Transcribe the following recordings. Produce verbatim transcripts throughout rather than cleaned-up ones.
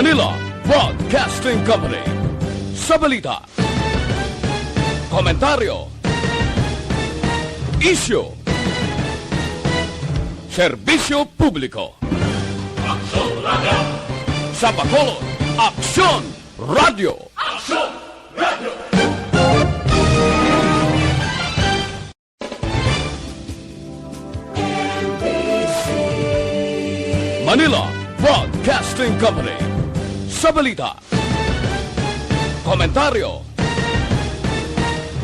Manila Broadcasting Company. Sa balita, komentaryo, isyu, serbisyo publiko. Aksyon Radio. Sa Bacolod, Aksyon Radio. Aksyon Radio. Manila Broadcasting Company. Sa balita, komentaryo,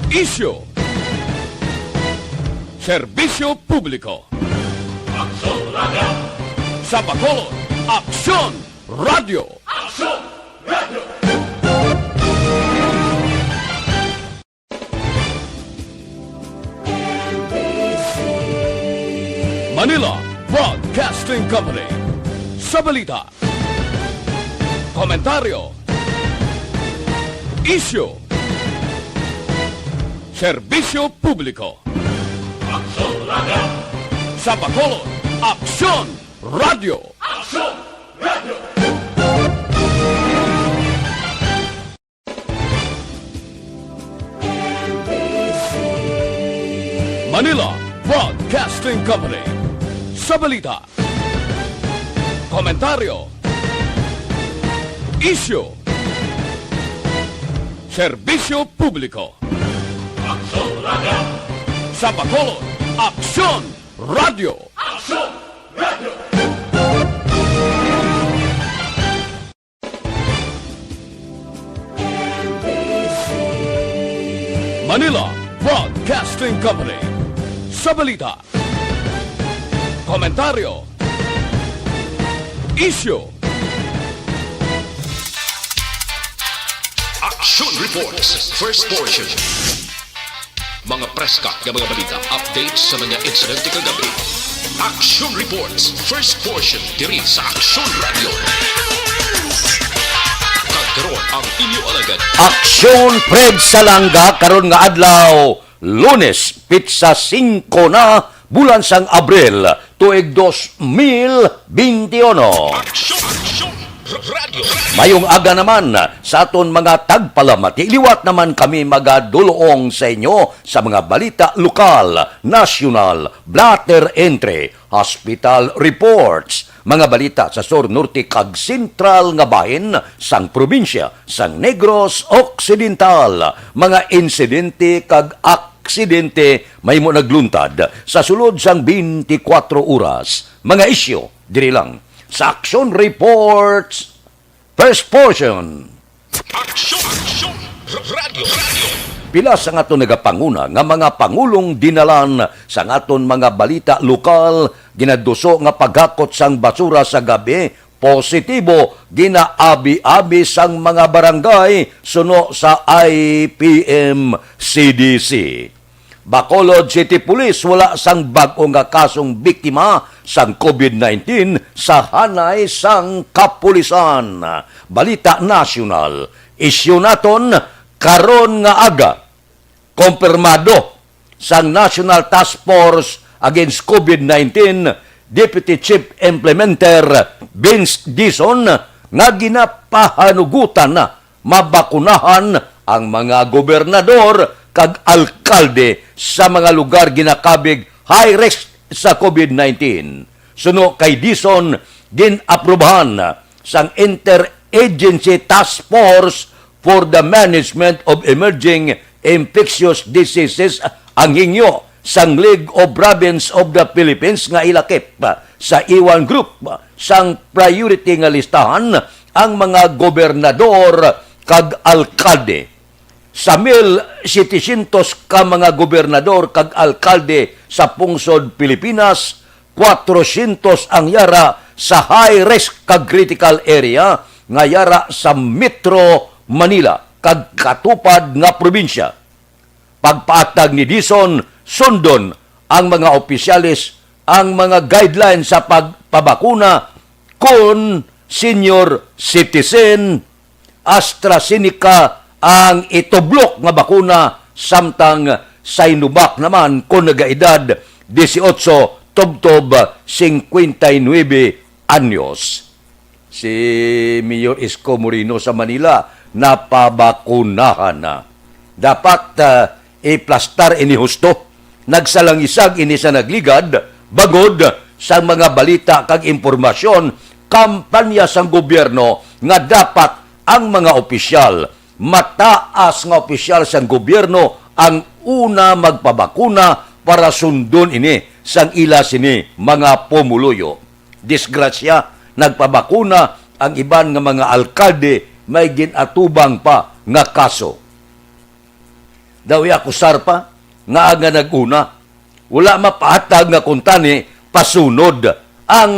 isyu, serbisyo publiko. Aksyon Radio. Sa Bacolod, Aksyon Radio. Aksyon Radio. Manila Broadcasting Company. Sa balita, komentaryo, isyu, serbisyo publiko. Aksyon Radio. Sa Bacolod, Aksyon Radio. Aksyon Radio. Manila Broadcasting Company. Sa balita, komentaryo, isyu, serbisyo publiko. Aksyon Radio. Sa Bacolod, Aksyon Radio. Aksyon Radio. Manila Broadcasting Company. Sa balita, komentaryo, isyu, Action Reports, first portion. Mga preska nga mga balita, updates sa mga insidente kagabi. Action Reports, first portion, diri sa Action Radio. Kag karon ang inyo alagad. Aksyon Fred Salanga karon nga adlaw, Lunes, pitsa singko na, bulan sang Abril, tuig dos mil benti uno. Aksyon, aksyon, radio. Mayong aga naman sa aton mga tagpalamati. Liwat naman kami magadulong sa inyo sa mga balita lokal, nasyonal, blatter entry, hospital reports, mga balita sa sur, norte, kag sentral nga bahin sang probinsya sang Negros Occidental, mga insidente kag aksidente mahimo nagluntad sa sulod sang twenty-four oras, mga isyu diri lang sa Action Reports, first portion. Aksyon! Aksyon! Radio! Radio! Pila sang aton nagapanguna nga mga pangulong dinalan sang aton mga balita lokal, ginaduso nga paghakot sang basura sa gabi, positibo, ginaabi-abi sang mga barangay suno sa I P M C D C. Bacolod City Police, wala sang bag-o nga kasong biktima sang COVID nineteen sa hanay sang kapulisan. Balita nasyonal, isyu naton karon nga aga. Kompirmado sang National Task Force Against COVID nineteen Deputy Chief Implementer Vince Dizon nga ginapahanugutan na mabakunahan ang mga gobernador kag alkalde sa mga lugar ginakabig high risk sa COVID nineteen. Suno kay Dizon, gin-aprubahan sang Interagency Task Force for the Management of Emerging Infectious Diseases ang hingyo sang League of Province of the Philippines nga ilakip sa iwang group sang priority nga listahan ang mga gobernador kag alkalde. Sa mil setecientos ka mga gobernador kag alkalde sa pungsod Pilipinas, kwatrocientos ang yara sa high risk kag critical area nga yara sa Metro Manila kag katupad nga probinsya. Pagpaathag ni Dizon, sundon ang mga opisyales ang mga guidelines sa pagpabakuna kon senior citizen, AstraZeneca ang itublok nga bakuna, samtang Sinovac naman kon nagaedad dieciocho tubtob cincuenta y nueve anyos. Si Mayor Isko Moreno sa Manila, napabakunahan na. Dapat, ah, iplastar ini husto. Nagsalangisag ini sa nagligad, bangod sa mga balita kag impormasyon, kampanya sang gobyerno nga dapat ang mga opisyal, mataas nga opisyal sang gobyerno ang una magpabakuna para sundon ini sang ila sini mga pumuluyo. Disgrasya, nagpabakuna ang iban nga mga alkalde, may gin-atubang pa nga kaso. Daw iakusar pa nga ang nga nag-una, wala mapahatag nga kuntani pasunod. Ang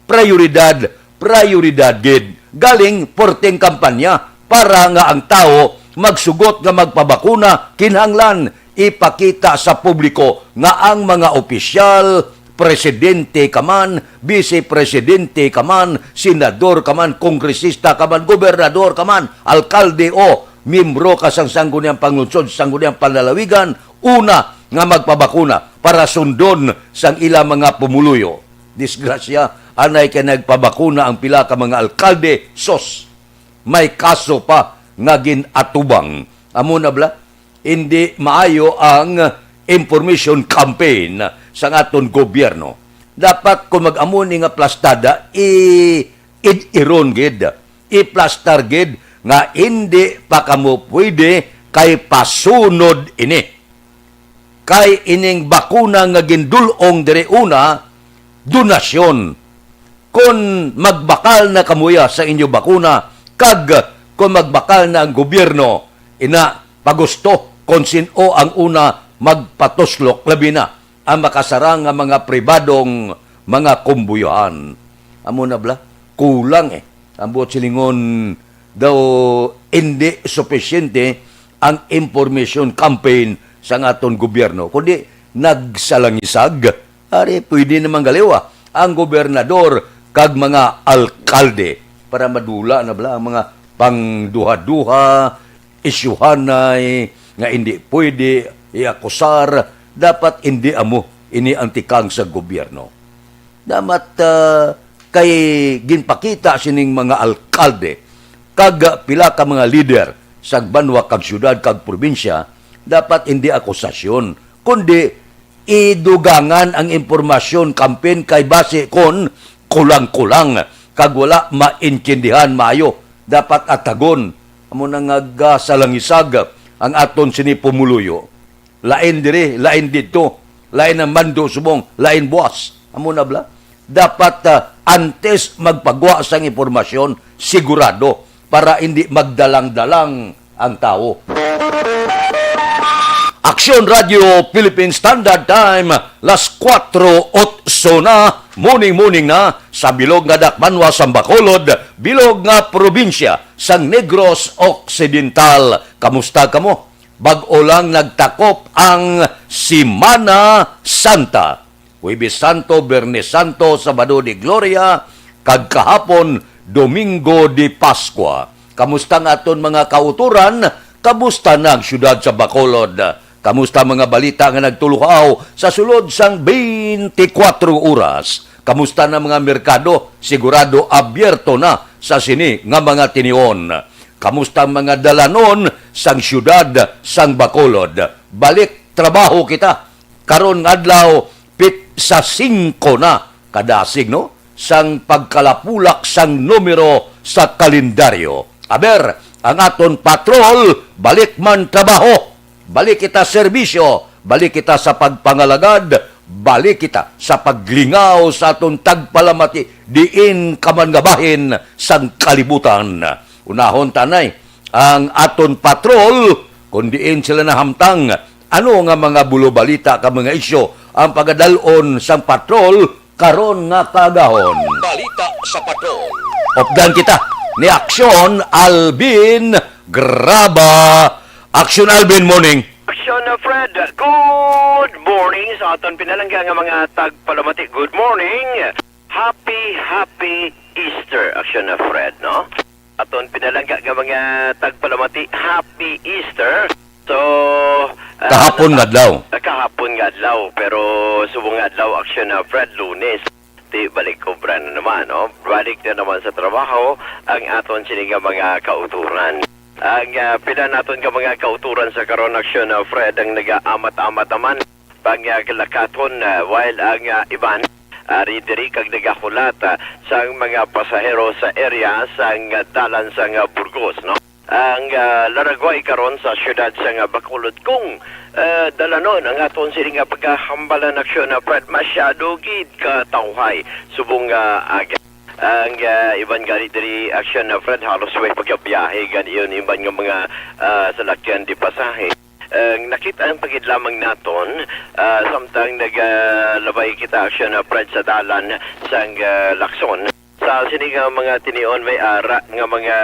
prioridad, prioridad gid. Galing porteng kampanya para nga ang tawo magsugot nga magpabakuna, kinahanglan ipakita sa publiko nga ang mga opisyal, presidente ka man, vice presidente ka man, senador ka man, kongresista ka man, gobernador ka man, alkalde o miyembro ka sang Sangguniang Panglungsod, Sangguniang Panlalawigan, una nga magpabakuna para sundon sang ila mga pumuluyo. Disgrasya, anay kay nagpabakuna ang pila ka mga alkalde, sos, may kaso pa nga gin-atubang. Amo na bala, hindi maayo ang information campaign sang aton gobyerno. Dapat kung mag-amo ni nga plastada, i-, id-iron gid, iplastar gid nga hindi pa kamo pwede kay pasunod ini. Kay ining bakuna nga gindul-ong diri una, donasyon. Kon magbakal na kamuya sa inyo bakuna, kag kon magbakal na ang gobyerno, ina, pagusto kon sin-o ang una magpatuslok, labi na ang makasarang nga mga pribadong mga kumbuyohan. Amo na bala, kulang eh. Ang buot silingon daw, hindi sufisyente ang information campaign sang aton gobyerno, kundi nagsalangisag. Ari, pwede naman galiwa ang gobernador kag mga alkalde para madula na bala ang mga pangduha-duha, isyuhanay nga hindi pwede iakusar. Dapat hindi amo ini ang tikang sa gobyerno. Dapat, ah, kay ginpakita sining mga alkalde kag pila ka mga lider sa banwa kag syudad kag probinsya, dapat hindi akusasyon, kundi idugangan ang impormasyon campaign kay basi kon kulang-kulang kag wala maintindihan maayo, dapat atagon. Amo na nga gasalangisag ang aton sini pumuluyo. Lain diri, lain didto, lain ang mando subong, lain buas. Amo na bala. Dapat, ah, antes magpagwa sang impormasyon, sigurado para hindi magdalang-dalang ang tawo. Aksyon Radio Philippine Standard Time, las kuwatro otso na, morning, morning na, sa bilog nga dakbanwa sang Bacolod, bilog nga probinsya sang Negros Occidental. Kamusta kamo? Bag-o lang nagtakop ang Semana Santa. Huwebes Santo, Biyernes Santo, Sabado de Gloria, kag kahapon, Domingo de Pascua. Kamusta ang aton mga kautoran? Kamusta na ang siyudad sa Bacolod? Kamusta ang mga balita nga nagtuluhaw sa sulod sang twenty-four oras? Kamusta na mga merkado? Sigurado abierto na sa sini nga mga tinion. Kamusta ang mga dalanon sang siyudad sang Bacolod? Balik trabaho kita. Karon nga adlaw, pit sa singko na kadasig, no, sang pagkalapulak sang numero sa kalendaryo. Aber, ang aton patrol, balik man trabaho. Balik kita serbisyo, balik kita sa pagpangalagad, balik kita sa paglingaw sa aton tagpalamati diin ka man nga bahin sang kalibutan. Unahon ta anay ang aton patrol, kon diin sila nahamtang, ano nga mga bulobalita ka mga isyu ang pagadal-on sang patrol karon nga kaagahon. Balita sa Patrol. Updan kita ni Aksyon Alvin Graba. Aksyon Alvin, morning. Aksyon, uh, Fred, good morning sa aton pinalangga nga mga tagpalamati. Good morning. Happy, happy Easter, Aksyon, uh, Fred, no? Aton pinalangga nga mga tagpalamati, happy Easter. So, ah, kahapon nga adlaw. Ah, kahapon nga adlaw, pero subong nga adlaw, Aksyon, ah, Fred, Lunes. Di balik ko Sobra na naman, no? Balik na naman sa trabaho ang aton sini nga mga kauturan. Ang, ah, pila naton nga mga kauturan sa karon, Aksyon, ah, Fred, ang nagaamat-amat naman pang, ah, lakaton, ah, while ang, ah, iban ari diri kag nagahulat, ah, sang mga pasahero sa area sang, ah, dalan sang, ah, Burgos, no? Ang, ah, laragway karon sa siyudad sang, ah, Bacolod kung, ah, dalanon ang aton sini nga pagkahambalan, Aksyon, ah, Fred, masyado gid ka tawhay subong nga aga. Ang, ah, iban gani diri, Aksyon, ah, Fred, halos way pagkabiyahe gani yun iban nga mga, ah, salakyan di pasahe. Ang nakita ang pagid lamang naton, ah, samtang nagalabay kita, Aksyon, ah, Fred, sa dalan sang, ah, Lacson. Sa sini nga mga tinion may ara nga mga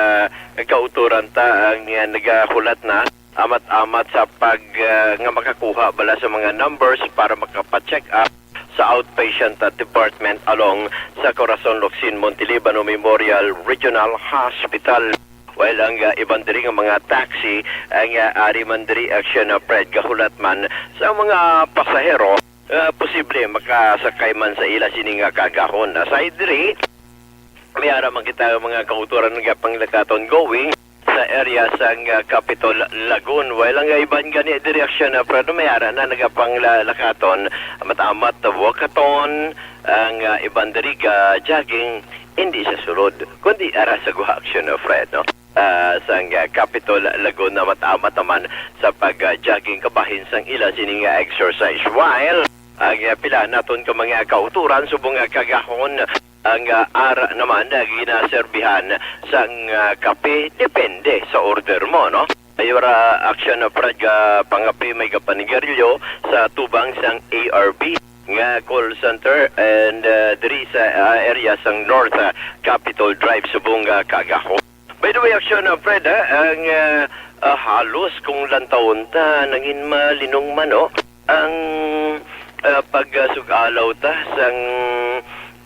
kauturan ta ang, ah, nagahulat na amat-amat sa pag, ah, nga makakuha bala sa mga numbers para makapa-check up sa outpatient, ah, department along sa Corazon Locsin Montelibano Memorial Regional Hospital. While ang, ah, iban diri nga mga taxi ang, ah, ari man diri, Aksyon, ah, Fred, gahulat man sa mga pasahero, ah, posible makasakay man sa ila sini nga kaagahon. Aside diri, may ara man kita mga kauturan nga panglakaton going sa area sang, ah, Capitol Lagoon. While ang iban gani diri, Aksyon, ah, Fred, may ara na nagapangla-, lakaton, amat-amat walkathon, ang, ah, iban diri ga jogging, hindi sa sulod, kundi ara sa guha, Aksyon, ah, Fred, no? Ah, sang, ah, Capitol Lagoon, amat-amat naman sa pag, ah, jogging kabahin sang ila sini nga exercise. While ang, ah, pila naton ka mga kauturan subong nga kaagahon, ang, ah, ara naman nga ginaserbihan sang, ah, kape, depende sa order mo, no? May ara, Aksyon, ah, Fred, nga pangape may kapanigarilyo sa tubang sang A R B nga call center and, ah, diri sa, ah, area sang North, ah, Capitol Drive subong nga kaagahon. By the way, Aksyon, ah, Fred, ha, ang, ah, ah, halos kung lantawon ta, nangin malinong man, no? Ang, ah, pagsug-alaw ta sang,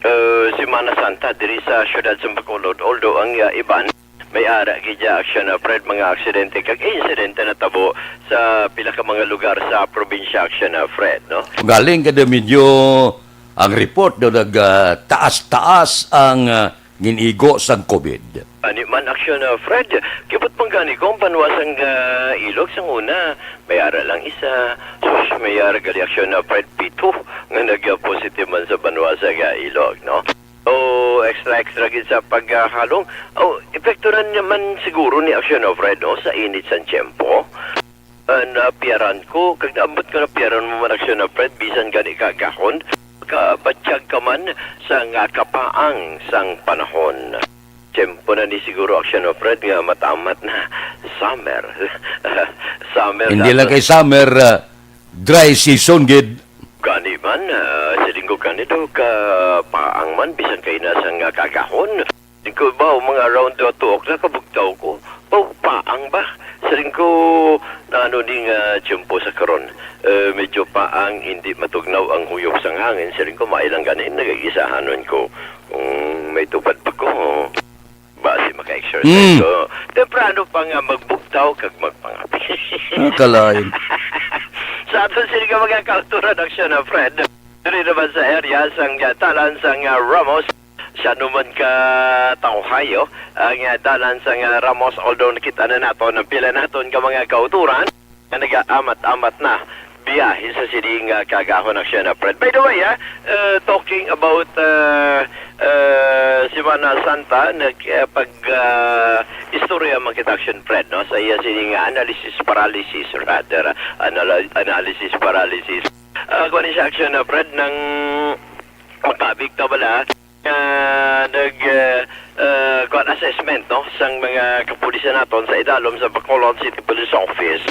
ah, Semana Santa diri sa siyudad sa Bacolod, although ang, ah, iban may ara gid ya, Aksyon, ah, Fred, mga aksidente kag insidente natabo sa pila ka mga lugar sa probinsya, Aksyon, ah, Fred, no? Galing kada medyo ang report do nag, ah, taas-taas ang, ah, gin-igo sang COVID. Ani man, Aksyon, ah, Fred, kibot man gani ko ang banwa sang, ah, Ilog sang una. May ara lang isa. Sus, may ara gali, Aksyon, ah, Fred, pito nga nag-positive man sa banwa sang, ah, Ilog, no? O, extra, extra gid sa paghalong. O, epekto na naman siguro ni, Aksyon, ah, Fred, no, sa init sang tiyempo. Ah, napiyaran ko, kag naambot ko napiyaran mo man, Aksyon, ah, Fred, bisan gani kaagahon, kabatyag ka man sa nga kapaang sang panahon. Tiyempo na ni siguro, Aksyon, ah, Fred, nga matamat na summer. Summer Hindi na lang to. Kay summer, ah, dry season gid. Gani man, ah, siling ko gani do, kapaang man, bisan kay na sang, ah, kaagahon. Di ko ba, mga around the two o'clock, kabugtaw ko. Papaang ba? Siling ko, na ano ni nga tiyempo sa karon? Eh, medyo paang, hindi matugnaw ang huyop sang hangin. Siling ko, mailang ganin, nagagisahanon ko. Mm, may tupad pa ko. Basi maka-exercise Mm. ko. Temprano pa nga magbugtaw kag magpangapi. Ah, kalain. Sa aton sini nga mga kauturan, Aksyon, ah, Fred. Diri naman sa area sang, ah, dalan sang, ah, Ramos. Siya naman ka tawhayo ang, ah, dalan sang, ah, Ramos, although nakita na naton ang pila naton ka mga kauturan nga nagaamat-amat na biyahe sa sini nga kaagahon, Aksyon, ah, Fred. By the way, ah, uh, talking about, uh, uh, Semana Santa, nag, uh, pag, uh, istorya man kita, Aksyon, Fred, no? Sa iya sini nga analysis paralysis, rather, ah, anal-, analysis paralysis. Ah, kuwan ni siya, Aksyon, ah, Fred, nang makabig ta bala, ah, nag, ah, ah, kuwan, assessment, no, sang mga kapulisan naton sa idalom sa Bacolod City Police Office.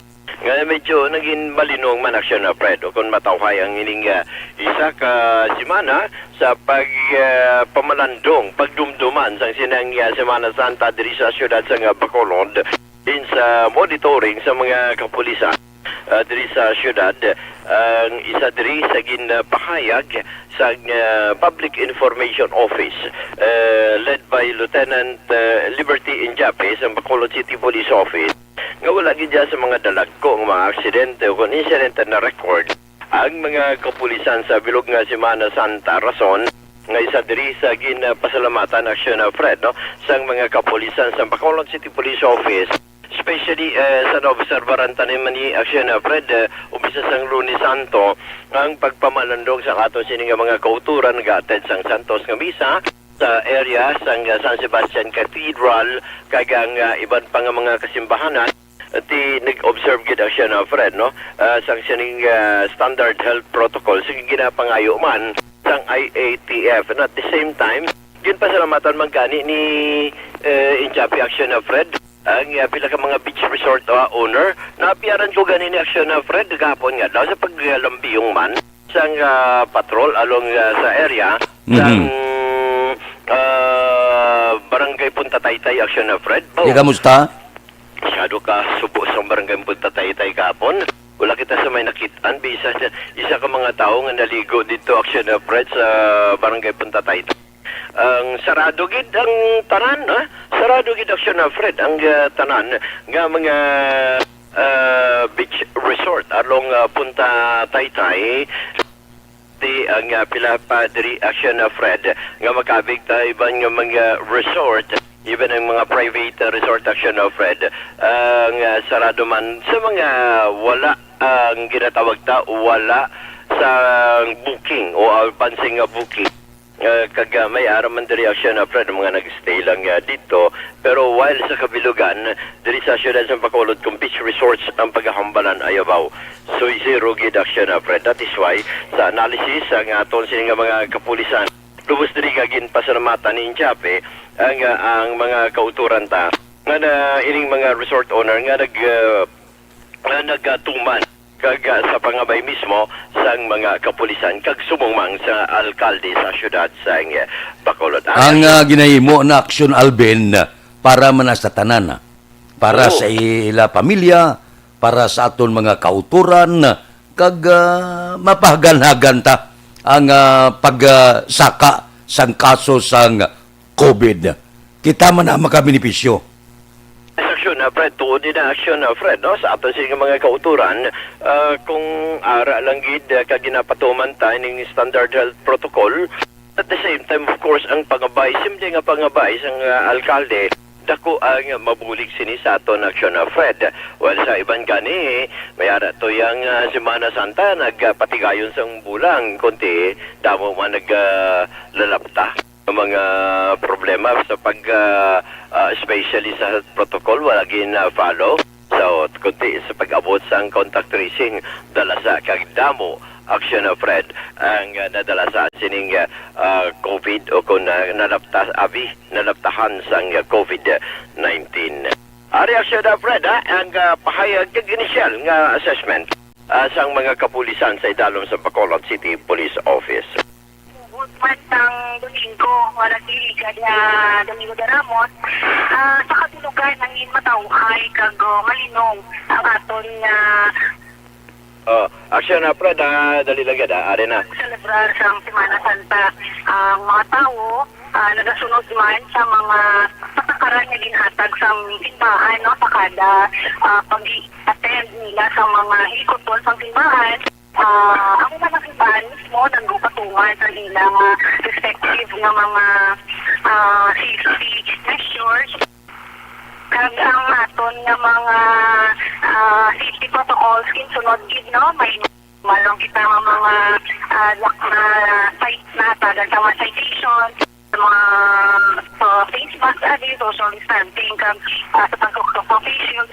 Nga medyo naging malinong man, Aksyon, ah, Fred, o kung matawhay ang ining, ah, isa ka semana sa pag, ah, pamalandong, pagdumduman sang sinang, ah, Semana Santa diri sa siyudad sang, ah, Bacolod. Din sa monitoring sa mga kapulisan, ah, diri sa siyudad, ang isa diri sa ginpahayag sa, ah, Public Information Office, ah, led by Lieutenant, ah, Liberty Injape sa Bacolod City Police Office, nga wala gid sa mga dalagko nga mga aksidente o kon insidente na record ang mga kapulisan sa bilog nga Semana Santa, rason nga isa diri sa ginapasalamatan, Aksyon, ah, Fred, no, sang mga kapulisan sa Bacolod City Police Office, especially, eh, sa naobserbaran ta ni man ni Aksyon, ah, Fred, eh, umpisa sang Lunes Santo, ang pagpamalandong sa aton sini nga mga kauturan nagaatid sang santos nga misa sa area sang, ah, San Sebastian Cathedral, kag ang, ah, iban pa nga mga kasimbahanan. Ti nag-observe gid, Aksyon, ah, Fred, no? Ah, sang sining, ah, standard health protocol, sige, ginapangayo man sang I A T F. And at the same time, ginpasalamatan man gani ni, eh, Injapi, Aksyon, ah, Fred, ang, ah, pila ka mga beach resort, ah, owner. Naapiaran ko gani ni, Aksyon, ah, Fred, gahapon nga daw sa paglambiyong man sang, ah, patrol along, ah, sa area Mhm. sang, ah, Barangay Punta Taytay, Aksyon, ah, Fred. Oh. Di, kamusta? Masyado ka subo sa Barangay Punta Taytay kahapon. Wala kita sa may nakit-an. Bisa, isa ka mga tawo nga naligo dito, Aksyon, ah, Fred, sa Barangay Punta Taytay. Ang sarado gid ang tanan, ha? Sarado gid, Aksyon, ah, Fred, ang, ah, tanan nga mga, ah, beach resort along, ah, Punta Taytay. Ti ang, ah, pila pa diri, Aksyon, ah, Fred, nga makabig ta iban nga mga resort, even ang mga private, ah, resort, Aksyon, ah, Fred, ang, ah, sarado man sa mga wala, ang ginatawag ta, wala sa booking o advancing nga booking. Ah, kag, ah, may ara man diri, Aksyon, ah, Fred, ang mga nag-stay lang, ah, dito. Pero while sa kabilugan, diri sa siyudad sa Bacolod, kung beach resorts ang paghahambalan, ayabaw. So, zero gid, Aksyon, ah, Fred. That is why, sa analysis, ang aton sini nga mga kapulisan, lubos diri nga ginpasalamatan ni Injape ang, ah, ang mga kauturan ta nga na ining mga resort owner nga nag, ah, nga nagatuman kag, ah, sa pangabay mismo sang mga kapulisan kag subong man sa alkalde sa siyudad sang, eh, Bacolod. Ang, ah, ginahimo na aksyon, Alvin, para man sa tanan, ah. Para Oo. sa ila pamilya, para sa aton mga kautoran, kag, ah, mapahagan-hagan ta ang, ah, pag, ah, saka sang kaso sang COVID. Kita man ang makabenepisyo. Aksyon, ah, Fred, tuod ni na aksyon, ah, Fred, no? Sa aton sa mga kautoran, ah, kung ara lang gid, ah, kag ginapatuman ta ning standard health protocol, at the same time, of course, ang pangabay, simple nga pangabay sang, ah, alkalde, dako ang mabulig sini sa aton aksyon, ah, Fred. Well, sa iban gani, may ara to yang, ah, Semana Santa, nagpatigayon sang bulang, kunti, damo man nag, ah, lalapta ang mga problema sa pag, ah, ah, especially sa health protocol, wala gina-follow. So, kunti sa pag-abot sang contact tracing, dalasa kag damo aksyon, ah, Fred, ang, ah, nadalasa sining, ah, ah, COVID o kung, ah, nalapta, abi, nalaptahan sang, ah, COVID nineteen. Ari aksyon, ah, Fred, ha, ang, ah, pahayag kag initial nga assessment, ah, sang mga kapulisan sa idalom sa Bacolod City Police Office. Hugot man sang Domingo, wala giligad nga Domingo de Ramos, ah, sa kabilugan nangin matawhay kag, oh, malinong ang aton nga Oh, aksyon na, Fred, ah, dali lang gid, ah, ari na. Celebrar sang Semana Santa ang mga tawo, ah, nagasunod man sa mga patakaran nga ginhatag sang simbahan, no, sa kada, ah, pag-attend nila sa mga hilikoton sang simbahan. Ah, ang mga simbahan mismo nagpatungan sa ilang, ah, respective nga mga, ah, safety measures. Kag ang aton nga mga, ah, safety protocols, kinsunod gid, no? May malong kita nga mga, ah, lak-, ah, cite, nahatagan sa mga citation, sa mga, ah, face mask, abi, social distancing, kag, ah, sa pagtuktok sa face shield.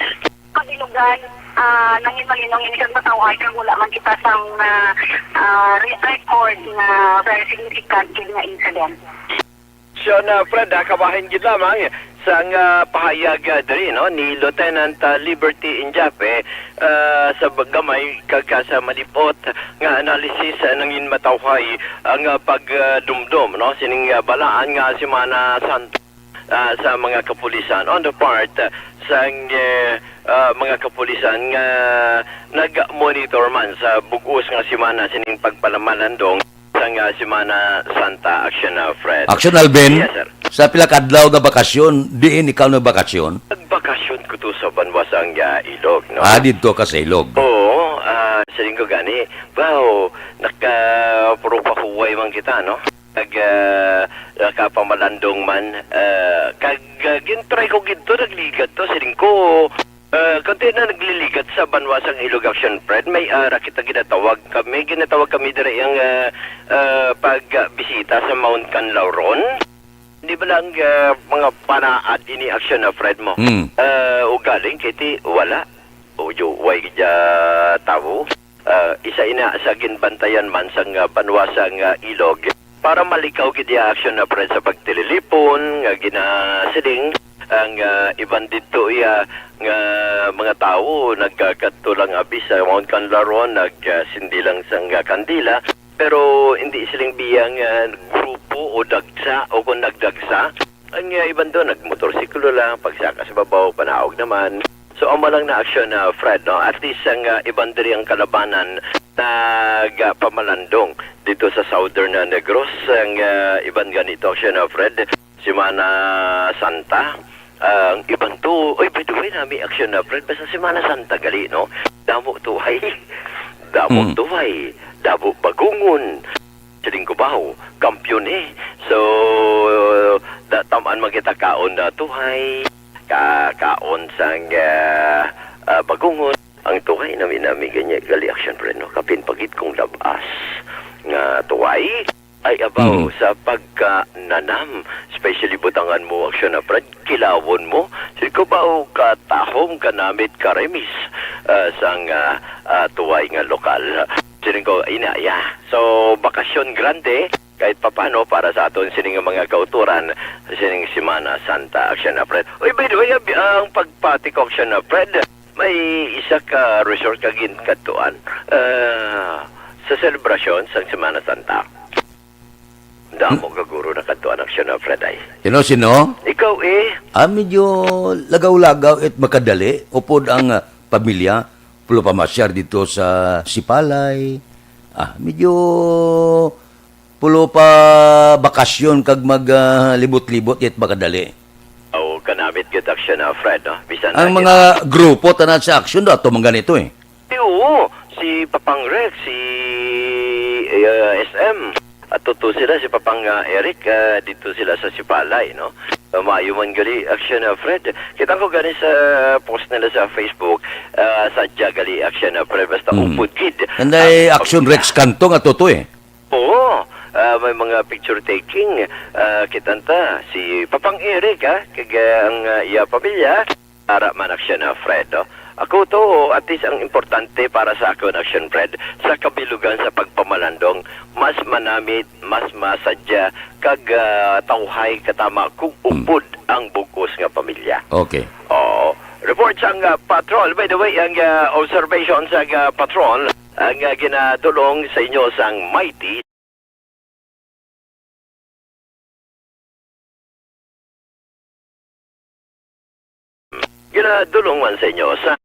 Kabilugan, ah, nangin malinong ini kag matawhay kag wala man kita sang, ah, ah, re-, record nga very significant gid nga incident. So, na, Fred, ah, kabahin gid lamang sang, ah, pahayag, ah, diri, no, ni Lieutenant, ah, Liberty Injape, ah, sa gamay kag, ah, sa malipot nga analysis, ah, nangin matawhay ang, ah, pagdumdom, no, sining, ah, balaan nga Semana Santa, ah, sa mga kapulisan on the part, ah, sang, eh, ah, mga kapulisan nga nag-monitor man sa bug-os nga semana sining pagpalamalandong sang, ah, Semana Santa, Action, ah, Fred. Action, Alvin. Yes, sir. Sa pila ka adlaw nga bakasyon, diin ikaw nagbakasyon? Nagbakasyon ko to sa banwa sang, ah, Ilog, no? Ah, didto ka sa Ilog. Oo, ah, sa linggo gani, wow, naka-, puro pahuway man kita, no? Kag, ah, nakapamalandong man, ah, kag, ah, gintry ko gid to, nagligat to, siling ko, ah, konti na nagliligat sa banwa sang Ilog Action Fred, may ara kita ginatawag kami, ginatawag kami diri ang, ah, ah, pagbisita sa Mount Canlaoron. Di ba lang, ah, mga panaad ini aksyon na Fred mo? Mm. Ah, ugaling kay ti wala. Uyo, way gid, ah, tawo. Ah, isa ina sa ginbantayan man sang, ah, banwa sang, ah, Ilog para malikaw gid iya aksyon na Fred sa pagtililipon nga ginasiling ang, ah, iban didto iya nga mga tawo nagkakadto lang abi sa Mount Canlaoron, nag, ah, sindi lang sang, ah, kandila, pero hindi siling biyang, ah, grupo o dagsa o kung nagdagsa. Ang, ah, iban doon, nagmotorsiklo lang, pagsaka sa babaw, panaog naman. So, amo lang na aksyon na, Fred, no? At least, ang, ah, iban diri ang kalabanan nagpamalandong dito sa Southern na Negros. Ang, ah, iban ganito aksyon na, Fred, Semana Santa. Ah, ang iban to, oy, by the way, nami aksyon na, Fred, basta Semana Santa gali, no? Damo tuhay. Damo Mm. tuhay. Damo bagungon. Siling ko ba, oh, kampiyon eh. So, da, taman man kita kaon na tuhay, ka, kaon sang, ah, ah, bagungon. Ang tuhay nami-nami ganya gali aksyon, Fred, no? Kapin pagid kong labas nga tuhay. Ay, abaw, Mm. sa pagkananam, especially butangan mo aksyon na, Fred, kilawon mo. Siling ko ba, oh, katahom, kanamit, karemis, ah, sang, ah, ah, tuway nga lokal. Siling ko, ina, ya. So, bakasyon grande, kahit papano, para sa aton sining mga kauturan, sining Semana Santa, aksyon na, Fred. Uy, by the way, abi, ang pagpati ko, aksyon na, Fred, may isa ka resort ka ginkadtuan, ah, sa selebrasyon sang Semana Santa. Damo ka guro na kadtuan aksyon na, Fred, ay. Sino, sino? Ikaw, eh. Ah, medyo lagaw-lagaw it makadali. Upod ang, ah, pamilya, pulo pa masyar dito sa Sipalay. Ah, medyo pulo pa bakasyon kag mag, ah, libot-libot it makadali. Oh, kanamit gid aksyon na, Fred, no? Bisan Ang na mga gina- grupo tanan sa aksyon do, ato man ganito, eh. Eh, oo, si Papang Rex, si, eh, S M. At tuto sila, si Papang, ah, Eric, ah, dito sila sa Sipalay, no? Ah, maayo man gali aksyon na, Fred. Kita ko gani sa post nila sa Facebook, ah, sadya gali aksyon na, Fred. Basta Mm. upod gid Nanday ang aksyon pamilya. Rex Cantong at tuto, eh. Oo, ah, may mga picture taking, ah, kitanta si Papang Eric, ah, kag, ah, ang, ah, iya pamilya, ara man aksyon na, Fred, no? Ako to, at least ang importante para sa akon aksyon, Fred, sa kabilugan sa pagpamalandong, mas manamit, mas masadya, kag, ah, tawhay katama kung Hmm. upod ang bug-os nga pamilya. Okay. Oo. Report sang, ah, patrol. By the way, ang, ah, observation sang, ah, patrol, ang, ah, ginadulong sa inyo sang Mighty. Ginadulong man sa inyo sa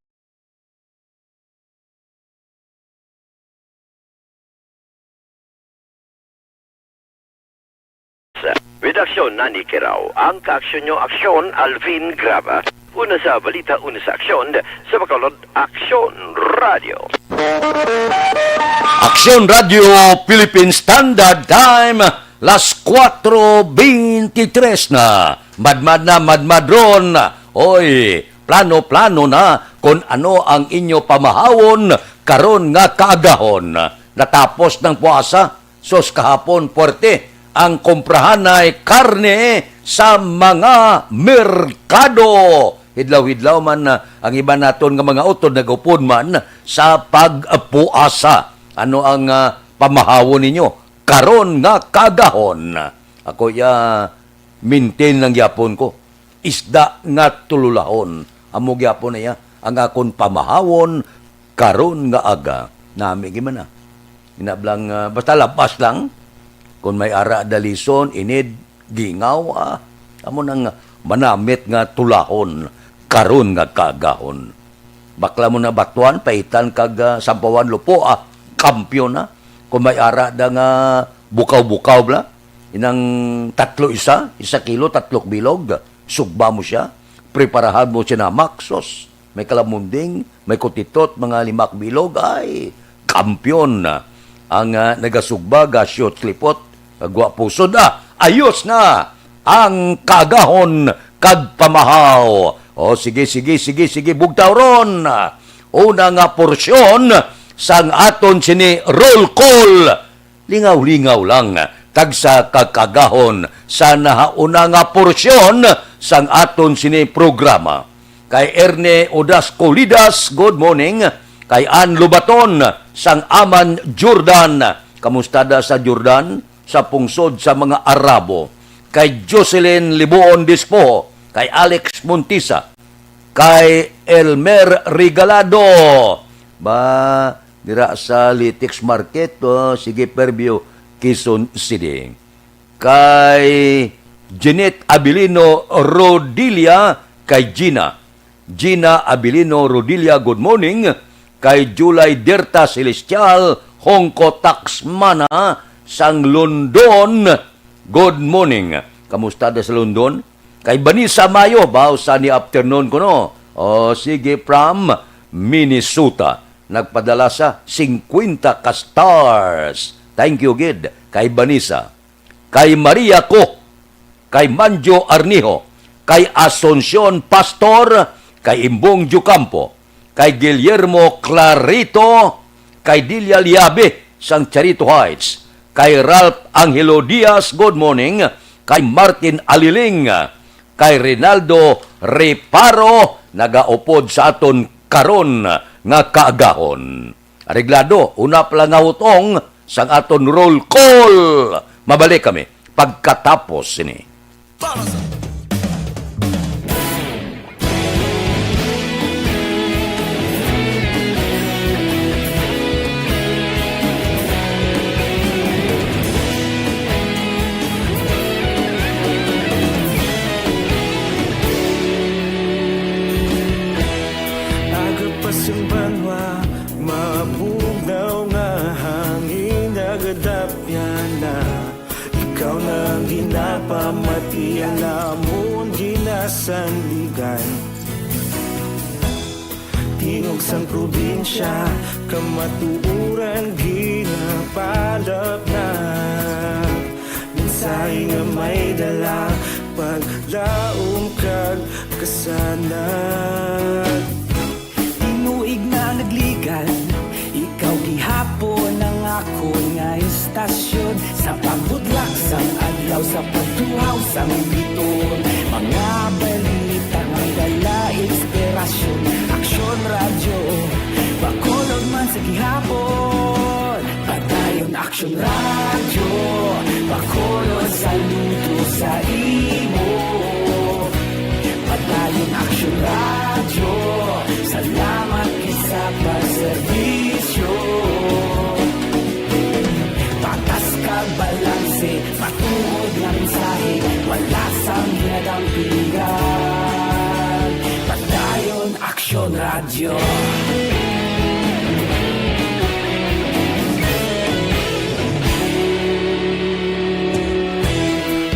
With aksyon, Nani Kiraw. Ang kaaksyon nyo, aksyon, Alvin Graba. Una sa balita, una sa aksyon, sa Bacolod, Aksyon Radio. Aksyon Radio Philippine Standard Time, las kuwatro beintitres na. Madmad na, madmad ron. Oy, plano-plano na kon ano ang inyo pamahawon karon nga kaagahon. Natapos ng puasa, Sus, kahapon, puwerte ang komprahanay karne sa mga merkado. Hidlaw-hidlaw man, ah, ang iban naton nga mga utod nag-upod man sa pagpuasa. Ano ang, ah, pamahawon ninyo karon nga kaagahon? Ako ya, maintain lang gyapon ko. Isda nga tululahon. Amo gyapon na iya ang akon pamahawon karon nga aga. Nami gid man na. Inablang, ah, basta labas lang. Kung may ara dalison, inid, gingaw, ah, amo nang manamit nga tulahon karon nga kaagahon. Bakla mo na batuan, paitan kag, ah, sampawan lupo, ah, kampiyon na. Kung may ara da nga bukaw-bukaw bla, inang tatlo isa, isa kilo, tatlok bilog, sugba mo siya. Preparahan mo sina maksos, may kalamunding, may kutitot, mga limak bilog, ay, kampiyon na. Ang, ah, nagasugba, gasyot, slipot, Kagwapo, sud-a, ayos na ang kaagahon kag pamahaw. O, sige, sige, sige, sige, bugtaw ron. Una nga porsyon sang aton sini roll call. Lingaw-lingaw lang, tagsa ka kaagahon sa nahauna nga porsyon sang aton sini programa. Kay Erne Odas Colidas, good morning. Kay Ann Lobaton, sang Aman, Jordan. Kamusta da sa Jordan? Sa pungsod sa mga Arabo. Kay Jocelyn Libuon Dispo, kay Alex Montisa, kay Elmer Regalado. Ba, dira sa Litex Market, o, sige, Fairview, Quezon City. Kay Jeanette Abilino Rodilia, kay Gina. Gina Abilino Rodilia, good morning. Kay July Derta Celestial, Hongko Taxmana, sang London, good morning. Kamusta da sa London? Kay Vanessa Mayo, ba, usa ni afternoon ko, no? O, sige, from Minnesota. Nagpadala sa singkwenta ka stars. Thank you, gid, kay Vanessa. Kay Maria Ko, kay Manjo Arnijo, kay Asuncion Pastor, kay Imbong Jucampo, kay Guillermo Clarito, kay Delia Liabe sang Charito Heights, kay Ralph Angelo Diaz, good morning, kay Martin Aliling, kay Rinaldo Reparo, nagaupod sa aton karon nga kaagahon. Areglado, una pa lang nga hutong sang aton roll call. Mabalik kami pagkatapos sini. Para sa Aga pa sing banwa, mabugnaw nga hangin nagadapyan na. Ikaw na ang ginapamati, ang amon ginasandigan. Tingog sang probinsya, kamatuoran ginapalapnat. Mensahe nga may dala, paglaom kag kasanag. Tinuig na nagligan, ikaw gihapon ang akon nga istasyon. Sa pagbutlak sang adlaw, sa pagtuhaw sang biton, mga balita may dala inspirasyon. Aksyon Radyo, Bacolod man sa gihapon. Padayon Aksyon Radyo, Bacolod, saludo sa imo. Padayon Aksyon Radyo, salamat gid sa pagserbisyo. Patas kag balanse, matuod nga mensahe, wala sang ginadampigan. Padayon Aksyon Radyo.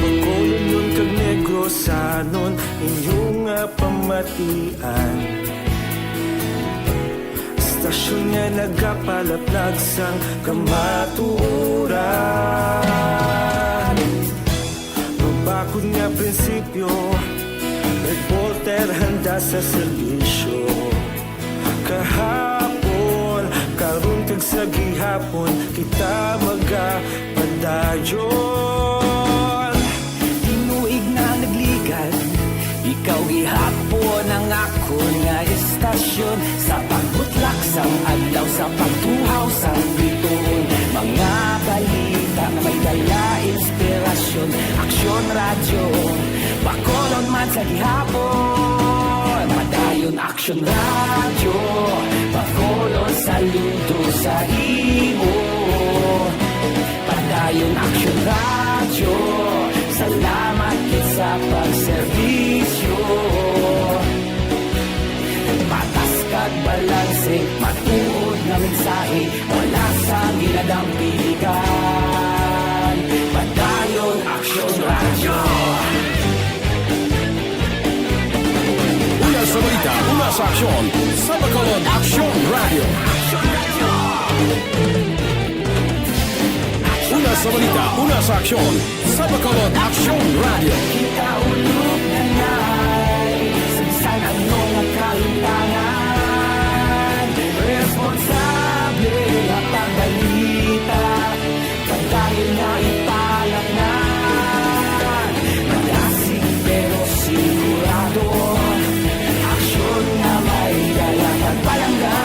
Bacolodnon kag Negrosanon, inyo nga pamatian. Istasyon nga nagapalaplag sang kamatuoran. Mabakod nga prinsipyo, reporter handa sa serbisyo. Kahapon, karon kag sa gihapon, kita magapadayon. Tinuig na nagligan, ikaw gihapon ang akon nga istasyon. Sa pagbutlak sang adlaw, sa pagtuhaw sang biton, mga balita nga may dala inspirasyon. Aksyon Radyo, Bacolod man sa gihapon. Padayon Aksyon Radyo, Bacolod, saludo sa imo. Padayon Aksyon Radyo, salamat gid sa pagserbisyo. Patas kag balanse, matuod nga mensahe, wala sang ginadampigan. Padayon Aksyon Radyo. Una sa balita, una sa aksyon, sa Bacolod, Aksyon Radyo. Una Sa balita, una sa aksyon, sa Bacolod Aksyon Radio. Kita ulog na nai, sa bisan ano nga kalimtangan, responsable nga pagbalita, padayon nga ipalatnan, malasig pero sigurado, aksyon nga may dala kag palangga.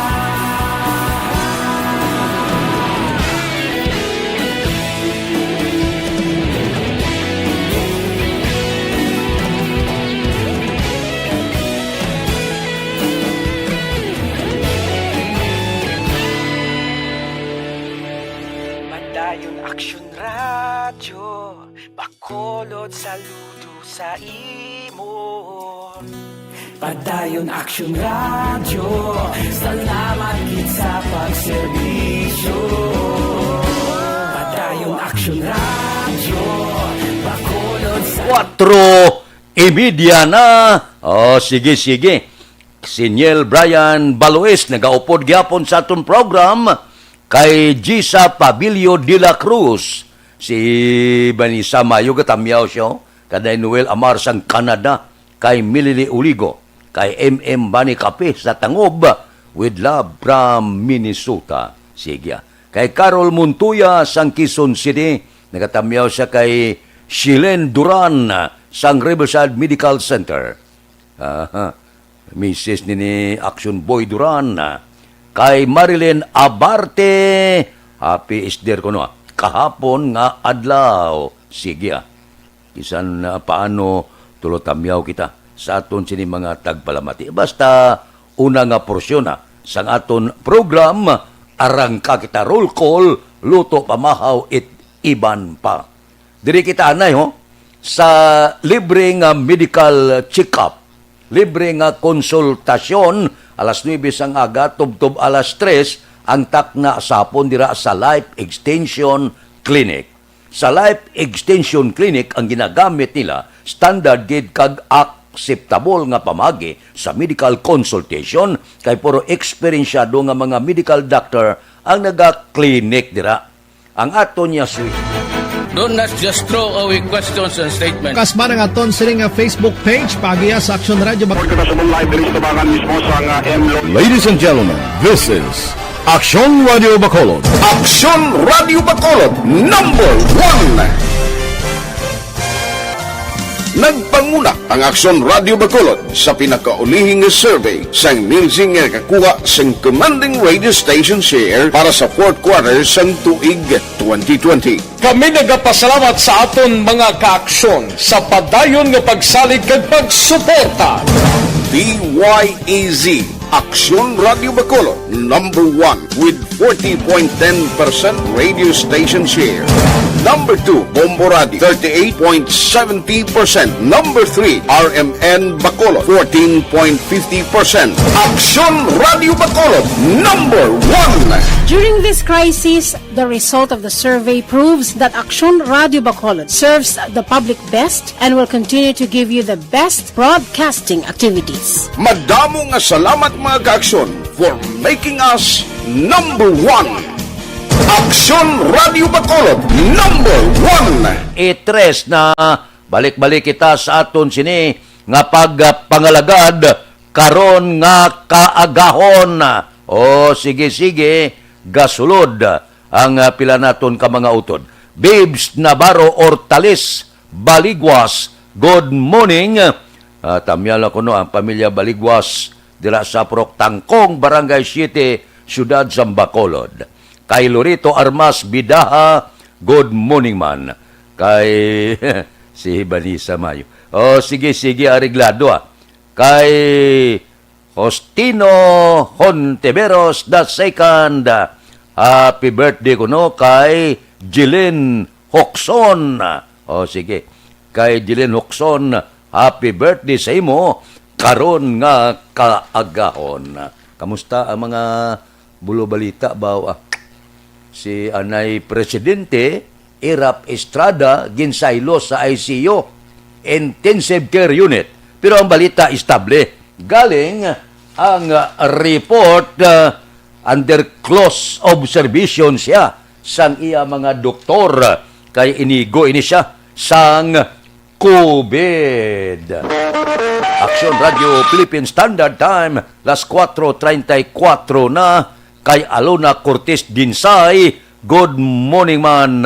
Padayon Aksyon Radyo, Bacolod, saludo sa imo. Padayon Aksyon Radyo, salamat gid sa pagserbisyo. Padayon Aksyon Radyo, Bacolod sa Kwatro y media na. Oh, sige, sige. Si Niel Brian Balois nagaupod gyapon sa aton program, kay Gisa Pabilio de la Cruz. Si Vanessa Mayo, gatamyaw siya, oh. Kanay Noel Amar sang Canada, kay Milili Uligo, kay M M Bani Kape sa Tangob, with love from Minnesota. Sige, ah. Kay Carol Montoya sang Quezon City, nagatamyaw siya kay Shilen Duran sang Riverside Medical Center. Aha. Misis ni, ni Action Boy Duran, ah, kay Marilyn Abarte. Happy is there kuno, ah, kahapon nga adlaw. Sige, ah. Bisan, ah, paano, tulo tamyaw kita sa aton sini mga tagpalamati. Basta, una nga porsyon, ah, sang aton program, arangka kita, roll call, luto, pamahaw, it iban pa. Diri kita anay, ho, sa libre nga medical check-up, libre nga konsultasyon, alas nuebe sang aga tubtob alas tres ang takna sa hapon dira sa Life Extension Clinic. Sa Life Extension Clinic ang ginagamit nila, standard gid kag akseptable nga pamagi sa medical consultation, kay puro eksperensyado nga mga medical doctor ang naga-clinic dira. Ang aton niya suwit. Do not just throw away questions and statements. Kasman ang aton sini nga Facebook page, paagiha sa Aksyon Radyo. Report kita sa Bonlay, diri sa tubangan mismo sa nga M Lo- Ladies and gentlemen, this is Aksyon Radio Bacolod. Aksyon Radio Bacolod, number one. Nagpanguna ang Aksyon Radio Bacolod sa pinakaulihing nga survey sang Nielsen nga nakakuha sang commanding radio station share para sa fourth quarter sang tuig twenty twenty. Kami nagapasalamat sa aton mga kaaksyon sa padayon nga pagsalig kag pagsuporta. D Y E Z, Aksyon Radio Bacolod, number one with forty point ten percent radio station share. Number two, Bombo Radio, thirty-eight point seventy percent. Number three, R M N Bacolod, fourteen point fifty percent. Aksyon Radio Bacolod, number one. During this crisis, the result of the survey proves that Aksyon Radio Bacolod serves the public best and will continue to give you the best broadcasting activities. Madamo nga salamat, mga kaaksyon, for making us number one. Aksyon Radio Bacolod, number one. Itres na balik-balik kita sa aton sini nga pagpangalagad karon nga kaagahon. O, sige, sige, gasulod ang, ah, pila naton ka mga utod. Babes Navarro Hortales, Baligwas, good morning. Ah, tamyal na kuno ang pamilya Baligwas dira sa Purok Tangkong, Barangay Siete, Siyudad sa Bacolod. Kay Lorito Armas Bidaha, good morning man. Kay si Vanessa Mayo. O, sige, sige, areglado, ah. Kay Justino Hontiveros the second, happy birthday kuno kay Jeline Hoxon. O, sige. Kay Jeline Hoxon, happy birthday sa imo karon nga kaagahon. Kamusta ang mga bulo balita ba? Ah, si anay Presidente Erap Estrada ginsaylo sa I C U, Intensive Care Unit. Pero ang balita, estable. Galing ang, ah, report, ah, under close observation siya. sang iya mga doktor, kay inigo ini siya sang COVID. Aksyon Radio Philippine Standard Time, las kuwatro treinta y cuatro na, kay Alona Cortez Dinsay, good morning man.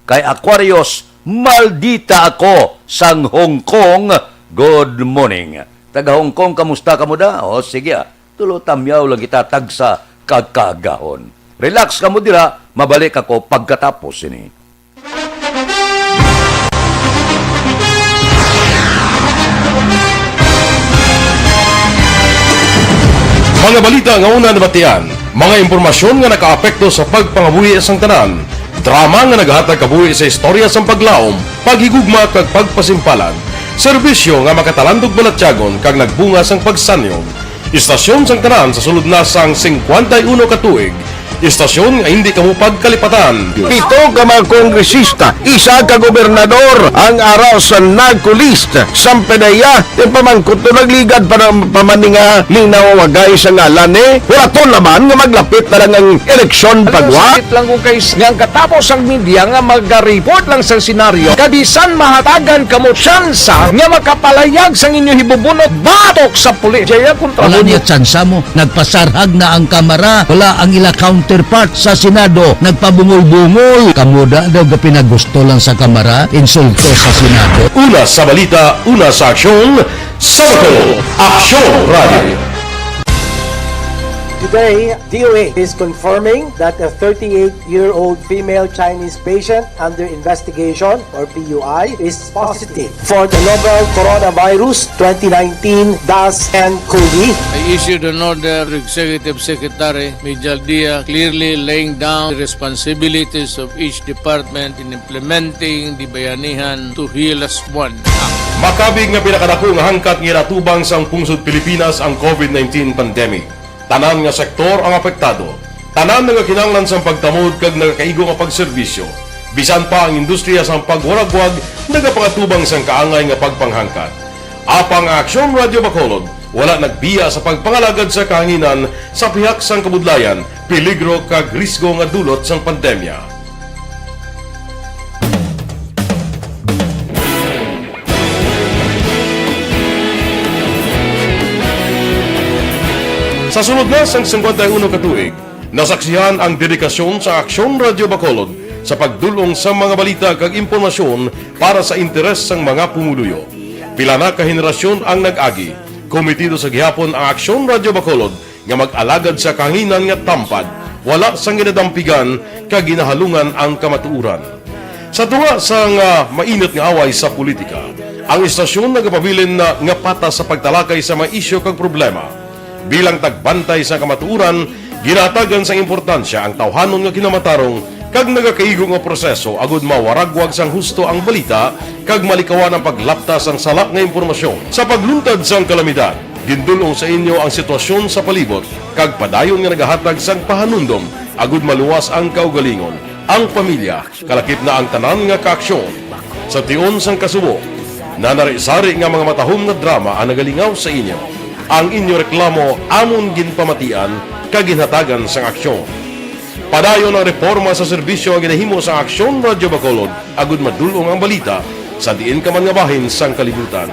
Kay Aquarius, maldita ako sang Hong Kong, good morning. Taga Hong Kong, kamusta kamo da? O, sige, ah. Tulo tamyaw lang kita tagsa ka kaagahon. Relax kamo dira, mabalik ako pagkatapos sini. Mga balita nga una nabatian, mga impormasyon nga nakaapekto sa pagpangabuhi sang tanan, drama nga naghatag kabuhi sa istorya sang paglaom, paghigugma kag pagpasimpalan, serbisyo nga makatalandog balatyagon kag nagbunga sang pagsanyog. Istasyon sang tanan sa sulod na sang singkwenta y uno ka tuig. Istasyon nga hindi kamo pagkalipatan. Pito ka mga kongresista, isa ka gobernador ang ara sa NAGCO list. Sang PDEA, yung pamangkot to nagligad pa ng pamaninga linaw wagay sa ngalan eh. Wala to naman nga maglapit na lang ang eleksyon pagwa. Sakit lang kung kay nga ang katapos ang media nga maga-report lang sa senaryo. Kabisan mahatagan kamo tsansa nga makapalayag sang inyo hibubunot batok sa pulis. Jaya kontra Wala mo. Niya tsansa mo. Nagpasarhag na ang Kamara. Wala ang ila counterpart sa Senado. Nagpabungol-bungol. Kamo da daw gapinagusto lang sa Kamara. Insulto sa Senado. Una sa balita, una sa aksyon, sa Bacolod, Aksyon Radio. Today, D O A is confirming that a thirty-eight-year-old female Chinese patient under investigation, or P U I, is positive for the novel coronavirus twenty nineteen dash ten COVID. I issued an order to Executive Secretary Mijal Dia, clearly laying down the responsibilities of each department in implementing the Bayanihan to Heal As One Act. Makabig nga pinakadako nga hangkat nga ginatubang sang pungsod Pilipinas ang COVID nineteen pandemic. Tanan nga sektor ang apektado. Tanan nagakinahanglan sang pagtamod kag nagakaigo nga pagserbisyo. Bisan pa ang industriya sang pagwaragwag nagapangatubang sang kaangay nga pagpanghangkat. Apang ang Aksyon Radio Bacolod wala nagbiya sa pagpangalagad sa kahanginan sa pihak sang kabudlayan, peligro kag risgo nga dulot sang pandemya. Sa sulod na sang singkwenta y uno ka tuig, nasaksihan ang dedikasyon sa Aksyon Radio Bacolod sa pagdul-ong sa mga balita kag impormasyon para sa interes sang mga pumuluyo. Pila na ka henerasyon ang nag-agi. Komitido sa gihapon ang Aksyon Radio Bacolod nga mag-alagad sa kahanginan nga tampad, wala sang ginadampigan kag ginahalungan ang kamatuoran. Sa tunga sang, ah, mainit nga away sa politika, ang istasyon nagapabilin na nga patas sa pagtalakay sa mga isyu kag problema. Bilang tagbantay sa kamatuoran, ginahatagan sang importansya ang tawhanon nga kinamatarong kag nagakaigo nga proseso agud mawaragwag sang husto ang balita kag malikawan ang paglapta sang sala nga impormasyon. Sa pagluntad sang kalamidad, gindul-ong sa inyo ang sitwasyon sa palibot kag padayon nga nagahatag sang pahanumdom agud maluwas ang kaugalingon, ang pamilya, kalakip na ang tanan nga kaaksyon. Sa tion sang kasubo, nanari-sari nga mga matahom nga drama ang nagalingaw sa inyo. Ang inyo reklamo amon ginpamatian kag ginhatagan sang aksyon. Padayon ang reporma sa serbisyo nga ginahimo sang Aksyon Radio Bacolod agud madul-ong ang balita sa diin ka man nga bahin sang kalibutan.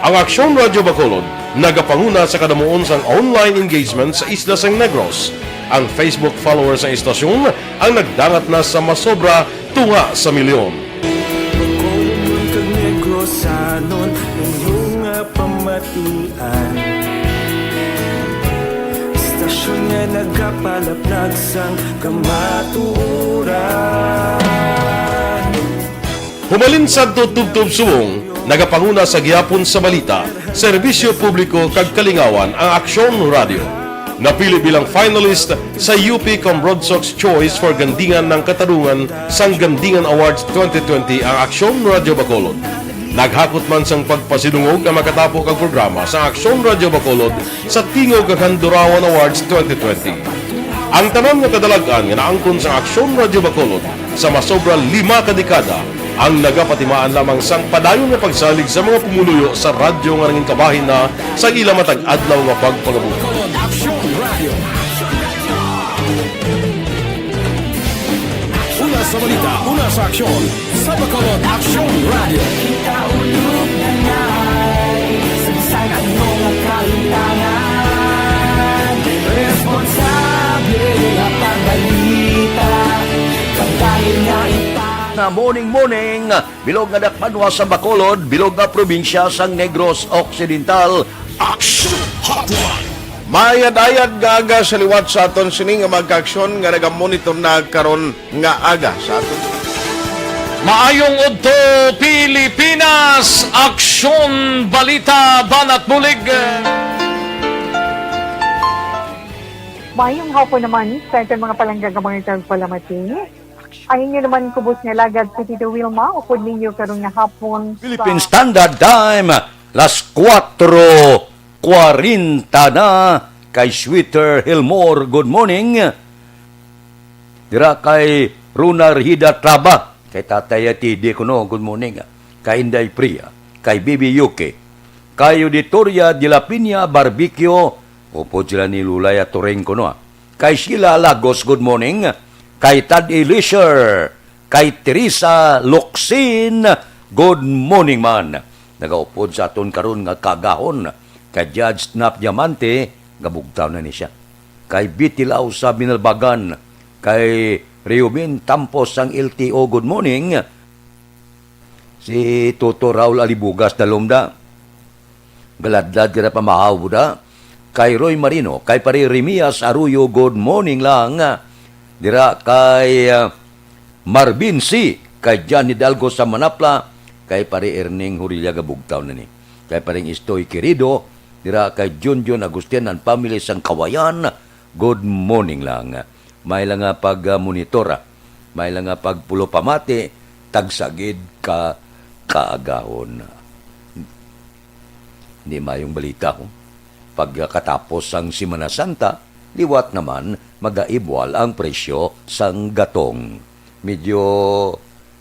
Ang Aksyon Radio Bacolod nagapanguna sa kadamuon sang online engagement sa isla sang Negros. Ang Facebook followers sang istasyon ang nagdangat na sa masobra tunga sa milyon. Bacolodnon kag Negrosanon, inyo nga pamatian. Istasyon nga nagapalaplag sang kamatuoran. Humalin sadto tubtob subong, nagapanguna sa gihapon sa balita, serbisyo publiko kag kalingawan ang Aksyon Radio. Napili bilang finalist sa U P Cambrodsoc's Choice for Gandingan ng Katarungan sang Gandingan Awards twenty twenty ang Aksyon Radio Bacolod. Naghakot man sang pagpasidungog ang makatapo kag programa sa Aksyon Radio Bacolod sa Tingog kag Handurawan Awards twenty twenty. Ang tanan nga kadalag-an nga naangkon sang Aksyon Radio Bacolod sa masobra lima ka dekada ang nagapatimaan lamang sang padayon nga pagsalig sa mga pumuluyo sa radyo nga nangin kabahin na sa ila matag adlaw nga pagpangabuhi. Aksyon sa Bacolod, Aksyon Radio. Kita ulog na ngay, sagsag ang mga kalintangan. Responsable nga pagbalita, kabahin nga ipa- Na morning, morning, bilog nga dakpanwa sa Bacolod, bilog nga probinsya sang Negros Occidental. Aksyon Hotline. Mayad-ayad nga aga sa liwat sa aton sini nga mga kaaksyon nga nagamonitor na karon nga aga sa aton. Maayong udto, Pilipinas! Aksyon, balita, banat bulig. Mayong hapon naman sa aton mga palangga nga mga tagpalamati. Ang inyo naman kubos nga lagad, si Tito Wilma, upod ninyo karon nga hapon sa Philippine Standard Time, las kuwatro kwarenta na. Kay Sweeter Hilmore, good morning. Dira kay Runa Rihida Traba, kay Tatay T D kuno, good morning. Kay Inday Priya, kay Bibi Yuki, kay Auditoria de la Piña Barbecue, upod sila ni Lulay Atureng kuno, ah. Kay Sheila Lagos, good morning. Kay Tad Elisher, kay Teresa Locsin, good morning man. Nagaupod sa aton karon nga kaagahon, kay Judge Nap Diamante, gabugtaw na ni siya. Kay Betty Lausa Binalbagan, kay Reubin Tampos sang L T O, good morning. Si Toto Raul Alibugas, dalom da. Galadlad ka na pamahaw da. Kay Roy Marino, kay Pare Remias Arroyo, good morning lang. Dira kay, ah, Marvin C, kay John Hidalgo sa Manapla, kay Pare Erning Hurilla, gabugtaw na ni. Kay Pareng Istoy Querido, dira kay Junjun Agustian and family sang Kawayan, good morning lang. May lang nga pag-monitor, ah. May lang nga pagpulopamati, tagsagid ka kaagahon. Hindi mayong balita, oh. Pagkatapos sang Semana Santa, liwat naman magaibwal ang presyo sang gatong. Medyo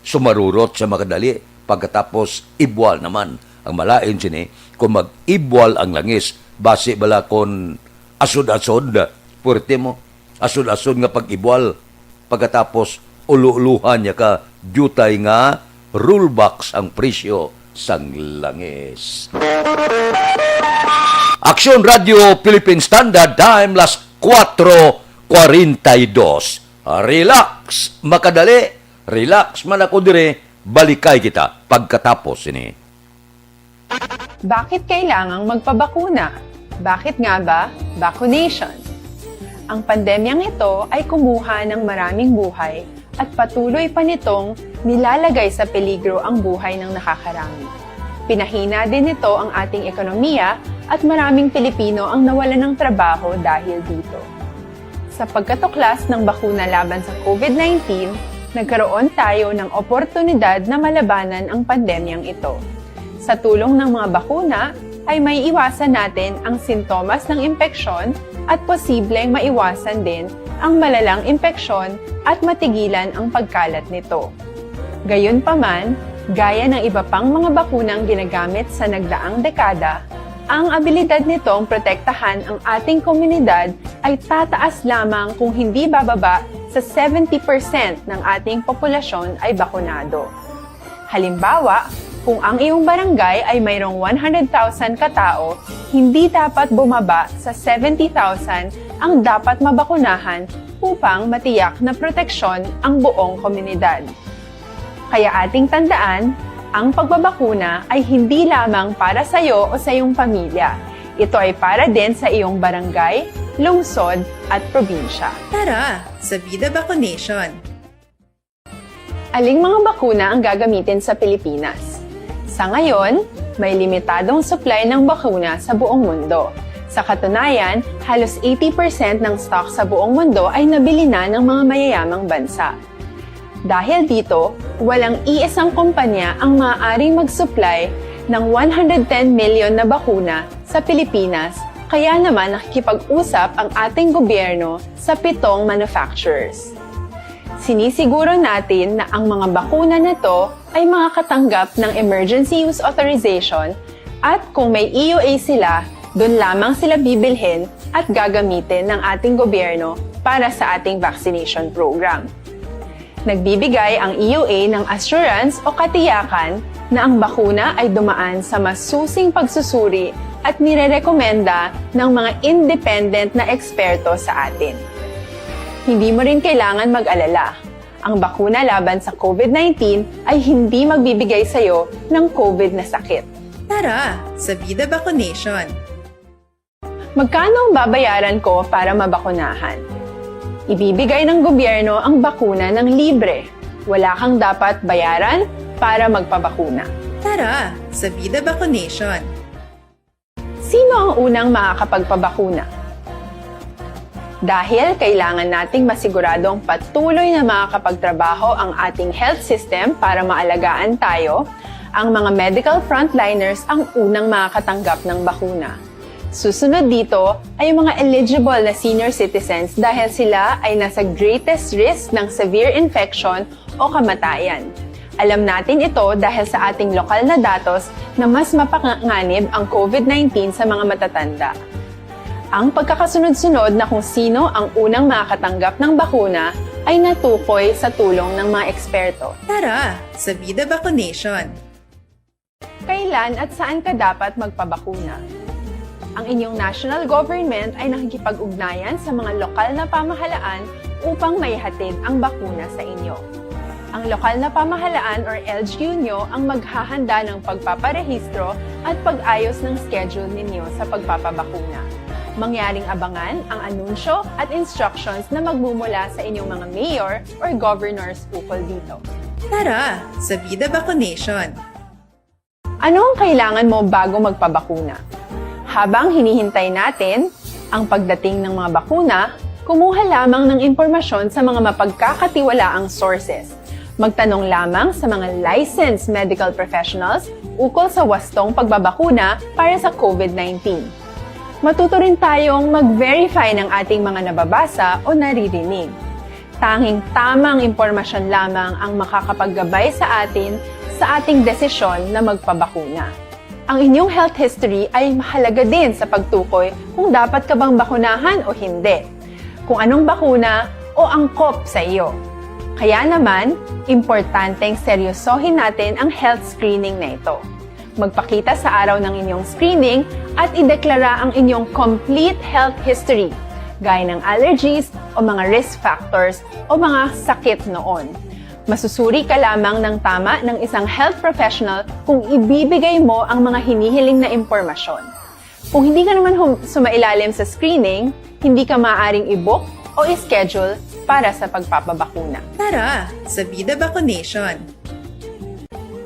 sumarurot sa makadali, pagkatapos ibwal naman. Ang malain sini, kung mag-ibwal ang langis, basi bala kon asod-asod, puwerte mo, asod-asod nga pag-ibwal, pagkatapos ulo-ulohan niya ka, diutay nga rollbacks ang presyo sang langis. Aksyon Radio Philippine Standard Time, las kuwatro kwarenta y dos. Relax, makadali. Relax man ako dire. Balikay kita pagkatapos sini. Bakit kailangang magpabakuna? Bakit nga ba vaccination? Ang pandemyang ito ay kumuha ng maraming buhay at patuloy pa nitong nilalagay sa peligro ang buhay ng nakakarami. Pinahina din nito ang ating ekonomiya at maraming Pilipino ang nawalan ng trabaho dahil dito. Sa pagkatuklas ng bakuna laban sa COVID nineteen, nagkaroon tayo ng oportunidad na malabanan ang pandemyang ito. Sa tulong ng mga bakuna, ay maiiwasan natin ang sintomas ng impeksyon at posibleng maiwasan din ang malalang impeksyon at matigilan ang pagkalat nito. Gayunpaman, gaya ng iba pang mga bakunang ginagamit sa nagdaang dekada, ang abilidad nitong protektahan ang ating komunidad ay tataas lamang kung hindi bababa sa seventy percent ng ating populasyon ay bakunado. Halimbawa, kung ang iyong barangay ay mayroong one hundred thousand katao, hindi dapat bumaba sa seventy thousand ang dapat mabakunahan upang matiyak na proteksyon ang buong komunidad. Kaya ating tandaan, ang pagbabakuna ay hindi lamang para sa iyo o sa iyong pamilya. Ito ay para din sa iyong barangay, lungsod, at probinsya. Tara, sa Vida Vaccination! Aling mga bakuna ang gagamitin sa Pilipinas? Sa ngayon, may limitadong supply ng bakuna sa buong mundo. Sa katunayan, halos eighty percent ng stock sa buong mundo ay nabili na ng mga mayayamang bansa. Dahil dito, walang iisang kumpanya ang maaaring mag-supply ng one hundred ten million na bakuna sa Pilipinas, kaya naman nakikipag-usap ang ating gobyerno sa pitong manufacturers. Sinisiguro natin na ang mga bakuna na to ay makakatanggap ng emergency use authorization at kung may E U A sila, doon lamang sila bibilhin at gagamitin ng ating gobyerno para sa ating vaccination program. Nagbibigay ang E U A ng assurance o katiyakan na ang bakuna ay dumaan sa masusing pagsusuri at nirerekomenda ng mga independent na eksperto sa atin. Hindi mo rin kailangan mag-alala. Ang bakuna laban sa COVID nineteen ay hindi magbibigay sa iyo ng COVID na sakit. Tara sa Vida Vaccination! Magkano ang babayaran ko para mabakunahan? Ibibigay ng gobyerno ang bakuna ng libre. Wala kang dapat bayaran para magpabakuna. Tara sa Vida Vaccination! Sino ang unang makakapagpabakuna? Dahil kailangan nating masiguradong patuloy na makakapagtrabaho ang ating health system para maalagaan tayo, ang mga medical frontliners ang unang makakatanggap ng bakuna. Susunod dito ay ang mga eligible na senior citizens dahil sila ay nasa greatest risk ng severe infection o kamatayan. Alam natin ito dahil sa ating lokal na datos na mas mapanganib ang COVID nineteen sa mga matatanda. Ang pagkakasunod-sunod na kung sino ang unang makakatanggap ng bakuna ay natukoy sa tulong ng mga eksperto. Tara sa Vida Vaccination! Kailan at saan ka dapat magpabakuna? Ang inyong national government ay nakikipag-ugnayan sa mga lokal na pamahalaan upang maihatid ang bakuna sa inyo. Ang lokal na pamahalaan or L G U nyo ang maghahanda ng pagpaparehistro at pag-ayos ng schedule ninyo sa pagpapabakuna. Mangyaring abangan ang anunsyo at instructions na magmumula sa inyong mga mayor or governors ukol dito. Tara sa Vida Vaccination! Ano ang kailangan mo bago magpabakuna? Habang hinihintay natin ang pagdating ng mga bakuna, kumuha lamang ng impormasyon sa mga mapagkakatiwalaang sources. Magtanong lamang sa mga licensed medical professionals ukol sa wastong pagbabakuna para sa COVID nineteen. Matuto rin tayong mag-verify ng ating mga nababasa o naririnig. Tanging tamang impormasyon lamang ang makakapaggabay sa atin sa ating desisyon na magpabakuna. Ang inyong health history ay mahalaga din sa pagtukoy kung dapat ka bang bakunahan o hindi, kung anong bakuna o angkop sa iyo. Kaya naman, importanteng seryosohin natin ang health screening na ito. Magpakita sa araw ng inyong screening at ideklara ang inyong complete health history, gaya ng allergies o mga risk factors o mga sakit noon. Masusuri ka lamang ng tama ng isang health professional kung ibibigay mo ang mga hinihiling na impormasyon. Kung hindi ka naman hum- sumailalim sa screening, hindi ka maaaring i-book o i-schedule para sa pagpapabakuna. Tara sa Vida Vaccination!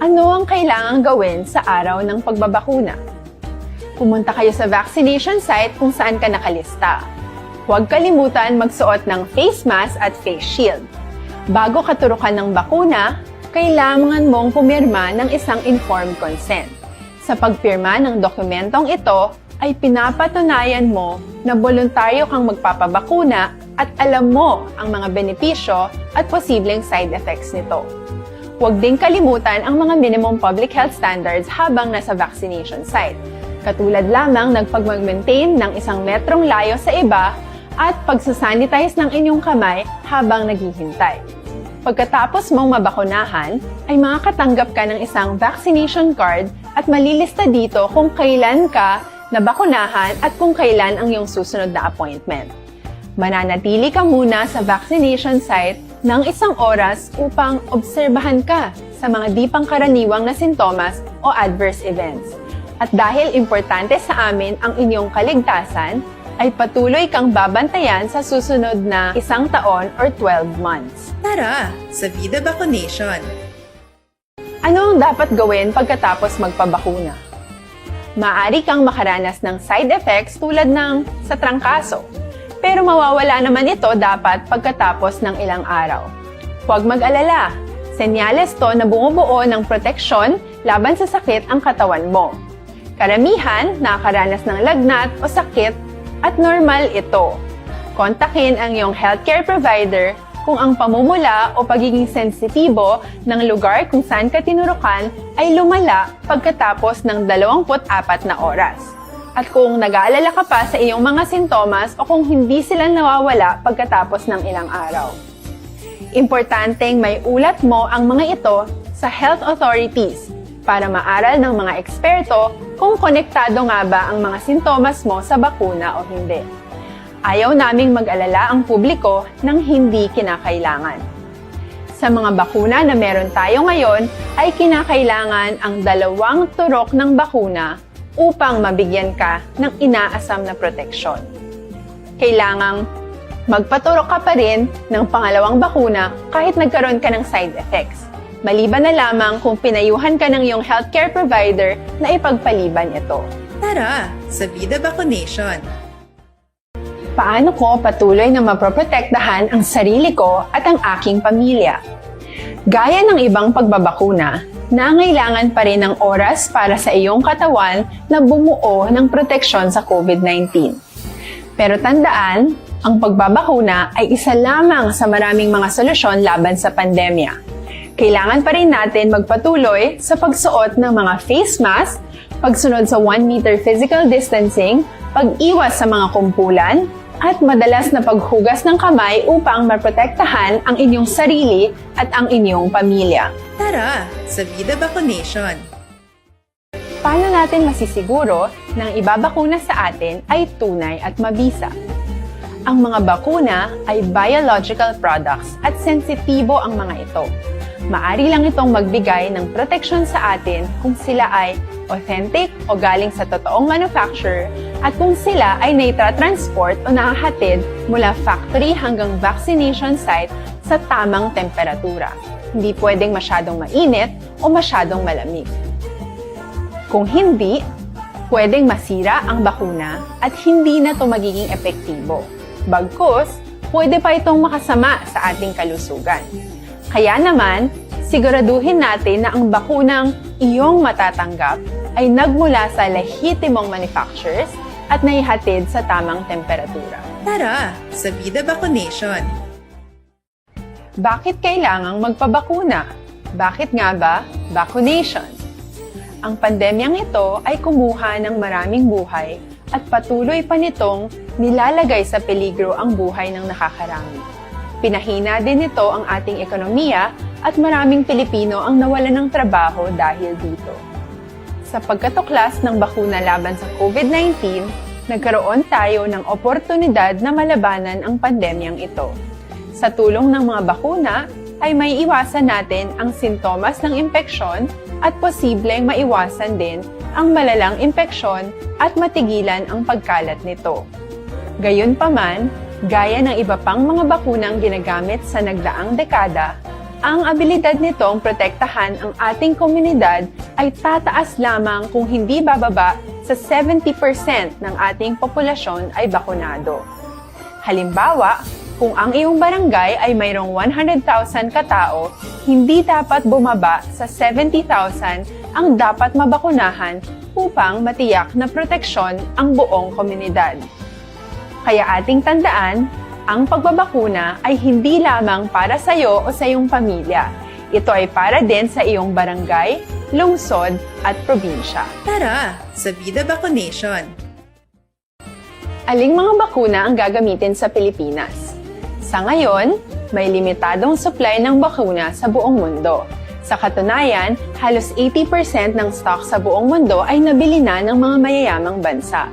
Ano ang kailangang gawin sa araw ng pagbabakuna? Pumunta kayo sa vaccination site kung saan ka nakalista. Huwag kalimutan magsuot ng face mask at face shield. Bago katurukan ng bakuna, kailangan mong pumirma ng isang informed consent. Sa pagpirma ng dokumentong ito, ay pinapatunayan mo na boluntaryo kang magpapabakuna at alam mo ang mga benepisyo at posibleng side effects nito. Huwag ding kalimutan ang mga minimum public health standards habang nasa vaccination site, katulad lamang ng pagmag-maintain ng isang metrong layo sa iba at pagsasanitize ng inyong kamay habang naghihintay. Pagkatapos mong mabakunahan, ay makakatanggap ka ng isang vaccination card at malilista dito kung kailan ka nabakunahan at kung kailan ang iyong susunod na appointment. Mananatili ka muna sa vaccination site ng isang oras upang obserbahan ka sa mga di pangkaraniwang na sintomas o adverse events. At dahil importante sa amin ang inyong kaligtasan, ay patuloy kang babantayan sa susunod na isang taon or twelve months. Tara sa Vida Vaccination! Ano ang dapat gawin pagkatapos magpabakuna? Maaari kang makaranas ng side effects tulad ng sa trangkaso, pero mawawala naman ito dapat pagkatapos ng ilang araw. Huwag mag-alala, senyales to na bumubuo ng proteksyon laban sa sakit ang katawan mo. Karamihan nakakaranas ng lagnat o sakit at normal ito. Kontakin ang iyong healthcare provider kung ang pamumula o pagiging sensitibo ng lugar kung saan ka tinurukan ay lumala pagkatapos ng dalawampu't apat na oras, at kung nag-aalala ka pa sa iyong mga sintomas o kung hindi sila nawawala pagkatapos ng ilang araw. Importanteng may ulat mo ang mga ito sa health authorities para maaral ng mga eksperto kung konektado nga ba ang mga sintomas mo sa bakuna o hindi. Ayaw naming mag-alala ang publiko ng hindi kinakailangan. Sa mga bakuna na meron tayo ngayon, ay kinakailangan ang dalawang turok ng bakuna upang mabigyan ka ng inaasam na proteksyon. Kailangang magpaturok ka pa rin ng pangalawang bakuna kahit nagkaroon ka ng side effects, maliban na lamang kung pinayuhan ka ng iyong healthcare provider na ipagpaliban ito. Tara sa Vida Vaccination! Paano ko patuloy na maproprotektahan ang sarili ko at ang aking pamilya? Gaya ng ibang pagbabakuna, nangailangan pa rin ng oras para sa iyong katawan na bumuo ng proteksyon sa COVID nineteen. Pero tandaan, ang pagbabakuna ay isa lamang sa maraming mga solusyon laban sa pandemya. Kailangan pa rin natin magpatuloy sa pagsuot ng mga face mask, pagsunod sa one meter physical distancing, pag-iwas sa mga kumpulan, at madalas na paghugas ng kamay upang maprotektahan ang inyong sarili at ang inyong pamilya. Tara sa Vida Vaccination! Paano natin masisiguro na ang ibabakuna sa atin ay tunay at mabisa? Ang mga bakuna ay biological products at sensitibo ang mga ito. Maari lang itong magbigay ng proteksyon sa atin kung sila ay authentic o galing sa totoong manufacturer at kung sila ay naitatransport o nahahatid mula factory hanggang vaccination site sa tamang temperatura. Hindi pwedeng masyadong mainit o masyadong malamig. Kung hindi, pwedeng masira ang bakuna at hindi na ito magiging epektibo. Bagkus, pwede pa itong makasama sa ating kalusugan. Kaya naman, siguraduhin natin na ang bakunang iyong matatanggap ay nagmula sa lehitimong manufacturers at naihatid sa tamang temperatura. Tara sa Vida Vaccination! Bakit kailangang magpabakuna? Bakit nga ba vaccination? Ang pandemyang ito ay kumuha ng maraming buhay at patuloy pa nitong nilalagay sa peligro ang buhay ng nakakarami. Pinahina din nito ang ating ekonomiya at maraming Pilipino ang nawalan ng trabaho dahil dito. Sa pagkatuklas ng bakuna laban sa COVID nineteen, nagkaroon tayo ng oportunidad na malabanan ang pandemyang ito. Sa tulong ng mga bakuna, ay maiiwasan natin ang sintomas ng impeksyon at posibleng maiwasan din ang malalang impeksyon at matigilan ang pagkalat nito. Gayunpaman, gaya ng iba pang mga bakunang ginagamit sa nagdaang dekada, ang abilidad nitong protektahan ang ating komunidad ay tataas lamang kung hindi bababa sa seventy percent ng ating populasyon ay bakunado. Halimbawa, kung ang iyong barangay ay mayroong one hundred thousand ka tawo, hindi dapat bumaba sa seventy thousand ang dapat mabakunahan upang matiyak na proteksyon ang buong komunidad. Kaya ating tandaan, ang pagbabakuna ay hindi lamang para sa iyo o sa iyong pamilya. Ito ay para din sa iyong barangay, lungsod, at probinsya. Tara sa Vida Vaccination! Aling mga bakuna ang gagamitin sa Pilipinas? Sa ngayon, may limitadong supply ng bakuna sa buong mundo. Sa katunayan, halos eighty percent ng stock sa buong mundo ay nabili na ng mga mayayamang bansa.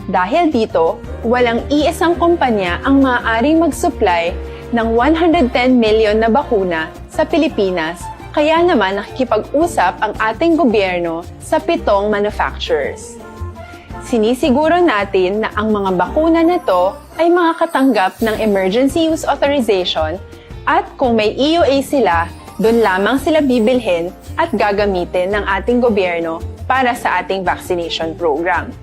Dahil dito, walang iisang kumpanya ang maaaring mag-supply ng one hundred ten million na bakuna sa Pilipinas, kaya naman nakikipag-usap ang ating gobyerno sa pitong manufacturers. Sinisiguro natin na ang mga bakuna na to ay makakatanggap ng emergency use authorization at kung may E U A sila, doon lamang sila bibilhin at gagamitin ng ating gobyerno para sa ating vaccination program.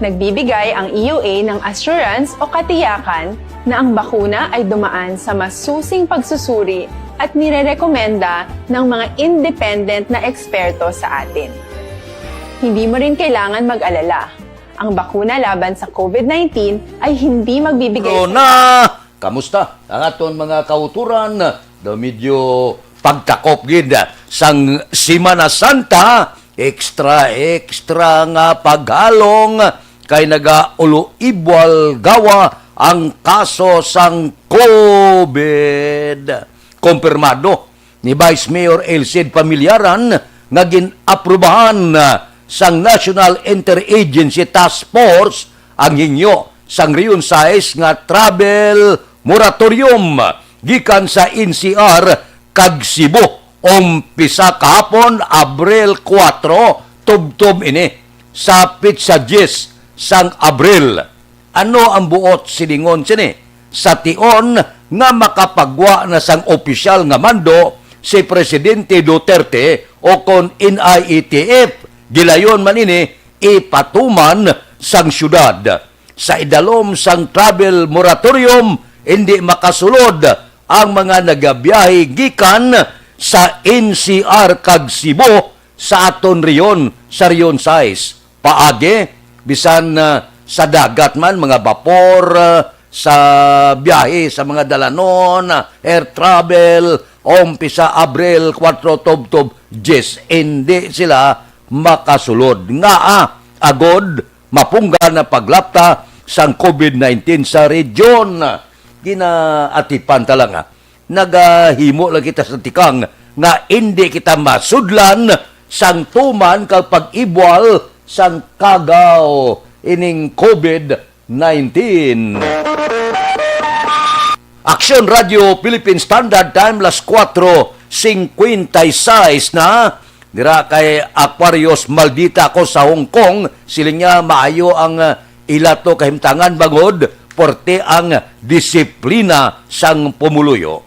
Nagbibigay ang E U A ng assurance o katiyakan na ang bakuna ay dumaan sa masusing pagsusuri at nirerekomenda ng mga independent na eksperto sa atin. Hindi mo rin kailangan mag-alala. Ang bakuna laban sa COVID nineteen ay hindi magbibigay Corona! Kamusta ang aton mga kauturan? Do medyo pagtakop gid sang Semana Santa, extra, extra nga paghalong kay nagaulo-ibwal gawa ang kaso sang COVID. Kumpirmado ni Vice Mayor El Cid Familiaran nga gin-aprubahan sang National Interagency Task Force ang hingyo sang Rehiyon sais nga travel moratorium gikan sa N C R kag Cebu. Umpisa kahapon, Abril kuwatro, tubtob ini sa petsa diyes sang Abril. Ano ang buot silingon sini? Sa tion nga makapagwa na sang opisyal nga mando si Presidente Duterte o kon N I E T F, gilayon man ini ipatuman sang syudad. Sa idalom sang travel moratorium, hindi makasulod ang mga nagabiyahe gikan sa N C R kag Cebu sa aton rehiyon sa Rehiyon sais. Paagi, bisan, ah, sa dagat man, mga bapor, ah, sa biyahe sa mga dalanon, ah, air travel, umpisa Abril kuwatro tubtob diyes, hindi sila makasulod. Ngaa? Agod mapunggan ang paglapta sang COVID nineteen sa rehiyon. Ginaatipan ta lang, ah. Nagahimo lang kita sa tikang nga indi kita masudlan sang tuman kag pag-ibwal sang kagaw ining COVID nineteen. Aksyon Radio Philippine Standard Time, las kuwatro singkwenta y seis na. Dira kay Aquarius Maldita ako sa Hong Kong, siling niya, maayo ang, ah, ilato kahimtangan bangod puwerte ang disiplina sang pumuluyo.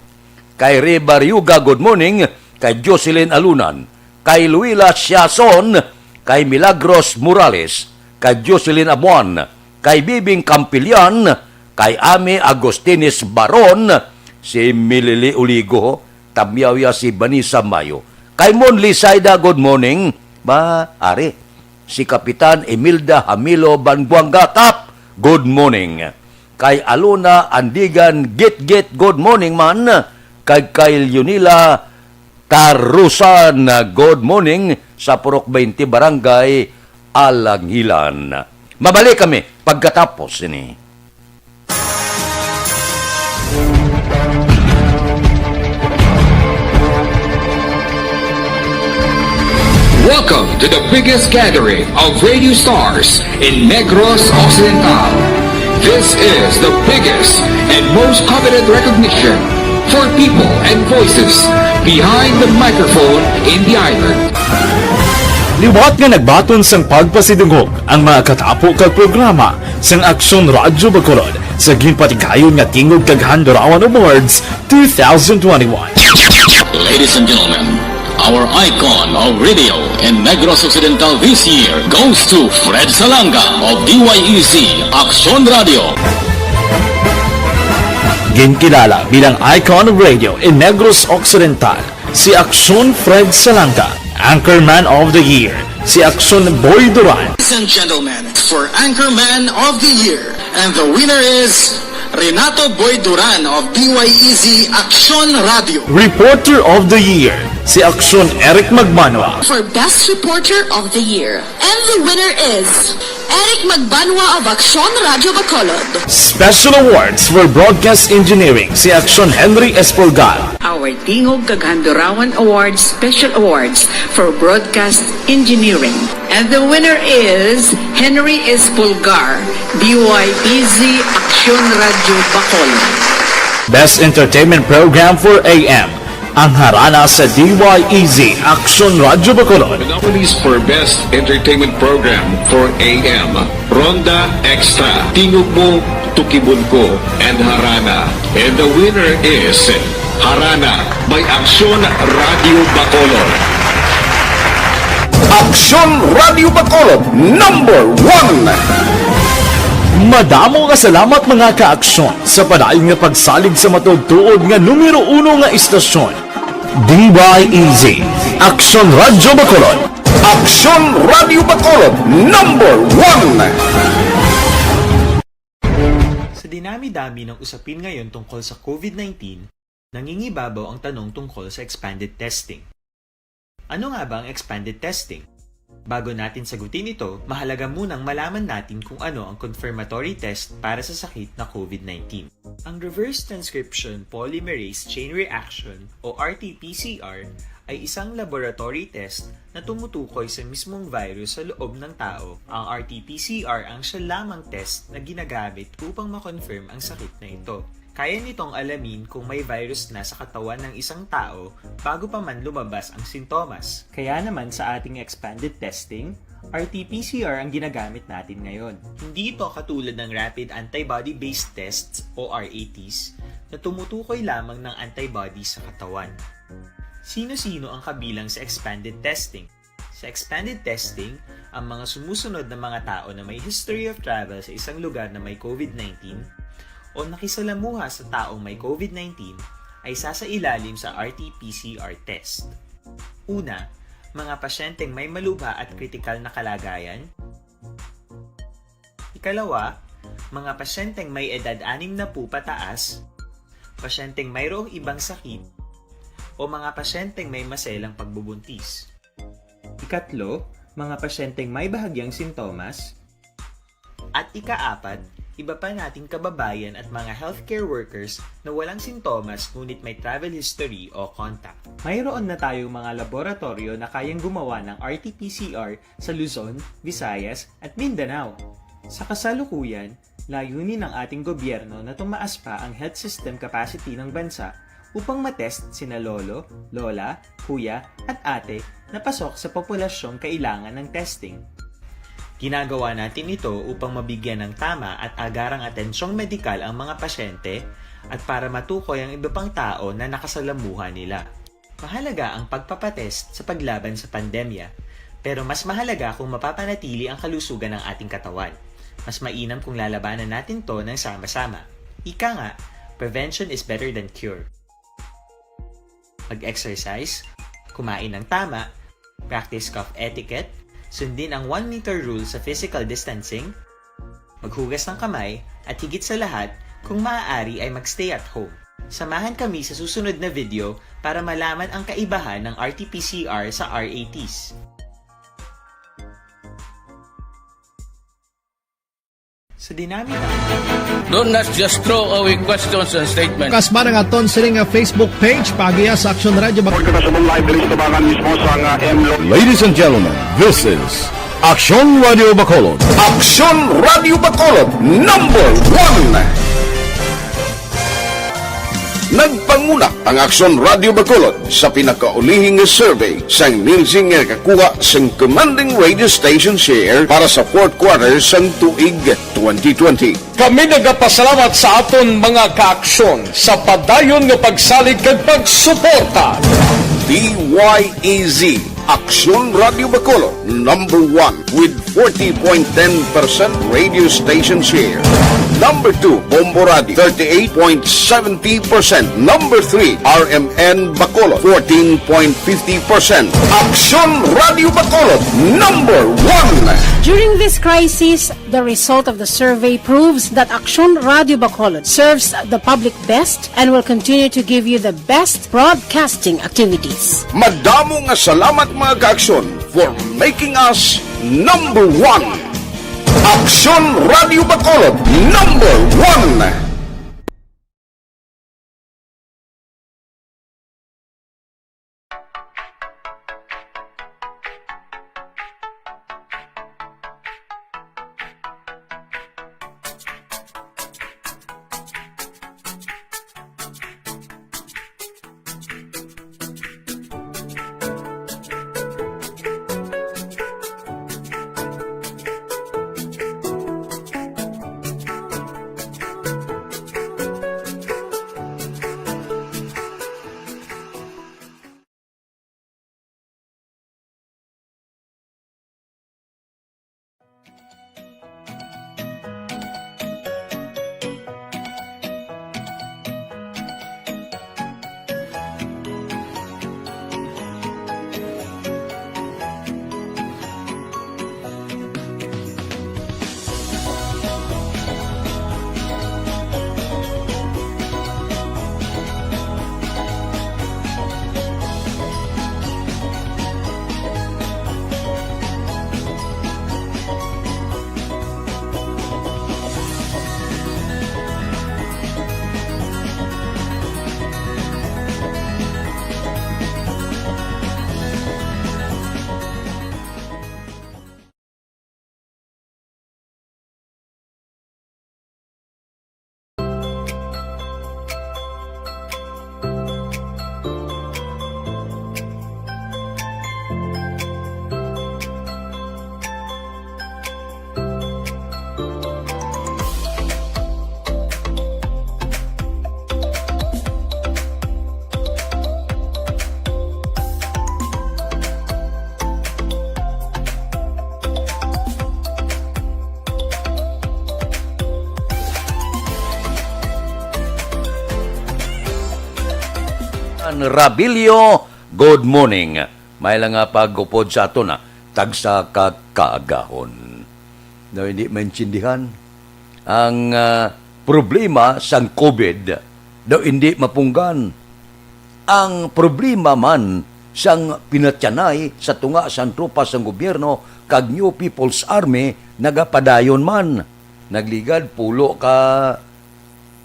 Kay Rey Bariuga, good morning. Kay Jocelyn Alunan, kay Luila Siason, kay Milagros Morales, kay Jocelyn Abuan, kay Bibing Campillan, kay Ami Agustines Baron, si Milili Uligo, tamyaw ya si Vanessa Mayo. Kay Mon Lisaida, good morning. Ba, ari. Si Kapitan Imelda Hamilo Banbuanga Kap, good morning. Kay Alona Andigan Gitgit, good morning man. Kay, kay Leonila Tarusan, good morning sa Purok twenty, Barangay Alangilan. Mabalik kami pagkatapos ini. Welcome to the biggest gathering of radio stars in Negros Occidental. This is the biggest and most coveted recognition for people and voices behind the microphone in the island. Liwat nga nagbaton sang pagpasidungog ang mga katapo kag programa sang Aksyon Radyo Bacolod sa ginpatigayon nga Tingog kag Handurawan Awards two thousand twenty-one. Ladies and gentlemen, our icon of radio in Negros Occidental this year goes to Fred Salanga of D Y E Z Aksyon Radio. Ginkilala bilang icon of radio in Negros Occidental si Aksyon Fred Salanga, Anchorman of the Year si Aksyon Boy Duran. Ladies and gentlemen, for Anchorman of the Year, and the winner is Renato Boy Duran of D Y E Z Aksyon Radio. Reporter of the Year si Aksyon Eric Magbanwa. For Best Reporter of the Year, and the winner is Eric Magbanwa of Aksyon Radio Bacolod. Special Awards for Broadcast Engineering si Aksyon Henry Espolgar. Our Tingog kag Handurawan Awards Special Awards for Broadcast Engineering. And the winner is Henry Espolgar, D Y E Z Aksyon Radio Bacolod. Best Entertainment Program for A M, ang Harana sa D Y E Z Aksyon Radio Bacolod. The nominees for Best Entertainment Program for A M, Ronda Extra, Tingog Mo, Tukibon Ko, and Harana. And the winner is Harana by Aksyon Radio Bacolod. Aksyon Radio Bacolod, number one. Madamo nga salamat, mga ka-aksyon, sa padayon nga pagsalig sa matuod-tuod nga numero uno nga istasyon. D Y E Z, Aksyon Radyo Bacolod. Aksyon Radyo Bacolod, number one. Sa dinami-dami ng usapin ngayon tungkol sa COVID nineteen, nangingibabaw ang tanong tungkol sa expanded testing. Ano nga ba ang expanded testing? Bago natin sagutin ito, mahalaga munang malaman natin kung ano ang confirmatory test para sa sakit na COVID nineteen. Ang reverse transcription polymerase chain reaction o R T P C R ay isang laboratory test na tumutukoy sa mismong virus sa loob ng tao. Ang R T P C R ang siya lamang test na ginagamit upang ma-confirm ang sakit na ito. Kaya nitong alamin kung may virus na sa katawan ng isang tao bago pa man lumabas ang sintomas. Kaya naman sa ating expanded testing, R T P C R ang ginagamit natin ngayon. Hindi ito katulad ng rapid antibody-based tests o R A Ts na tumutukoy lamang ng antibody sa katawan. Sino-sino ang kabilang sa expanded testing? Sa expanded testing, ang mga sumusunod na mga tao na may history of travel sa isang lugar na may COVID nineteen o nakisalamuha sa taong may COVID nineteen ay sasailalim sa R T P C R test. Una, mga pasyenteng may malubha at kritikal na kalagayan. Ikalawa, mga pasyenteng may edad anim na po pataas, pasyenteng mayroong ibang sakit, o mga pasyenteng may maselang pagbubuntis. Ikatlo, mga pasyenteng may bahagyang sintomas. At ikaapat, iba pa nating kababayan at mga healthcare workers na walang sintomas ngunit may travel history o contact. Mayroon na tayong mga laboratoryo na kayang gumawa ng R T P C R sa Luzon, Visayas, at Mindanao. Sa kasalukuyan, layunin ng ating gobyerno na tumaas pa ang health system capacity ng bansa upang matest sina lolo, lola, kuya, at ate na pasok sa populasyong kailangan ng testing. Ginagawa natin ito upang mabigyan ng tama at agarang atensyong medikal ang mga pasyente at para matukoy ang iba pang tao na nakasalamuha nila. Mahalaga ang pagpapatest sa paglaban sa pandemya, pero mas mahalaga kung mapapanatili ang kalusugan ng ating katawan. Mas mainam kung lalabanan natin 'to ng sama-sama. Ika nga, prevention is better than cure. Mag-exercise, kumain ng tama, practice cough etiquette, sundin ang one meter rule sa physical distancing, maghugas ng kamay, at higit sa lahat, kung maaari ay mag-stay at home. Samahan kami sa susunod na video para malaman ang kaibahan ng R T P C R sa R A Ts. Sa dinamit ng Don't not just throw away questions and statements. Kasma nga aton sini nga Facebook page, paagiha sa Aksyon Radio Bacolod. Report ko na sa mong live diri sa tabangan mismo sa nga M L O. Ladies and gentlemen, this is Aksyon Radio Bacolod. Aksyon Radio Bacolod, number one. Nagpanguna ang Aksyon Radio Bacolod sa pinakaulihi nga survey sang Nielsen nga nakakuha sang commanding radio station share para sa fourth quarter sang tuig twenty twenty. Kami nagapasalamat sa aton mga kaaksyon sa padayon nga pagsalig kag pagsuporta. D Y E Z, Aksyon Radio Bacolod, number one with forty point ten percent radio station share. Number two, Bombo Radio, thirty-eight point seventy percent. Number three, R M N Bacolod, fourteen point fifty percent. Aksyon Radio Bacolod, number one. During this crisis, the result of the survey proves that Aksyon Radio Bacolod serves the public best and will continue to give you the best broadcasting activities. Madamo nga salamat, mga kaaksyon, for making us number one. Aksyon Radio Bacolod, number one. Rabilio, good morning. May lang nga pag-upod sa aton, ah, tagsa ka kaagahon. Daw hindi maintindihan ang, ah, problema sang COVID. Daw hindi mapunggan ang problema man sang pinatyanay sa tunga sang tropa sang gobyerno kag New People's Army nagapadayon man. Nagligad pulo ka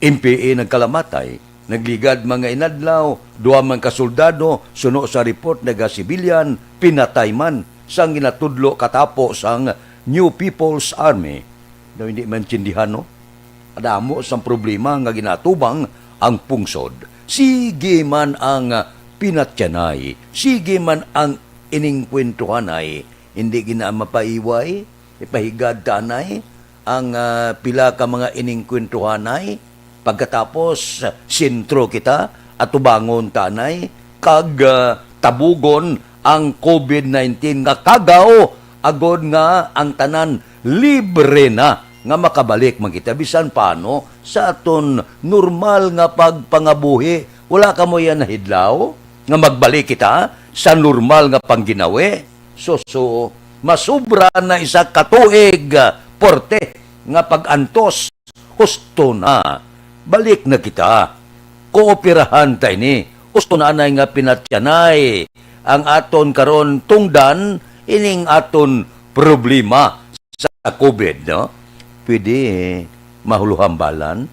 M P A nagkalamatay. Nagligad mga inadlaw, duha man ka soldado, suno sa report, naga-civilian, pinatay man sang ginatudlo katapo sang New People's Army. Daw hindi maintindihan, no? Adamo sang problema nga ginatubang ang pungsod. Sige man ang pinatyanay, sige man ang iningkwentuhanay, hindi gina mapaiway, ipahigad tanay ang, ah, pila ka mga iningkwentuhanay. Pagkatapos, sentro kita, atubangon tanay, kag, ah, tabugon ang COVID nineteen nga kagaw, agod nga ang tanan libre na nga makabalik man kita bisan paano sa aton normal nga pagpangabuhi. Wala kamo yan nahidlaw nga magbalik kita sa normal nga pangginawi? Suso, masubra na isa ka tuig, porte nga pag-antos. Husto na. Balik na kita. Kooperahan ta ini. Husto na anay nga pinatyanay ang aton karon tungdan ining aton problema sa COVID, no? Pwede mahuluhambalan.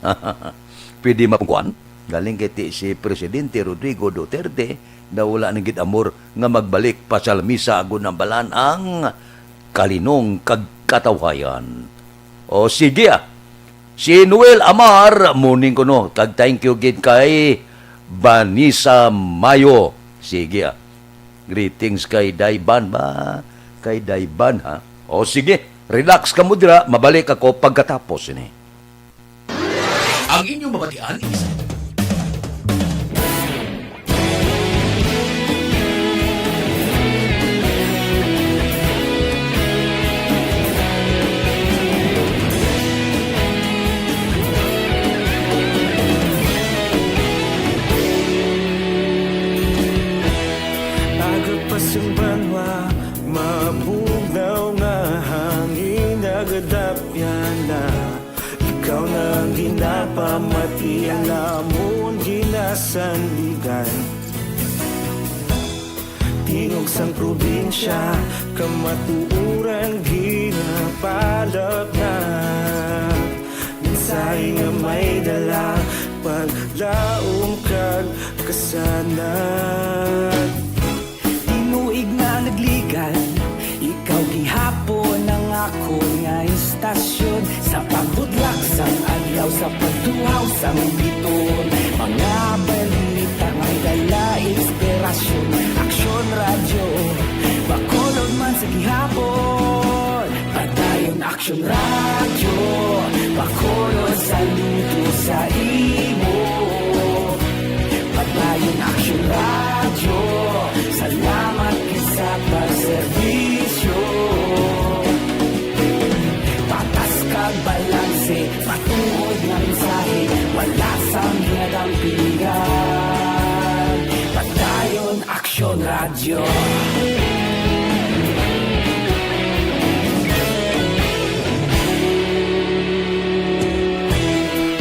Pwede mapungkuan. Galing kay ti si Presidente Rodrigo Duterte na wala na gid amor nga magbalik pa sa lamisa agud hambalan ang kalinong kag katawhayan. O sige, ah. Si Noel Amar, morning kuno. Kag thank you gid kay Vanessa Mayo. Sige, ah. Greetings kay Dayban ba? Kay Dayban, ha? O sige, relax ka mo dira. Mabalik ako pagkatapos ini. Ang inyong mabatian is Aga pa sang banwa, mabugnaw nga hangin, nagadapyan na. Ikaw na ang ginapamati, ang amon ginasandigan. Tingog sang probinsya, kamatuoran ginapalapnag. Mensahe nga may dala, paglaom kag kasanag. Tinuig na nagligad, ikaw gihapon ang akon nga istasyon. Sa pagbutlak sang adlaw, sa pagtuhaw sang biton, mga balita may dala inspirasyon. Aksyon Radyo, Bacolod man sa gihapon. Padayon Aksyon Radyo, Bacolod, saludo sa imo. Padayon Aksyon Radyo, salamat gid sa pagserbisyo. Patas kag balanse, matuod nga mensahe, wala sang ginadampingan. Padayon Aksyon Radyo.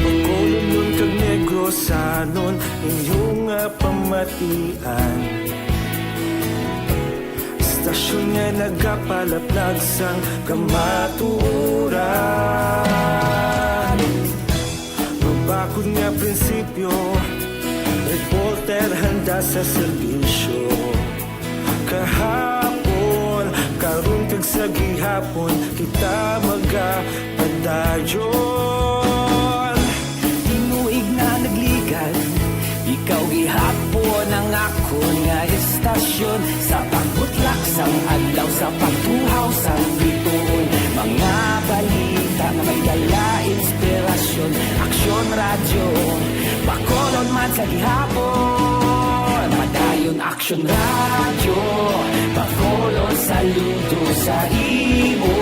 Bacolodnon kag Negrosanon, inyo nga pamatian. Istasyon nga nagapalaplag sang kamatuoran. Mabakod nga prinsipyo, reporter handa sa serbisyo. Kahapon, karon, kag sa gihapon, kita magapadayon. Tinuig na nagligad, ikaw gihapon ang akon nga istasyon. Sa pagbutlak sang adlaw, sa pagtuhaw sang bituon, mga balita nga may dala inspirasyon. Aksyon Radyo, Bacolod man sa gihapon. Padayon Aksyon Radyo, Bacolod, saludo sa imo.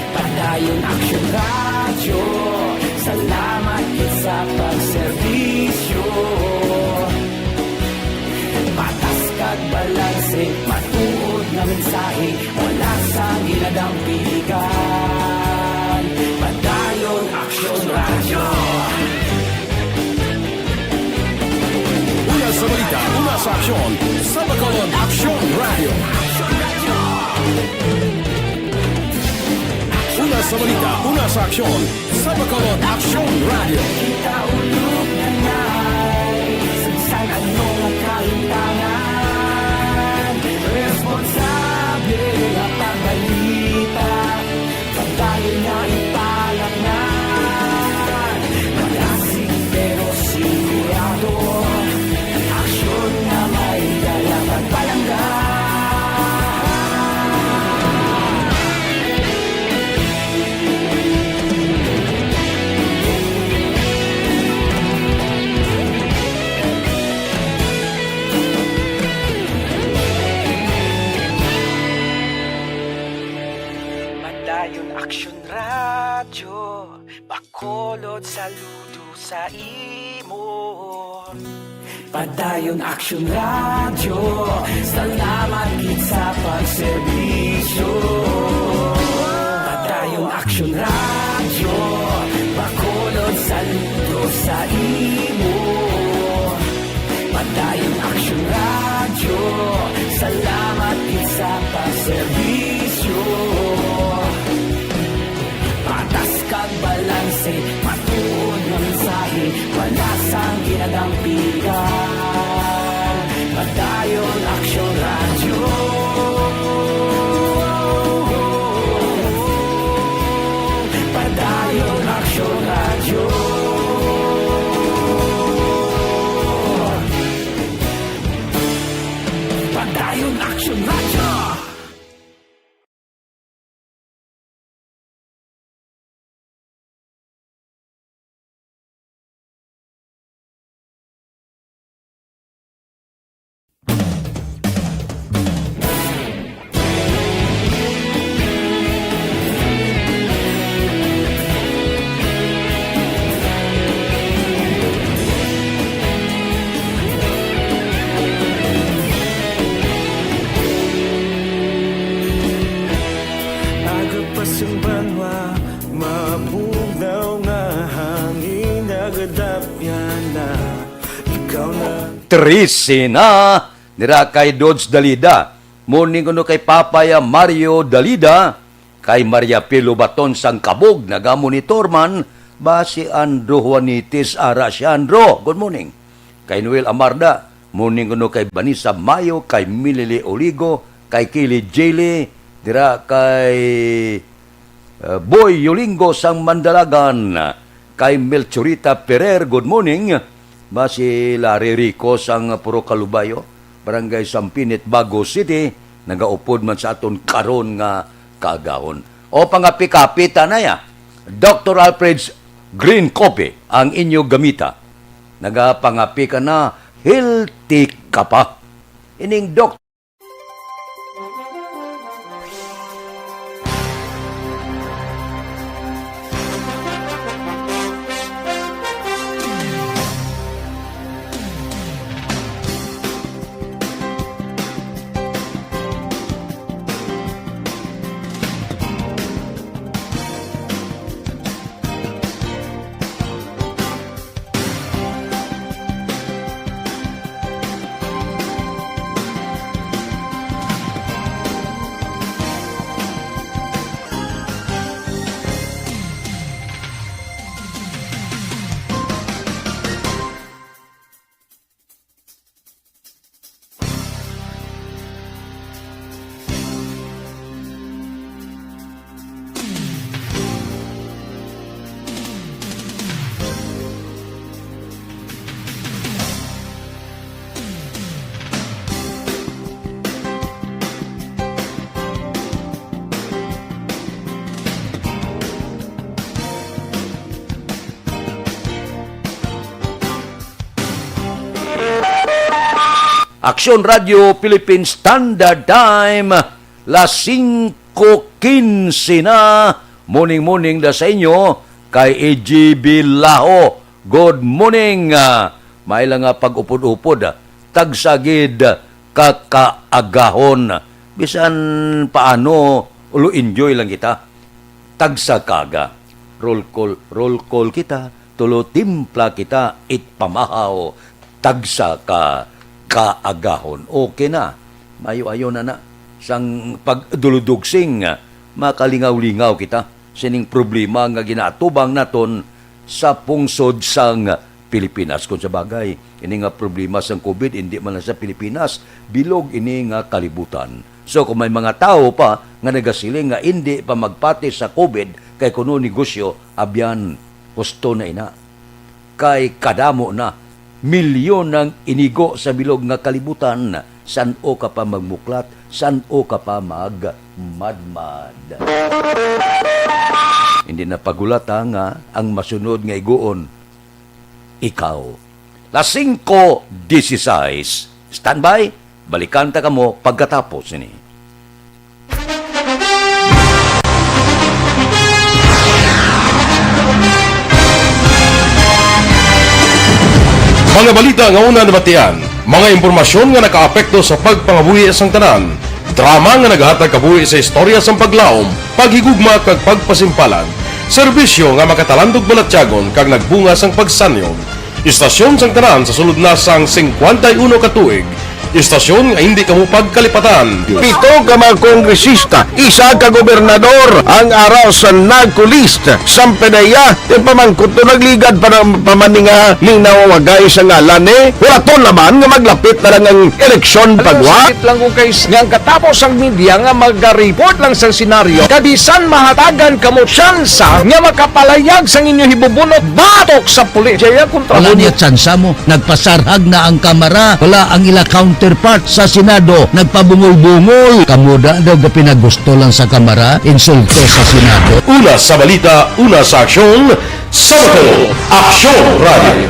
Padayon Aksyon Radyo, salamat gid sa pagserbisyo. Wala sang ginadampigan. Padayon Aksyon Radyo. Una sa balita, una sa aksyon, sa Bacolod Aksyon Radyo. Una sa balita, una sa aksyon, sa Bacolod Aksyon Radyo. Kita ulog na ngay, sa bisan ano nga kahintangan, responsable nga pagbalita, padayon nga ipalaknag. Malasig pero sigurado, aksyon nga may dala pagpalangga. Padayon Aksyon Radyo, Bacolod, saludo sa imo. Padayon Aksyon Radyo, salamat gid sa pagserbisyo. Padayon Aksyon Radyo, Bacolod, saludo sa imo. Padayon Aksyon Radyo, salamat gid sa pagserbisyo. Patas kag balanse, matuod nga mensahe, wala sang ginadampigan. Padayon Aksyon Radyo. Padayon Aksyon Radyo. Padayon Aksyon Radyo. Aga pa sang banwa, mabugnaw nga hangin, nagadapyan na ikaw na. Trese na, nira kay Dodge Dalida. Morning kuno kay Papaya Mario Dalida, kay Maria Pilo Baton sang Kabog, nagamonitor man, ba si Andro Juanitis ara si Andro. Good morning. Kay Noel Amarda, morning kuno kay Vanessa Mayo, kay Milili Oligo, kay Kili Jaylee, dira kay, uh, Boy Yulingo sang Mandalagan, kay Melchorita Ferrer, good morning. Ba si Larry Rico sang Puro Kalubayo, Barangay Sampinit, Bago City, nagaupod man sa aton karon nga kaagahon. O, pangapi-kapi ta na ya. Doctor Alfred's Green Coffee ang inyo gamita. Nagapangapi ka na, healthy ka pa. Ining Doc Aksyon Radio Philippine Standard Time, las singko quince na. Morning, morning da sa inyo, kay A G B Laho. Good morning. Ah, may lang nga pag-upod-upod, ah, tagsa gid, ah, ka kaagahon. Bisan paano, ulo enjoy lang kita. Tagsa kaga. Roll call, roll call kita. Tulo timpla kita, it pamahaw. Tagsa ka kaagahon. Okay na. Mayo-ayo na na. Sang pagduludugsing, makalingaw-lingaw kita sining problema nga ginaatubang naton sa pungsod sang Pilipinas. Kung sa bagay, ini nga problema sang COVID, hindi man lang sa Pilipinas, bilog ini nga kalibutan. So, kung may mga tawo pa nga nagasiling nga hindi pa magpati sa COVID, kay kuno negosyo, abyan, husto na ina. Kay kadamo na, milyon ang inigo sa bilog nga kalibutan. San-o ka pa magmuklat, san-o ka pa magmadmad. Hindi na pagulata nga ang masunod nga iguon, ikaw. Las singko dieciséis. Standby, balikan ta kamo pagkatapos sini. Mga balita nga una nabatian, mga impormasyon nga nakaapekto sa pagpangabuhi sang tanan, drama nga nagahatag kabuhi sa istorya sang paglaom, paghigugma kag pagpasimpalan, serbisyo nga makatalandog balatyagon kag nagbunga sang pagsanyog. Istasyon sang tanan sa sulod na sang singkwenta y uno ka tuig, istasyon nga hindi kamo pagkalipatan. Pito ka mga kongresista, isa ka gobernador ang araw sa NAGCO list. Sang P D E A, ti pamangkot to nagligad pa na, pa man ni nga ning nawawagay sa ngalan ni. Wala to naman nga maglapit na lang ang eleksyon pagwa. Sakit lang kung kay nga ang katapos ang media nga maga-report lang sang senaryo, kabisan mahatagan kamo tsansa nga makapalayag sang inyo hibubunot batok sa pulis. Jaya kontra Wala mo. Niya tsansa mo. Nagpasarhag na ang Kamara. Wala ang ila counterpart sa Senado. Nagpabungol-bungol. Kamo da daw ga pinagusto lang sa Kamara, insulto sa Senado. Una sa balita, una sa aksyon, sa Bacolod, Aksyon Radio.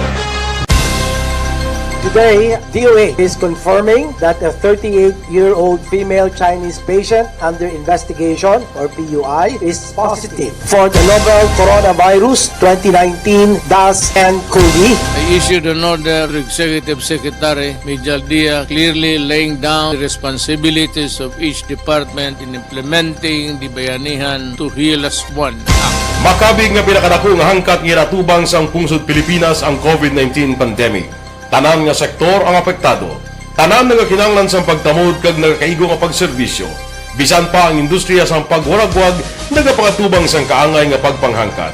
Today, D O H is confirming that a thirty-eight-year-old female Chinese patient under investigation, or P U I, is positive for the novel coronavirus twenty nineteen dash N cov. I issued an order to Executive Secretary Mijal Dia, clearly laying down the responsibilities of each department in implementing the Bayanihan Tuhilas One Act. Makabig nga pinakadako nga hangkat nga ginatubang sang pungsod Pilipinas ang COVID nineteen pandemic. Tanan nga sektor ang apektado. Tanan nagakinahanglan sang pagtamod kag nagakaigo nga pagserbisyo. Bisan pa ang industriya sang pagwaragwag nagapangatubang sang kaangay nga pagpanghangkat.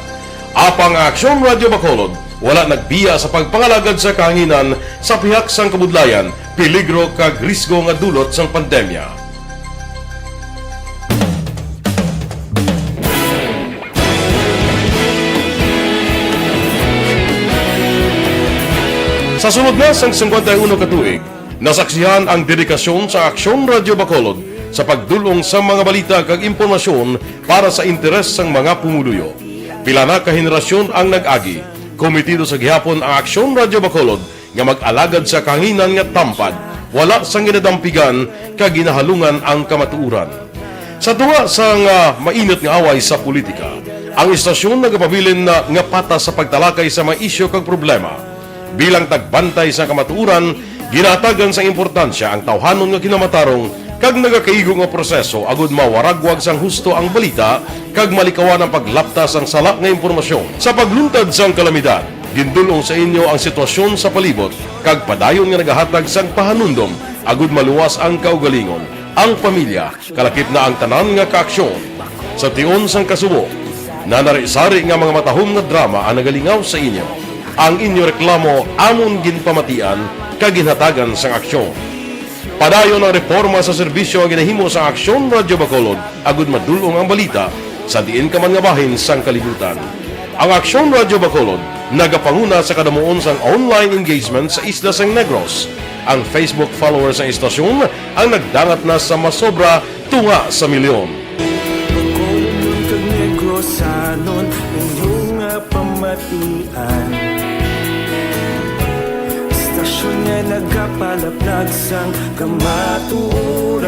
Apang ang Aksyon Radio Bacolod wala nagbiya sa pagpangalagad sa kahanginan sa pihak sang kabudlayan, peligro kag risgo nga dulot sang pandemya. Sa sulod na sang singkwenta y uno ka tuig, nasaksihan ang dedikasyon sa Aksyon Radio Bacolod sa pagdul-ong sa mga balita kag impormasyon para sa interes sang mga pumuluyo. Pila na ka henerasyon ang nag-agi. Komitido sa gihapon ang Aksyon Radio Bacolod nga mag-alagad sa kahanginan nga tampad, wala sang ginadampigan kag ginahalungan ang kamatuoran. Sa tunga sang, ah, mainit nga away sa politika, ang istasyon nagapabilin na nga patas sa pagtalakay sa mga isyu kag problema. Bilang tagbantay sa kamatuoran, ginahatagan sang importansya ang tawhanon nga kinamatarong kag nagakaigo nga proseso agud mawaragwag sang husto ang balita kag malikawan ang paglapta sang sala nga impormasyon. Sa pagluntad sang kalamidad, gindul-ong sa inyo ang sitwasyon sa palibot kag padayon nga nagahatag sang pahanumdom agud maluwas ang kaugalingon, ang pamilya, kalakip na ang tanan nga kaaksyon. Sa tion sang kasubo, nanari-sari nga mga matahom nga drama ang nagalingaw sa inyo. Ang inyo reklamo amon ginpamatian kag ginhatagan sang aksyon. Padayon ang reporma sa serbisyo nga ginahimo sang Aksyon Radio Bacolod agud madul-ong ang balita sa diin ka man nga bahin sang kalibutan. Ang Aksyon Radio Bacolod nagapanguna sa kadamuon sang online engagement sa isla sang Negros. Ang Facebook followers sang istasyon ang nagdangat na sa masobra tunga sa milyon. Bacolodnon kag Negrosanon, inyo nga pamatian. Istasyon nga nagapalaplag sang kamatuoran.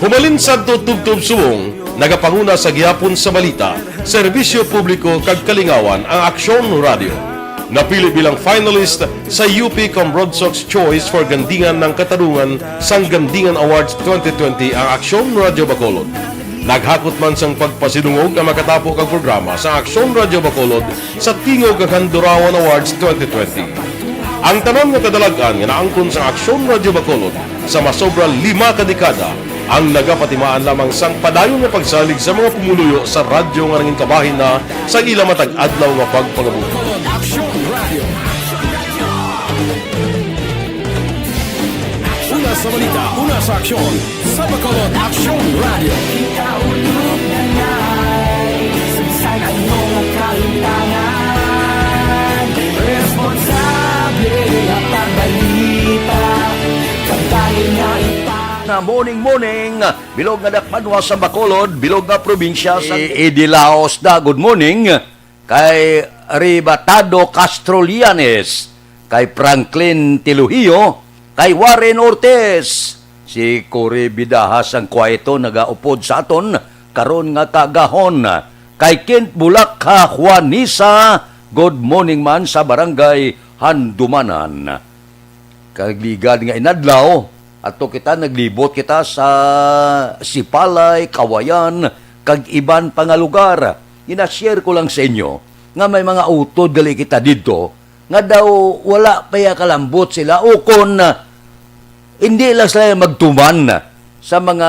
Humalin sadto tubtob subong, nagapanguna sa gihapon sa balita, serbisyo publiko kag kalingawan ang Aksyon Radio. Napili bilang finalist sa U P Comrade Sox Choice for Gandingan ng Katarungan sang Gandingan Awards twenty twenty ang Aksyon Radyo Bacolod. Naghakot man sang pagpasidungog ang makatapo kag programa sa Aksyon Radyo Bacolod sa Tingog kag Handurawan Awards twenty twenty. Ang tanan nga kadalag-an nga naangkon sa Aksyon Radyo Bacolod sa masobra lima ka dekada ang nagapatimaan lamang sang padayon nga pagsalig sa mga pumuluyo sa radyo nga nangin kabahin na sa ila matag adlaw nga pagpangabuhi. Aksyon Radio. Una sa balita, una sa aksyon, sa Bacolod Aksyon Radio. Sa ano nga kalimtangan, responsable nga pagbalita, kabahin nga ipa- Na morning, morning, bilog nga dakpanwa sa Bacolod, bilog nga probinsya sa I-, Idilaos na. Good morning kay Ribatado Castrolianes, kay Franklin Tilujillo, kay Warren Ortiz, si Cory Bidaha sang Cuaito nagaupod sa aton karon nga kaagahon, kay Kent Bulakha Juanisa, good morning man sa Barangay Handumanan. Kag ligad nga inadlaw, ato kita, naglibot kita sa Sipalay, Kawayan, kag iban pa nga lugar. Gina-share ko lang sa inyo nga may mga utod gali kita didto nga daw wala pa ya kalambot sila, ukon, ah, hindi lang sila magtuman sa mga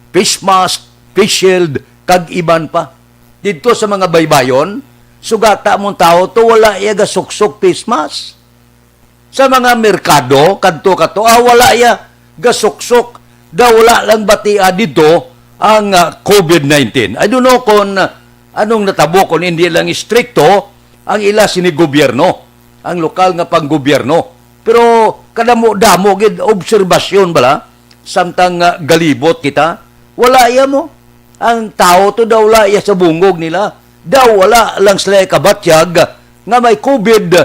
face mask, face shield, kag iban pa. Didto sa mga baybayon, sugata mong tawo to, wala iya gasuksok face mask. Sa mga merkado, kadto-kadto, ah, wala iya gasuksok. Daw wala lang batia didto ang, ah, covid nineteen. I don't know kung, ah, anong natabo, kung hindi lang istrikto ang ila sini gobyerno, ang lokal nga panggobyerno. Pero kadamo-damo gid obserbasyon bala, samtang, ah, galibot kita, wala iya mo. Ang tawo to daw wala iya sa bungog nila. Daw wala lang sila kabatyag nga may covid.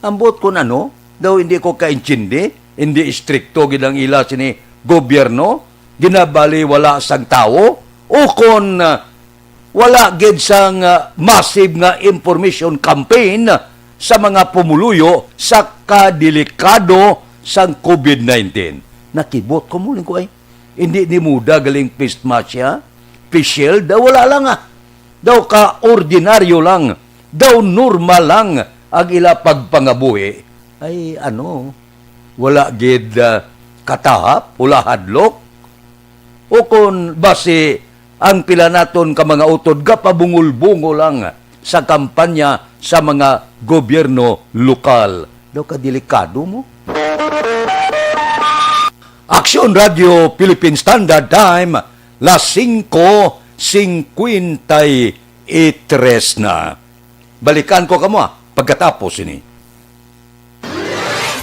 Ambot kun ano, daw hindi ko kaintindi, hindi istrikto gid ang ila sini gobyerno, ginabaliwala sang tawo, o kon, ah, wala gid sang, ah, massive nga information campaign sa mga pumuluyo sa kadelikado sang covid nineteen. Nakibot ko mo ko ay, hindi ni muda galing face mask siya, face shield, ah, wala lang, ah. Daw ka ordinaryo lang, daw normal lang ang ila pagpangabuhi. Ay, ano, wala gid, ah, katahap, wala hadlok. O kon basi ang pila naton ka mga utod gapabungol-bungol lang sa kampanya sa mga gobyerno lokal. Daw ka delikado mo. Aksyon Radio Philippine Standard Time, las singko singkwenta y tres na. Balikan ko kamo, ah, pagkatapos ini.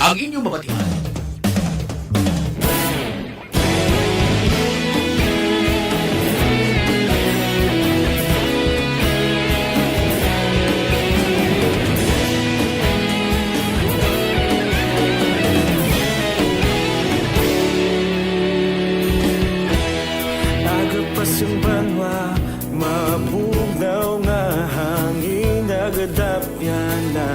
Ang inyong mabatian. Agapas ang banwa, mabugnaw nga hangin, nagadapyan na.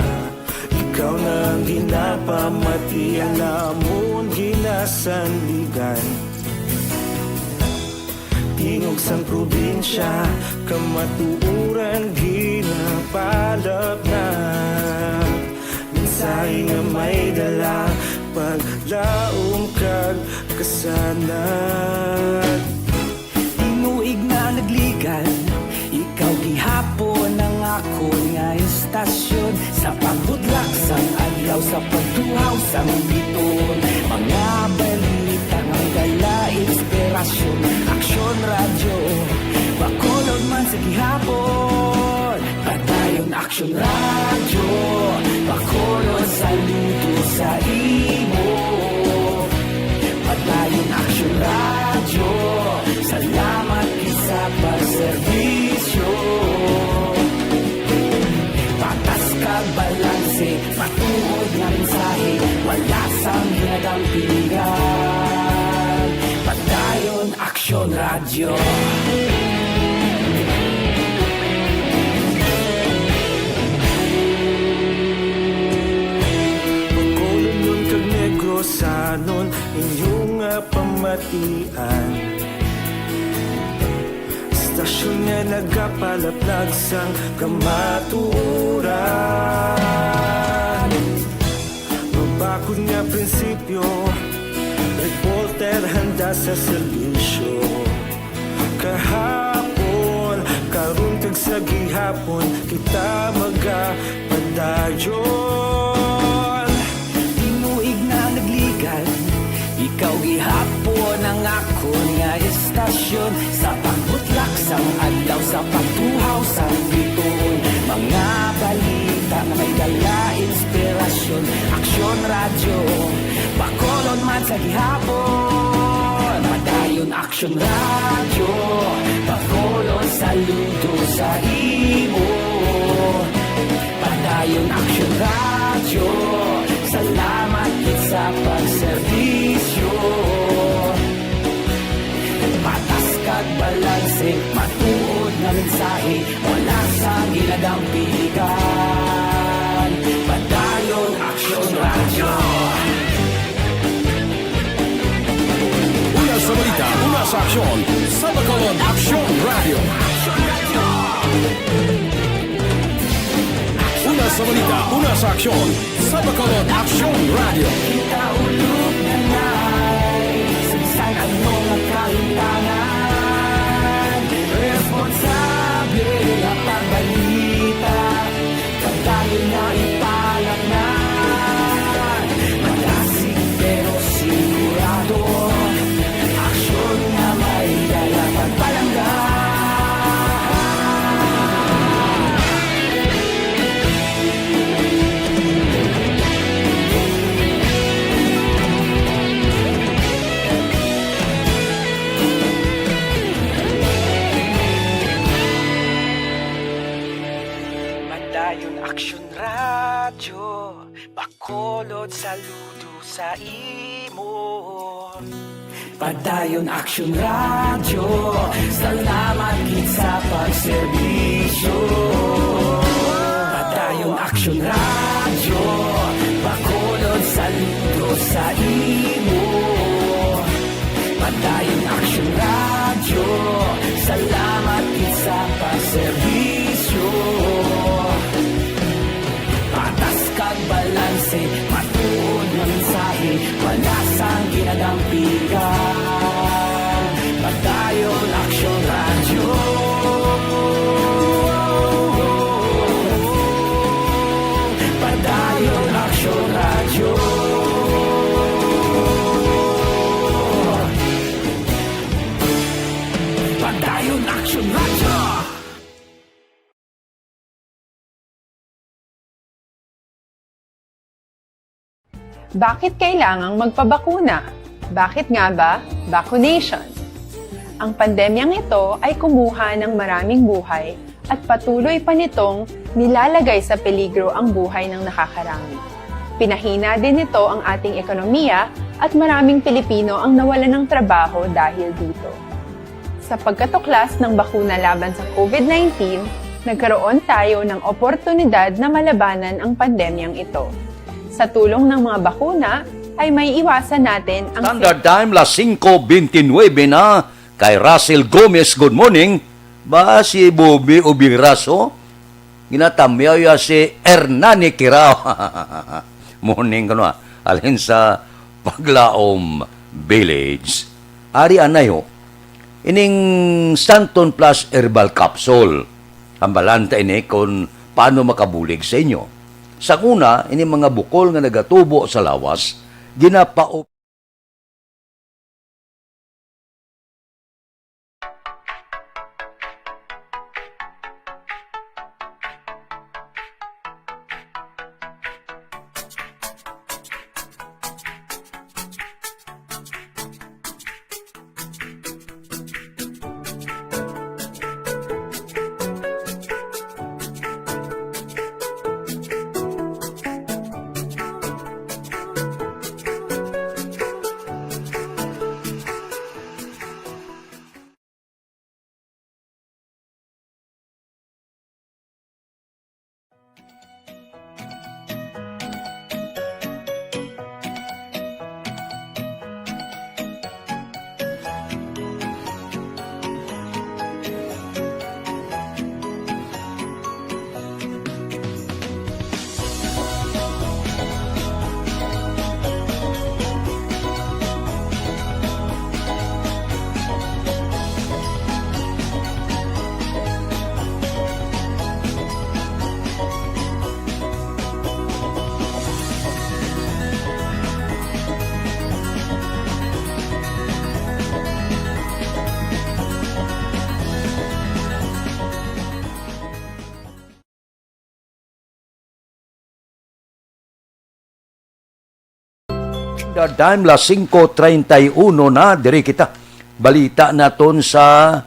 Ikaw na ang ginapamati, ang amon ginasandigan. Tingog sang probinsya, kamatuoran ginapalapnat. Mensahe nga may dala, paglaom kag kasanag. Tinuig na nagligan, ikaw gihapon ang akon nga istasyon. Sa pagbudlak sang adlaw, sa pagtuhaw sang biton, mga balita nga dala inspirasyon. Aksyon Radyo, Bacolod man sa gihapon. Padayon Aksyon Radyo, Bacolod, saludo sa imo. Padayon Aksyon Radyo, salamat gid sa pagserbisyo. Patas kag balanse, matuod nga mensahe, wala sang ginadampigan. Padayon Aksyon Radyo. Sanon inyo nga pamatian, istasyon nga nagapalaplag sang kamatuoran. Mabakod nga prinsipyo, reporter handa sa serbisyo. Kahapon, karon kag sa gihapon, kita magapadayon. Tinuig na nagligan, ikaw gihapon ang akon nga istasyon. Sa pagbutlak sang adlaw, sa pagtuhaw sang bituon, mga balita nga may dala inspirasyon. Aksyon Radyo, Bacolod man sa gihapon. Padayon Aksyon Radyo, Bacolod, saludo sa imo. Padayon Aksyon Radyo, salamat gid sa pagserbisyo. Patas kag balanse, matuod nga mensahe, wala sang ginadampigan. Padayon Aksyon Radyo. Una sa balita, una sa aksyon, sa Bacolod Aksyon Radyo. Una sa balita, una sa aksyon, sa Bacolod Aksyon Radyo. Kita ulog na nay, sa bisan ano nga kahitangan, responsable nga pagbalita. Padayon na ipalangnan, madasig pero sigurado. Aksyon nga may dala pagpalangga. Padayon Aksyon Radyo, Bacolod, saludo sa imo. Padayon Aksyon Radyo, salamat gid sa pagserbisyo. Padayon Aksyon Radyo, Bacolod, saludo sa imo. Padayon Aksyon Radyo, salamat gid sa pagserbisyo. Patas kag balanse, matuod nga mensahe, wala sang ginadampigan. Padayon Aksyon Radyo. Padayon Aksyon Radyo. Padayon Aksyon Radyo. Bakit kailangang magpabakuna? Bakit nga ba vaccination? Ang pandemyang ito ay kumuha ng maraming buhay at patuloy pa nitong nilalagay sa peligro ang buhay ng nakakarami. Pinahina din nito ang ating ekonomiya at maraming Pilipino ang nawalan ng trabaho dahil dito. Sa pagkatuklas ng bakuna laban sa COVID nineteen, nagkaroon tayo ng oportunidad na malabanan ang pandemyang ito. Sa tulong ng mga bakuna, ay may iwasan natin ang Standard Time, las singko bentisinuebe na. Kay Russell Gomez, good morning. Ba, si Bobby Ubiras, oh? Ginatamyaw ya si Hernani Kirao. Morning, kuno, ah. Halin sa Paglaom Village. Ari anay, ho. Ining Santon Plus Herbal Capsule. Hambalan ta ini kung paano makabulig sa inyo. Sa una, ini mga bukol nga nagatubo sa lawas, ginapa- Time, las singko treinta y uno na, diri kita. Balita naton sa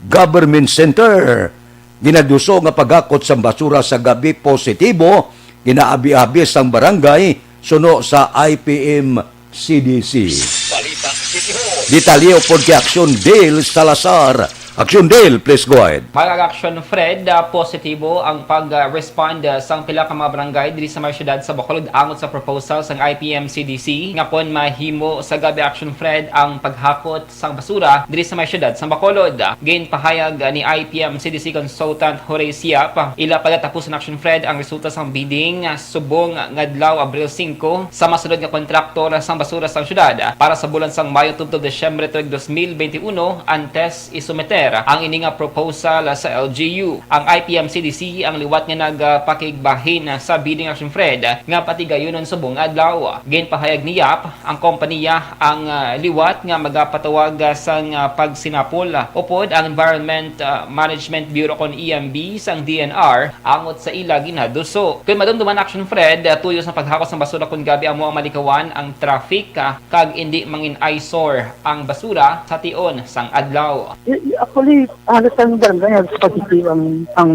Government Center. Ginaduso nga paghakot sang basura sa gabi, positibo, ginaabi-abi sang barangay suno sa I P M C D C. Balita City Hall. Detalye upod kay Action Dale Salazar. Action Dale, please go ahead. Mga Action Fred, ah, positibo ang pag-respond, ah, sang pila ka mga barangay diri sa may siyudad sa Bacolod angot sa proposal sang I P M C D C nga kon mahimo sa gabi, Action Fred, ang paghakot sang basura diri sa may siyudad sang Bacolod. Ginpahayag ni I P M C D C Consultant Horace Yap, ila pagatapusan, Action Fred, ang resulta sang bidding subong nga adlaw, Abril singko, sa masunod nga kontraktor sang basura sang siyudad para sa bulan sang Mayo tubtob Disyembre tuig dos mil benti uno, antes isumiter ang ini nga proposal sa L G U. Ang I P M C D C ang liwat nga nagpakigbahin sa bidding, Action Fred, nga patigayunon subong nga adlaw. Ginpahayag ni Yap, ang kompanya ang, ah, liwat nga magapatawag, ah, sang, ah, pagsinapol, ah, upod ang Environment, ah, Management Bureau kon E M B sang D N R angot sa ila ginaduso. Kon madumduman, Action Fred, ah, tuyo sang paghakot sang basura kon gabi amo ang malikawan ang traffic, ah, kag indi mangin eyesore ang basura sa tion sang adlaw. Y-, y-, actually, halos ang barangay, halos positive ang, ang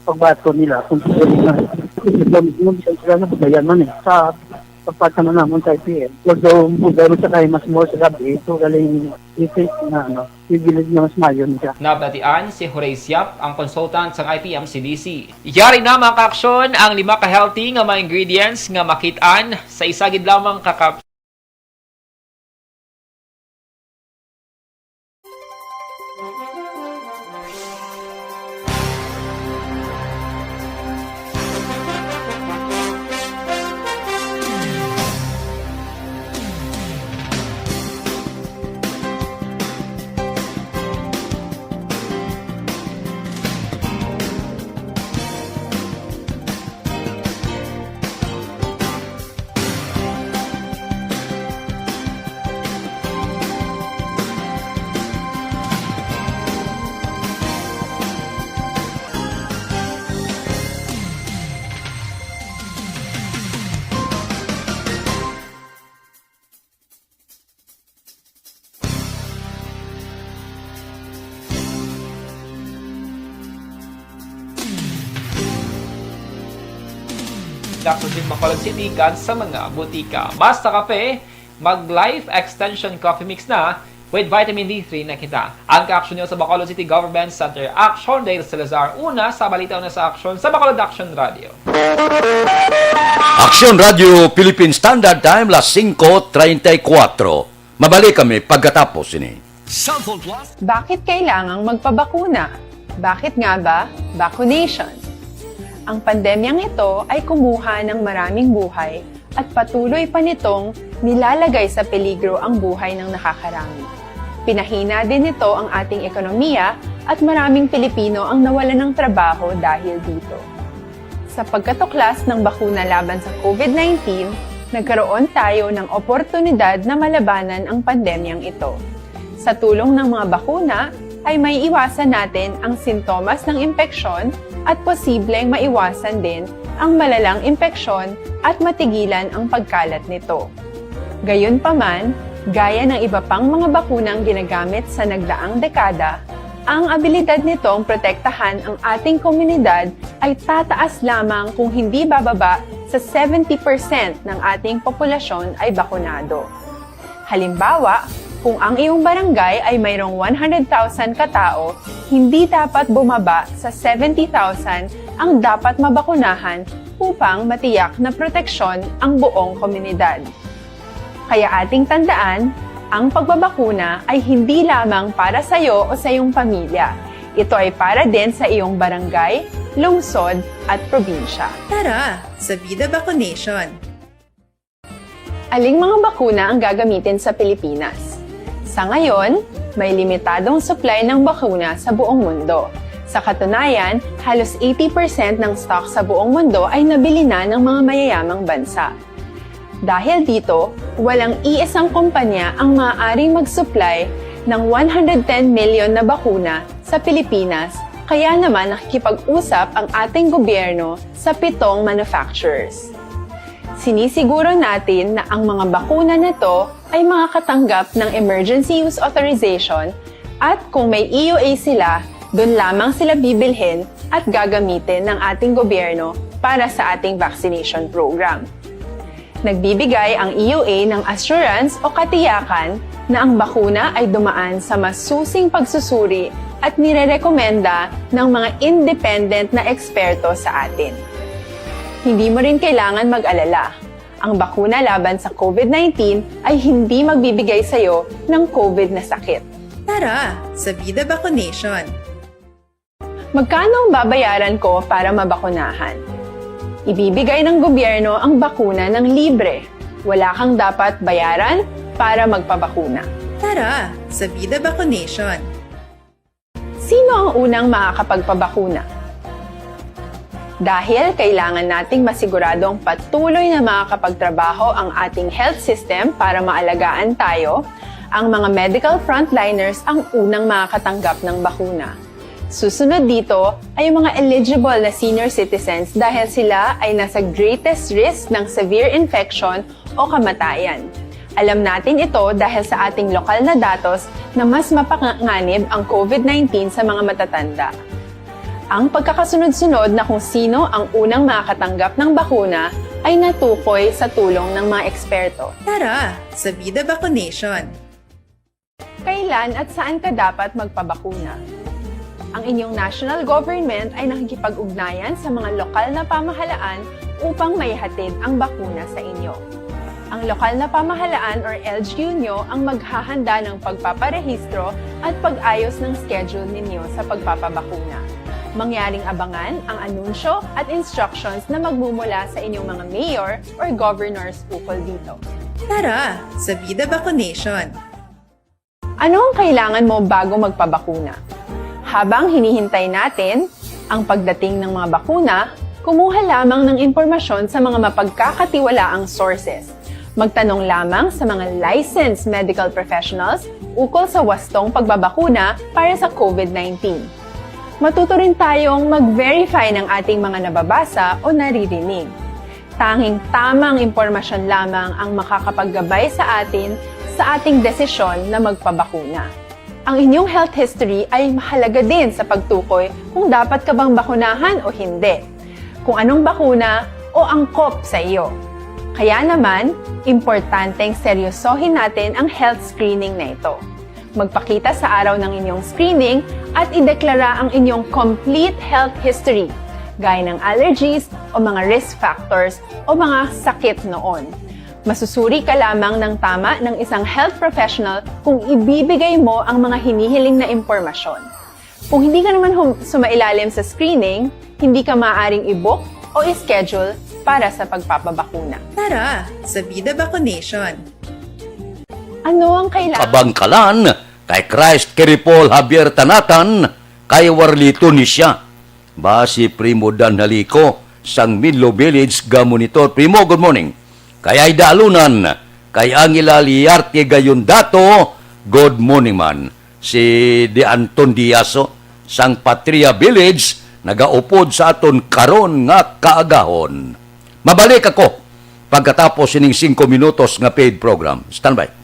pagbato nila kung sino na. Kung sino sila na, bayan man eh. Sa pagpasa na namon sa I P M. Although, kung gano'n sa kayo, mas more sa gabi, so galing isip na, ano, privilege na mas mayon siya. Nabatian si Horace Yap, ang consultant sang I P M C D C. Yari na, mga kaaksyon, ang lima ka healthy nga mga ingredients nga makit-an sa isa gid lamang ka kap- Dakto sing Bacolod City kag sa mga butika. Basta kape, mag Life Extension Coffee Mix na, with vitamin D three na kita. Ang kaaksyon niyo sa Bacolod City Government Center, Action Dale Salazar. Una sa balita, una sa aksyon, sa Bacolod Action Radio. Action Radio Philippine Standard Time, las singko treinta y cuatro. Mabalik kami pagkatapos sini. Cellphone Plus. Bakit kailangang magpabakuna? Bakit nga ba vacunation? Ang pandemyang ito ay kumuha ng maraming buhay at patuloy pa nitong nilalagay sa peligro ang buhay ng nakakarami. Pinahina din nito ang ating ekonomiya at maraming Pilipino ang nawalan ng trabaho dahil dito. Sa pagkatuklas ng bakuna laban sa COVID nineteen, nagkaroon tayo ng oportunidad na malabanan ang pandemyang ito. Sa tulong ng mga bakuna, ay maiiwasan natin ang sintomas ng impeksyon at posibleng maiwasan din ang malalang impeksyon at matigilan ang pagkalat nito. Gayunpaman, gaya ng iba pang mga bakunang ginagamit sa nagdaang dekada, ang abilidad nitong protektahan ang ating komunidad ay tataas lamang kung hindi bababa sa seventy percent ng ating populasyon ay bakunado. Halimbawa, kung ang iyong barangay ay mayroong one hundred thousand katao, hindi dapat bumaba sa seventy thousand ang dapat mabakunahan upang matiyak na proteksyon ang buong komunidad. Kaya ating tandaan, ang pagbabakuna ay hindi lamang para sa iyo o sa iyong pamilya. Ito ay para din sa iyong barangay, lungsod, at probinsya. Tara, sa Vida Vaccination! Aling mga bakuna ang gagamitin sa Pilipinas? Sa ngayon, may limitadong supply ng bakuna sa buong mundo. Sa katunayan, halos eighty percent ng stock sa buong mundo ay nabili na ng mga mayayamang bansa. Dahil dito, walang iisang kumpanya ang maaaring mag-supply ng one hundred ten million na bakuna sa Pilipinas, kaya naman nakikipag-usap ang ating gobyerno sa pitong manufacturers. Sinisiguro natin na ang mga bakuna na to ay makakatanggap ng emergency use authorization at kung may E U A sila, doon lamang sila bibilhin at gagamitin ng ating gobyerno para sa ating vaccination program. Nagbibigay ang E U A ng assurance o katiyakan na ang bakuna ay dumaan sa masusing pagsusuri at nirerekomenda ng mga independent na eksperto sa atin. Hindi mo rin kailangan mag-alala. Ang bakuna laban sa COVID nineteen ay hindi magbibigay sa iyo ng COVID na sakit. Tara sa Vida Vaccination! Magkano ang babayaran ko para mabakunahan? Ibibigay ng gobyerno ang bakuna ng libre. Wala kang dapat bayaran para magpabakuna. Tara sa Vida Vaccination! Sino ang unang makakapagpabakuna? Dahil kailangan nating masiguradong patuloy na makakapagtrabaho ang ating health system para maalagaan tayo, ang mga medical frontliners ang unang makakatanggap ng bakuna. Susunod dito ay ang mga eligible na senior citizens dahil sila ay nasa greatest risk ng severe infection o kamatayan. Alam natin ito dahil sa ating lokal na datos na mas mapanganib ang COVID nineteen sa mga matatanda. Ang pagkakasunod-sunod na kung sino ang unang makakatanggap ng bakuna ay natukoy sa tulong ng mga eksperto. Tara sa Vida Vaccination! Kailan at saan ka dapat magpabakuna? Ang inyong national government ay nakikipag-ugnayan sa mga lokal na pamahalaan upang maihatid ang bakuna sa inyo. Ang lokal na pamahalaan or L G U nyo ang maghahanda ng pagpaparehistro at pag-ayos ng schedule ninyo sa pagpapabakuna. Mangyaring abangan ang anunsyo at instructions na magmumula sa inyong mga mayor or governors ukol dito. Tara sa Vida Vaccination! Ano ang kailangan mo bago magpabakuna? Habang hinihintay natin ang pagdating ng mga bakuna, kumuha lamang ng impormasyon sa mga mapagkakatiwalaang sources. Magtanong lamang sa mga licensed medical professionals ukol sa wastong pagbabakuna para sa COVID nineteen. Matuto rin tayong mag-verify ng ating mga nababasa o naririnig. Tanging tamang impormasyon lamang ang makakapaggabay sa atin sa ating desisyon na magpabakuna. Ang inyong health history ay mahalaga din sa pagtukoy kung dapat ka bang bakunahan o hindi, kung anong bakuna o angkop sa iyo. Kaya naman, importanteng seryosohin natin ang health screening na ito. Magpakita sa araw ng inyong screening at ideklara ang inyong complete health history, gaya ng allergies o mga risk factors o mga sakit noon. Masusuri ka lamang ng tama ng isang health professional kung ibibigay mo ang mga hinihiling na impormasyon. Kung hindi ka naman hum- sumailalim sa screening, hindi ka maaaring i-book o i-schedule para sa pagpapabakuna. Tara sa Vida Vaccination! Ano ang kailangan? Kabangkalan kay Christ Kiripol Javier Tanatan kay Warlito ni siya. Ba si Primo Dan Halico sang Minlo Village ga-monitor. Primo, good morning. Kay Aida Alunan, kay Angela Liarte Gayondato, good morning man. Si De Anton Diaso sang Patria Village nagaupod sa aton karon nga kaagahon. Mabalik ako pagkatapos sining singko minutos nga paid program. Standby.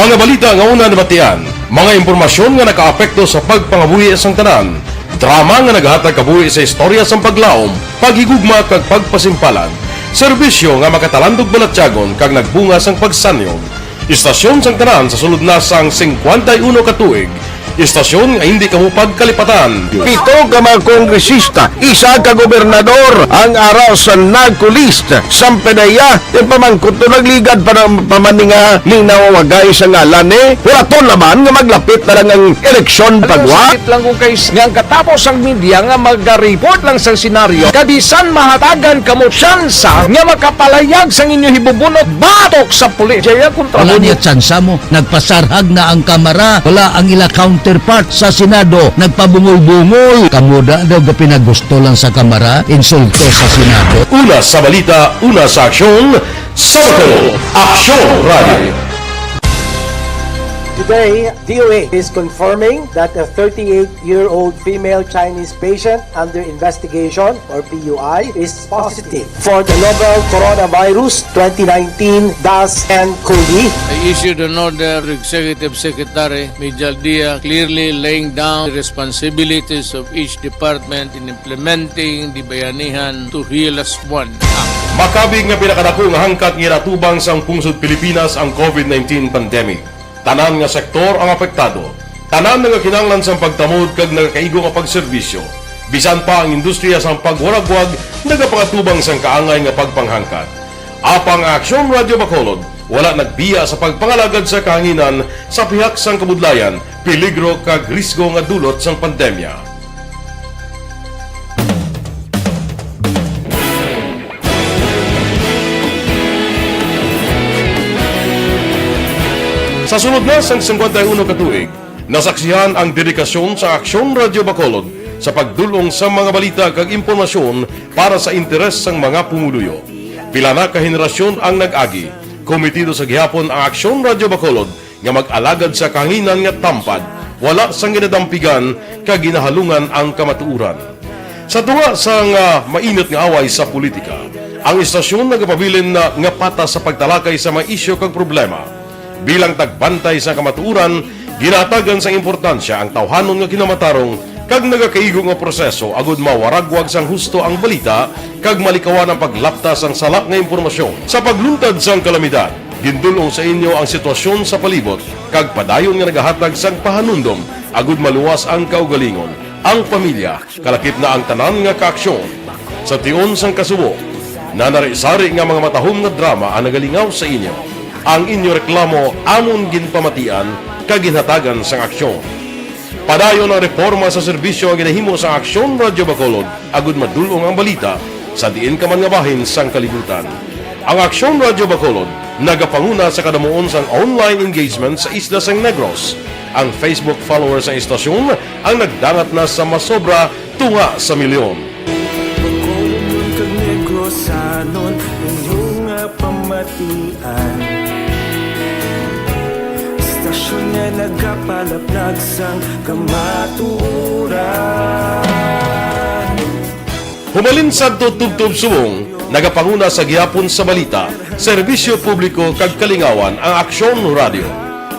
Mga balita nga una nabatian, mga impormasyon nga nakaapekto sa pagpangabuhi sang tanan, drama nga nagahatag kabuhi sa istorya sang paglaom, paghigugma kag pagpasimpalan, serbisyo nga makatalandog balatyagon kag nagbunga sang pagsanyog. Istasyon sang tanan sa sulod na sang singkwenta y uno ka tuig. Istasyon nga hindi kamo pagkalipatan. Pito ka mga kongresista, isa ka gobernador ang ara sa NAGCO list. Sampe na iya, yung pamangkot to nagligad pa ng pamaninga ning nawawagay sa ngalan ni Huraton naman nga maglapit na lang ang eleksyon pagwa. Sakit lang kung kay nga ang katapos ang media nga magareport lang sa senaryo, kabisan mahatagan kamo tsansa nga makapalayag sang inyo hibubunot batok sa pulis. Jaya kontra Wala niya tsansa mo. Nagpasarhag na ang Kamara. Wala ang ila counterpart sa Senado. Nagpabungol-bungol. Kamo da daw gapinagusto lang sa Kamara. Insulto sa Senado. Una sa balita, una sa aksyon, sa Aksyon Radio. Today, D O H is confirming that a thirty-eight-year-old female Chinese patient under investigation, or P U I, is positive for the novel coronavirus twenty nineteen dash N COVID. I issued an order to Executive Secretary Mijal Dia, clearly laying down the responsibilities of each department in implementing the Bayanihan to Heal As One Act. Makabig nga pinakadako nga hangkat nga ginatubang sang pungsod Pilipinas ang COVID nineteen pandemic. Tanan nga sektor ang apektado. Tanan nagakinahanglan sang pagtamod kag nagakaigo nga pagserbisyo. Bisan pa ang industriya sang pagwaragwag nagapangatubang sang kaangay nga pagpanghangkat. Apang ang Aksyon Radyo Bacolod wala nagbiya sa pagpangalagad sa kahanginan sa pihak sang kabudlayan, peligro kag risgo nga dulot sang pandemya. Sa sulod na sang singkwenta y uno ka tuig, nasaksihan ang dedikasyon sa Aksyon Radyo Bacolod sa pagdul-ong sa mga balita kag impormasyon para sa interes sang mga pumuluyo. Pila na ka henerasyon ang nag-agi. Komitido sa gihapon ang Aksyon Radyo Bacolod nga mag-alagad sa kahanginan nga tampad, wala sang ginadampigan kag ginahalungan ang kamatuoran. Sa tunga sang, ah, mainit nga away sa politika, ang istasyon nagapabilin na nga patas sa pagtalakay sa mga isyu kag problema. Bilang tagbantay sa kamatuoran, ginahatagan sang importansya ang tawhanon nga kinamatarong kag nagakaigo nga proseso agud mawaragwag sang husto ang balita kag malikawan ang paglapta sang sala nga impormasyon. Sa pagluntad sang kalamidad, gindul-ong sa inyo ang sitwasyon sa palibot kag padayon nga nagahatag sang pahanumdom agud maluwas ang kaugalingon, ang pamilya, kalakip na ang tanan nga kaaksyon. Sa tion sang kasubo, nanari-sari nga mga matahom nga drama ang nagalingaw sa inyo. Ang inyo reklamo amon ginpamatian kag ginhatagan sang aksyon. Padayon ang reporma sa serbisyo nga ginahimo sang Aksyon Radyo Bacolod agud madul-ong ang balita sa diin ka man nga bahin sang kalibutan. Ang Aksyon Radyo Bacolod nagapanguna sa kadamuon sang online engagement sa isla sang Negros. Ang Facebook followers sang istasyon ang nagdangat na sa masobra tunga sa milyon. Bacolod kag Negrosanon, inyo nga pamatian. Istasyon nga nagapalaplag sang kamatuoran. Humalin sadto tubtob subong, nagapanguna sa gihapon sa balita, serbisyo publiko kag kalingawan ang Aksyon Radyo.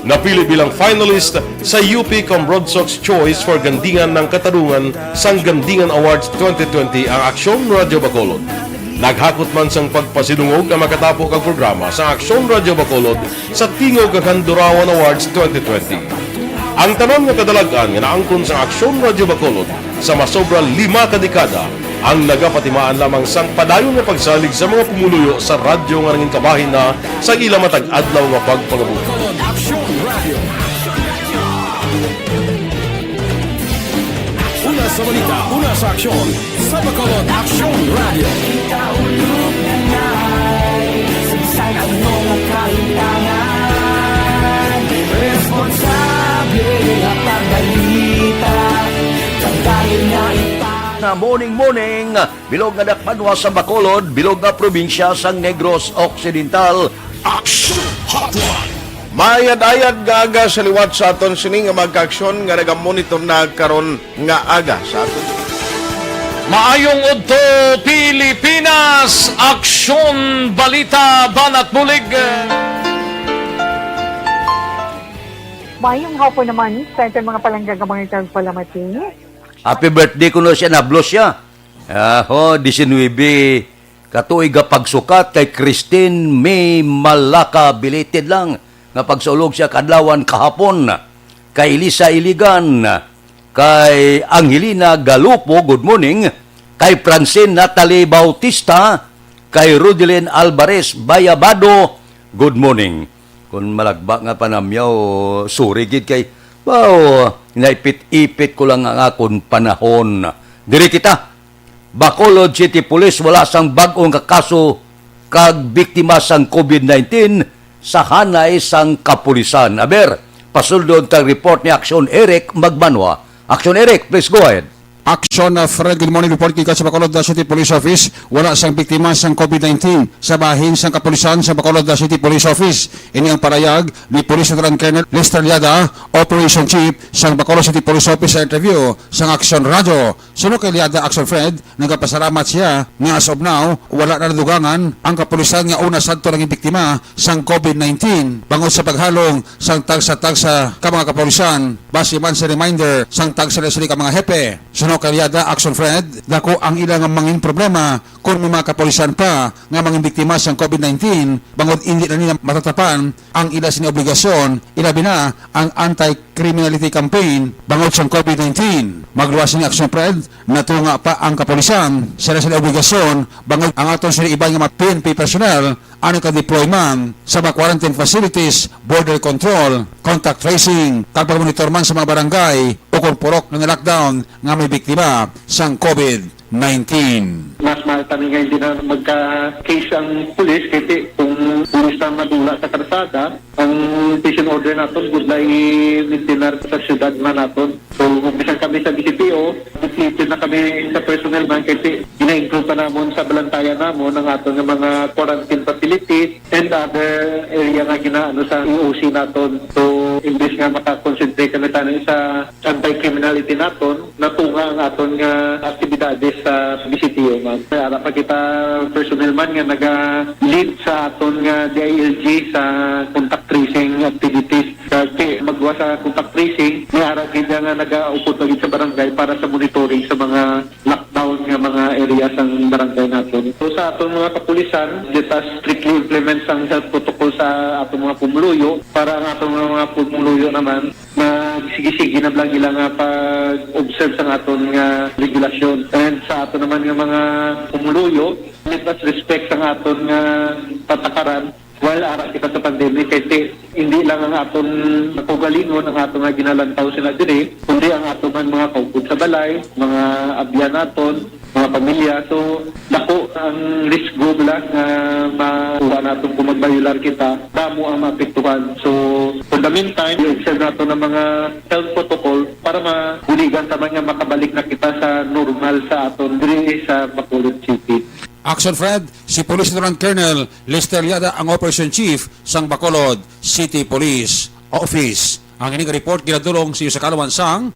Napili bilang finalist sa U P Comrodsocs Choice for Gandingan ng Katarungan sang Gandingan Awards twenty twenty ang Aksyon Radyo Bacolod. Naghakot man sang pagpasidungog ang makatapo kag programa sa Aksyon Radyo Bacolod sa Tingog kag Handurawan Awards twenty twenty. Ang tanan nga kadalag-an nga naangkon sa Aksyon Radyo Bacolod sa masobra lima ka dekada ang nagapatimaan lamang sang padayon nga pagsalig sa mga pumuluyo sa radyo nga nangin kabahin na sa ila matag adlaw nga pagpangabuhi. Una sa balita, una sa aksyon, sa Bacolod Aksyon Radio. Kita ulog na nai, saysay ang mga kahilangan. Responsable nga pagbalita, kagayon nga ipa- Na morning, morning, bilog nga dakbanwa sa Bacolod, bilog nga probinsya sang Negros Occidental. Action Hotline. Maayad-ayad nga aga sa liwat sa aton sini nga mga kaaksyon nga nagamonitor na karon nga aga sa aton. Maayong udto, Pilipinas! Aksyon, balita, banat bulig. Maayong hapon naman sa aton mga palangga nga mga tagpalamati. Happy birthday kuno siya, nablos siya. Aho, diecinuebe ka tuig nga pagsukat kay Christine May Malaka, belated lang nga pagsaulog sa kaadlawan kahapon. Kay Elisa Iligan, kay Angelina Galupo, good morning. Kay Francine Natalie Bautista, kay Rodelin Alvarez Bayabado, good morning. Kung malagba nga panamyaw, sorry gid kay, wow, naipit-ipit ko lang ang akon panahon. Diri kita, Bacolod City Police, wala sang bag-o nga kaso kag biktima sang COVID nineteen sa hanay sang kapulisan. Aber, pasulod tag report ni Aksyon Eric Magbanwa. Aksyon Eric, please go ahead. Action, uh, Fred. Good morning report gikan sa Bacolod, uh, City Police Office. Wala sang biktima sang COVID nineteen sa bahin sang kapulisan sa Bacolod, uh, City Police Office. Ini ang parayag ni Police Lieutenant Colonel Lester Liada, Operation Chief sang Bacolod City Police Office, sa interview sang Action Radio. Suno kay Liada, Action Fred, nagapasalamat siya nga as of now, wala na nadugangan ang kapulisan nga una sadto naging biktima sang COVID nineteen bangod sa paghalong sang tagsa-tagsa ka mga kapulisan, base man sa reminder sang tagsa-tagsa ka mga hepe. Suno kay Liada, Action Fred, dako ang ila nga mangin problema kon may mga kapulisan pa nga mangin biktima sang COVID nineteen bangod indi na nila matatapan ang ila sini obligasyon, ilabi na ang anti-criminality campaign bangod sang COVID nineteen. Magluwas sini, Action Fred, natunga pa ang kapulisan sa ila sini obligasyon bangod ang aton sini iban nga mga P N P personnel, ano ka deploy man sa mga quarantine facilities, border control, contact tracing, kag pagmonitor man sa mga barangay o kung purok nga na-lockdown nga may biktima sang COVID nineteen. Mas mahal kami nga hindi na magka-case ang pulis kasi kung pulis na madula sa karsada, ang station order naton gud na i-maintain sa syudad man naton. So, kung bisan kami sa B C P O, depleted na kami sa personnel man kasi gina-improve pa namon sa balantayan namon ang aton nga mga quarantine facilities and other area nga ginaano sa E O C naton. So, imbes nga maka-concentrate kami tanan sa anti-criminality naton, natunga ang aton nga aktibidades sa B C T O, ma'am. May ara pa kita personnel man nga naga-lead sa aton nga D I L G sa contact tracing activities. Kasi magwa sa contact tracing, may ara gid nga nagaupod pa gid sa barangay para sa monitoring sa mga lockdown nga mga area sang barangay naton. So, sa aton mga kapulisan, let us strictly implement sang health protocol sa aton mga pumuluyo para ang aton mga pumuluyo naman na sige-sige na lang ila nga pag-observe sang aton nga regulasyon. And sa aton naman nga mga pumuluyo, let us respect sang aton nga patakaran while ara kita sa pandemic, kay ti-, hindi lang ang aton kaugalingon ang aton nga ginalantaw sila diri, kundi ang aton man mga kaupod sa balay, mga abyan naton, mga pamilya. So, dako ang risgo bala nga makuha naton kung magbayular kita, damo ang maapektuhan. So, for the meantime, i-observe naton ang mga health protocol para mabuligan ta man nga makabalik na kita sa normal sa aton diri sa Bacolod City. Action Fred, si Police Lieutenant Colonel Lester Liada ang Operation Chief sang Bacolod City Police Office. Ang ining report ginadulong sa iyo sa kaluman sang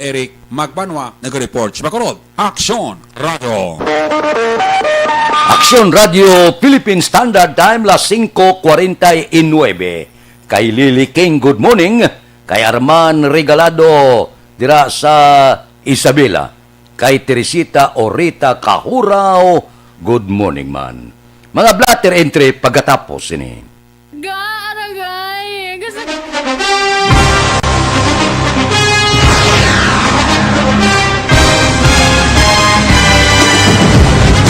Eric Magbanwa, nag-report sa Bacolod. Aksyon Radio. Aksyon Radio, Philippine Standard Time, las singko kwarenta y nuebe. Kay Lily King, good morning. Kay Arman Regalado, dira sa Isabela. Kay Teresita Orita Kahuraw, good morning man. Mga blotter entry pagkatapos sini. Ga, aragay. Gusto ko.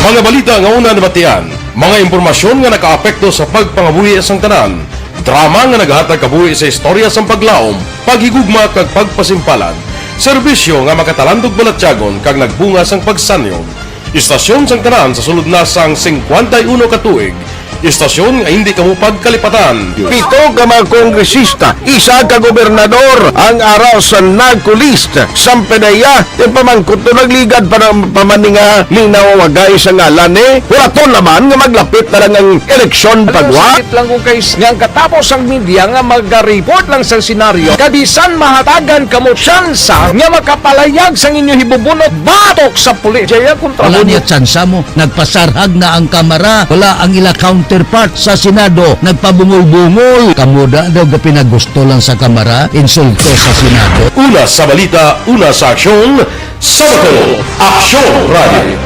Mga balita nga una nabatian, mga impormasyon nga nakaapekto sa pagpangabuhi sang tanan, drama nga nagahatag kabuhi sa istorya sang paglaom, paghigugma kag pagpasimpalan, serbisyo nga makatalandog balatyagon kag nagbunga sang pagsanyog. Istasyon sang tanan sa sulod na sang singkwenta y uno ka tuig. Istasyon nga hindi kamo pagkalipatan. Pito ka mga kongresista, isa ka gobernador ang ara sa NAGCO list. Sampe na iya, ti pamangkot to nagligad pa na pamaninga linaw wagay sa ngalan ni. Huraton naman nga maglapit na lang ang eleksyon pagwa. Sakit lang kung kay nga ang katapos ang media nga magariport lang sa senaryo. Kabisan mahatagan kamo tsansa nga makapalayag sang inyo hibubunot batok sa pulis. Jaya kontra Wala mo niya tsansa mo. Nagpasarhag na ang Kamara. Wala ang ila counterpart sa Senado. Nagpabungol-bungol. Kamo da daw gapinagusto lang sa Kamara. Insulto sa Senado. Una sa balita, una sa aksyon, sa Bacolod, Aksyon Radio.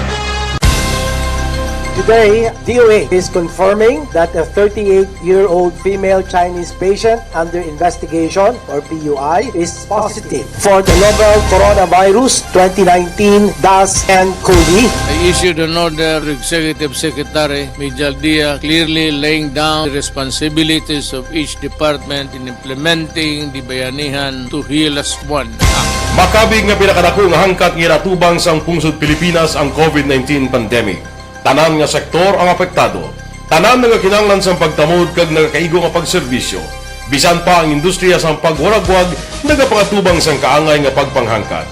Today, D O H is confirming that a thirty-eight-year-old female Chinese patient under investigation, or P U I, is positive for the novel coronavirus twenty nineteen dash N cov. I issued an order to Executive Secretary Mijal Dia, clearly laying down the responsibilities of each department in implementing the Bayanihan to Heal Us One Act. Makabig nga pinakadako nga hangkat nga ginatubang sang pungsod Pilipinas ang covid nineteen pandemic. Tanan nga sektor ang apektado. Tanan nagakinahanglan sang pagtamod kag nagakaigo nga pagserbisyo. Bisan pa ang industriya sang pagwaragwag nagapangatubang sang kaangay nga pagpanghangkat.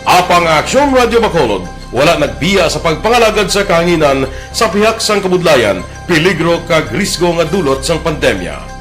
Apang ang Aksyon Radyo Bacolod wala nagbiya sa pagpangalagad sa kahanginan sa pihak sang kabudlayan, peligro kag risgo nga dulot sang pandemya.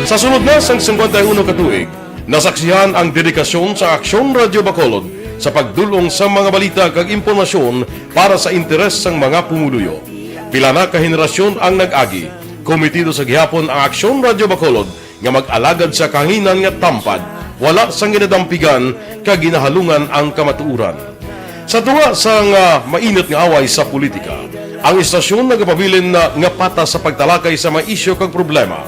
Sa sulod na sang singkwenta y uno ka tuig, nasaksihan ang dedikasyon sa Aksyon Radyo Bacolod sa pagdul-ong sa mga balita kag impormasyon para sa interes sang mga pumuluyo. Pila na ka henerasyon ang nag-agi. Komitido sa gihapon ang Aksyon Radyo Bacolod nga mag-alagad sa kahanginan nga tampad, wala sang ginadampigan kag ginahalungan ang kamatuoran. Sa tunga sang, ah, mainit nga away sa politika, ang istasyon nagapabilin na nga patas sa pagtalakay sa mga isyu kag problema.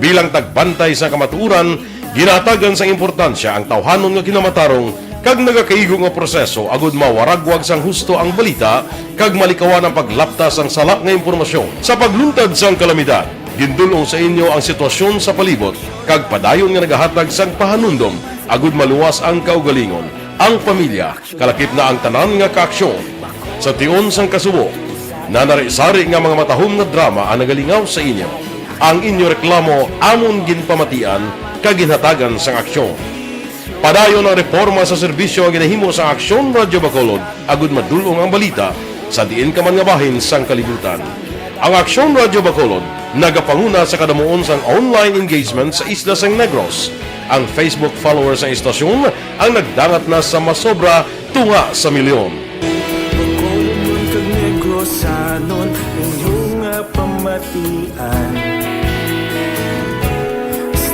Bilang tagbantay sa kamatuoran, ginahatagan sang importansya ang tawhanon nga kinamatarong kag nagakaigo nga proseso agud mawaragwag sang husto ang balita kag malikawan ang paglapta sang sala nga impormasyon. Sa pagluntad sang kalamidad, gindul-ong sa inyo ang sitwasyon sa palibot kag padayon nga nagahatag sang pahanumdom agud maluwas ang kaugalingon, ang pamilya, kalakip na ang tanan nga kaaksyon. Sa tion sang kasubo, nanari-sari nga mga matahom nga drama ang nagalingaw sa inyo. Ang inyo reklamo amon ginpamatian kag ginhatagan sang aksyon. Padayon ang reporma sa serbisyo nga ginahimo sa Aksyon Radyo Bacolod agud madul-ong ang balita sa diin ka man nga bahin sang kalibutan. Ang Aksyon Radyo Bacolod nagapanguna sa kadamuon sang online engagement sa isla sang Negros. Ang Facebook followers sang istasyon ang nagdangat na sa masobra tunga sa milyon. Bacolodnon kag Negrosanon, inyo nga pamatian.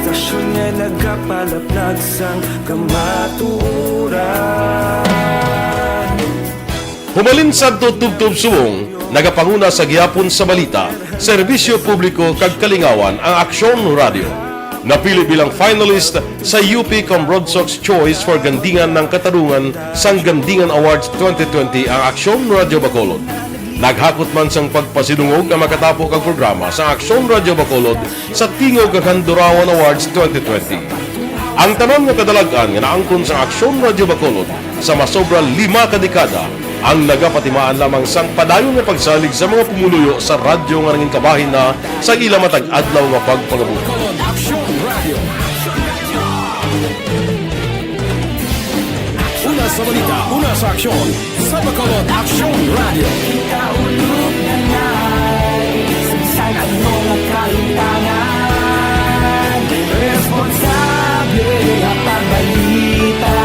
Istasyon nga nagapalaplag sang kamatuoran. Hubalin sadto tubtob subong, nagapanguna sa gihapon sa balita, serbisyo publiko kag kalingawan ang Aksyon Radyo. Napili bilang finalist sa U P Cambronsox Choice for Gandingan ng Katarungan sang Gandingan Awards twenty twenty ang Aksyon Radyo Bacolod. Naghakot man sang pagpasidungog ang makatapo kag programa sa Aksyon Radyo Bacolod sa Tingog kag Handurawan Awards twenty twenty. Ang tanan nga kadalag-an nga naangkon sang Aksyon Radyo Bacolod sa masobra lima ka dekada ang nagapatimaan lamang sang padayon nga pagsalig sa mga pumuluyo sa radyo nga nangin kabahin na sa ila matag adlaw nga pagpangabuhi. Una sa balita, una sa aksyon, sa Bacolod Aksyon Radio. Ikaulog na nga, sa ano nga kalutangan, responsable nga pagbalita,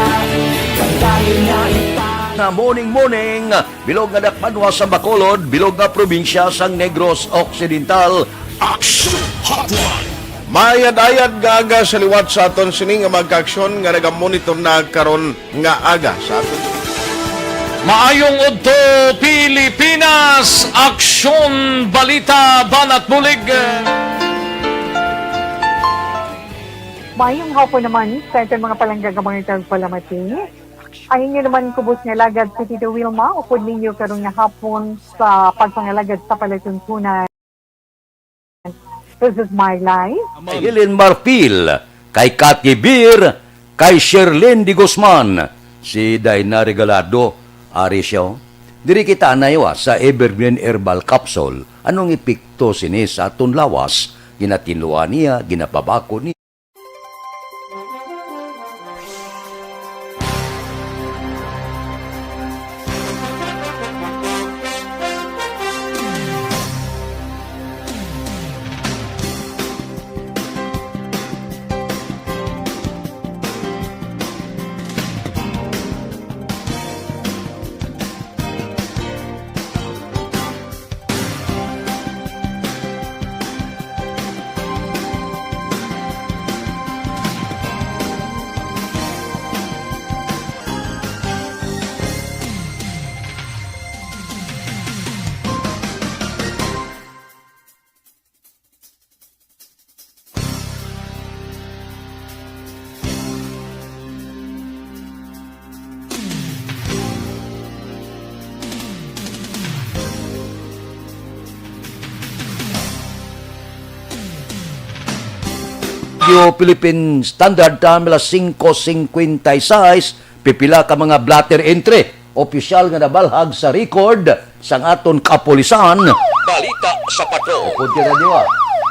pagdayon na ita. Nga morning, morning, bilog nga dakbanwa sa Bacolod, bilog nga probinsya sang Negros Occidental. Action Hotline. Maayad-ayad nga aga sa liwat sa aton sini nga mga kaaksyon nga nagamonitor na karon nga aga sa aton. Maayong udto, Pilipinas! Aksyon, balita, banat bulig. Maayong hapon naman sa aton mga palangga nga mga tagpalamati. Ang inyo naman kubos nga alagad si Tito Wilma, upod ninyo karon nga hapon sa pagpangalagad sa palatuntunan. This is my life. Kay Helen Marfil, kay Kathy Beer, kay Sherlyn de Guzman, si Daina Regalado, ari siya, oh. Diri kita anay wa sa Evergreen Herbal Capsule. Anong epekto sini sa aton lawas? Ginatinluan niya, ginapabakod niya. Philippine Standard Time, alas singko singkwenta y sais, pipila ka mga blotter entry opisyal nga nabalhag sa record sang aton kapulisan. Balita sa Patrol. Upod ka na, Diwa,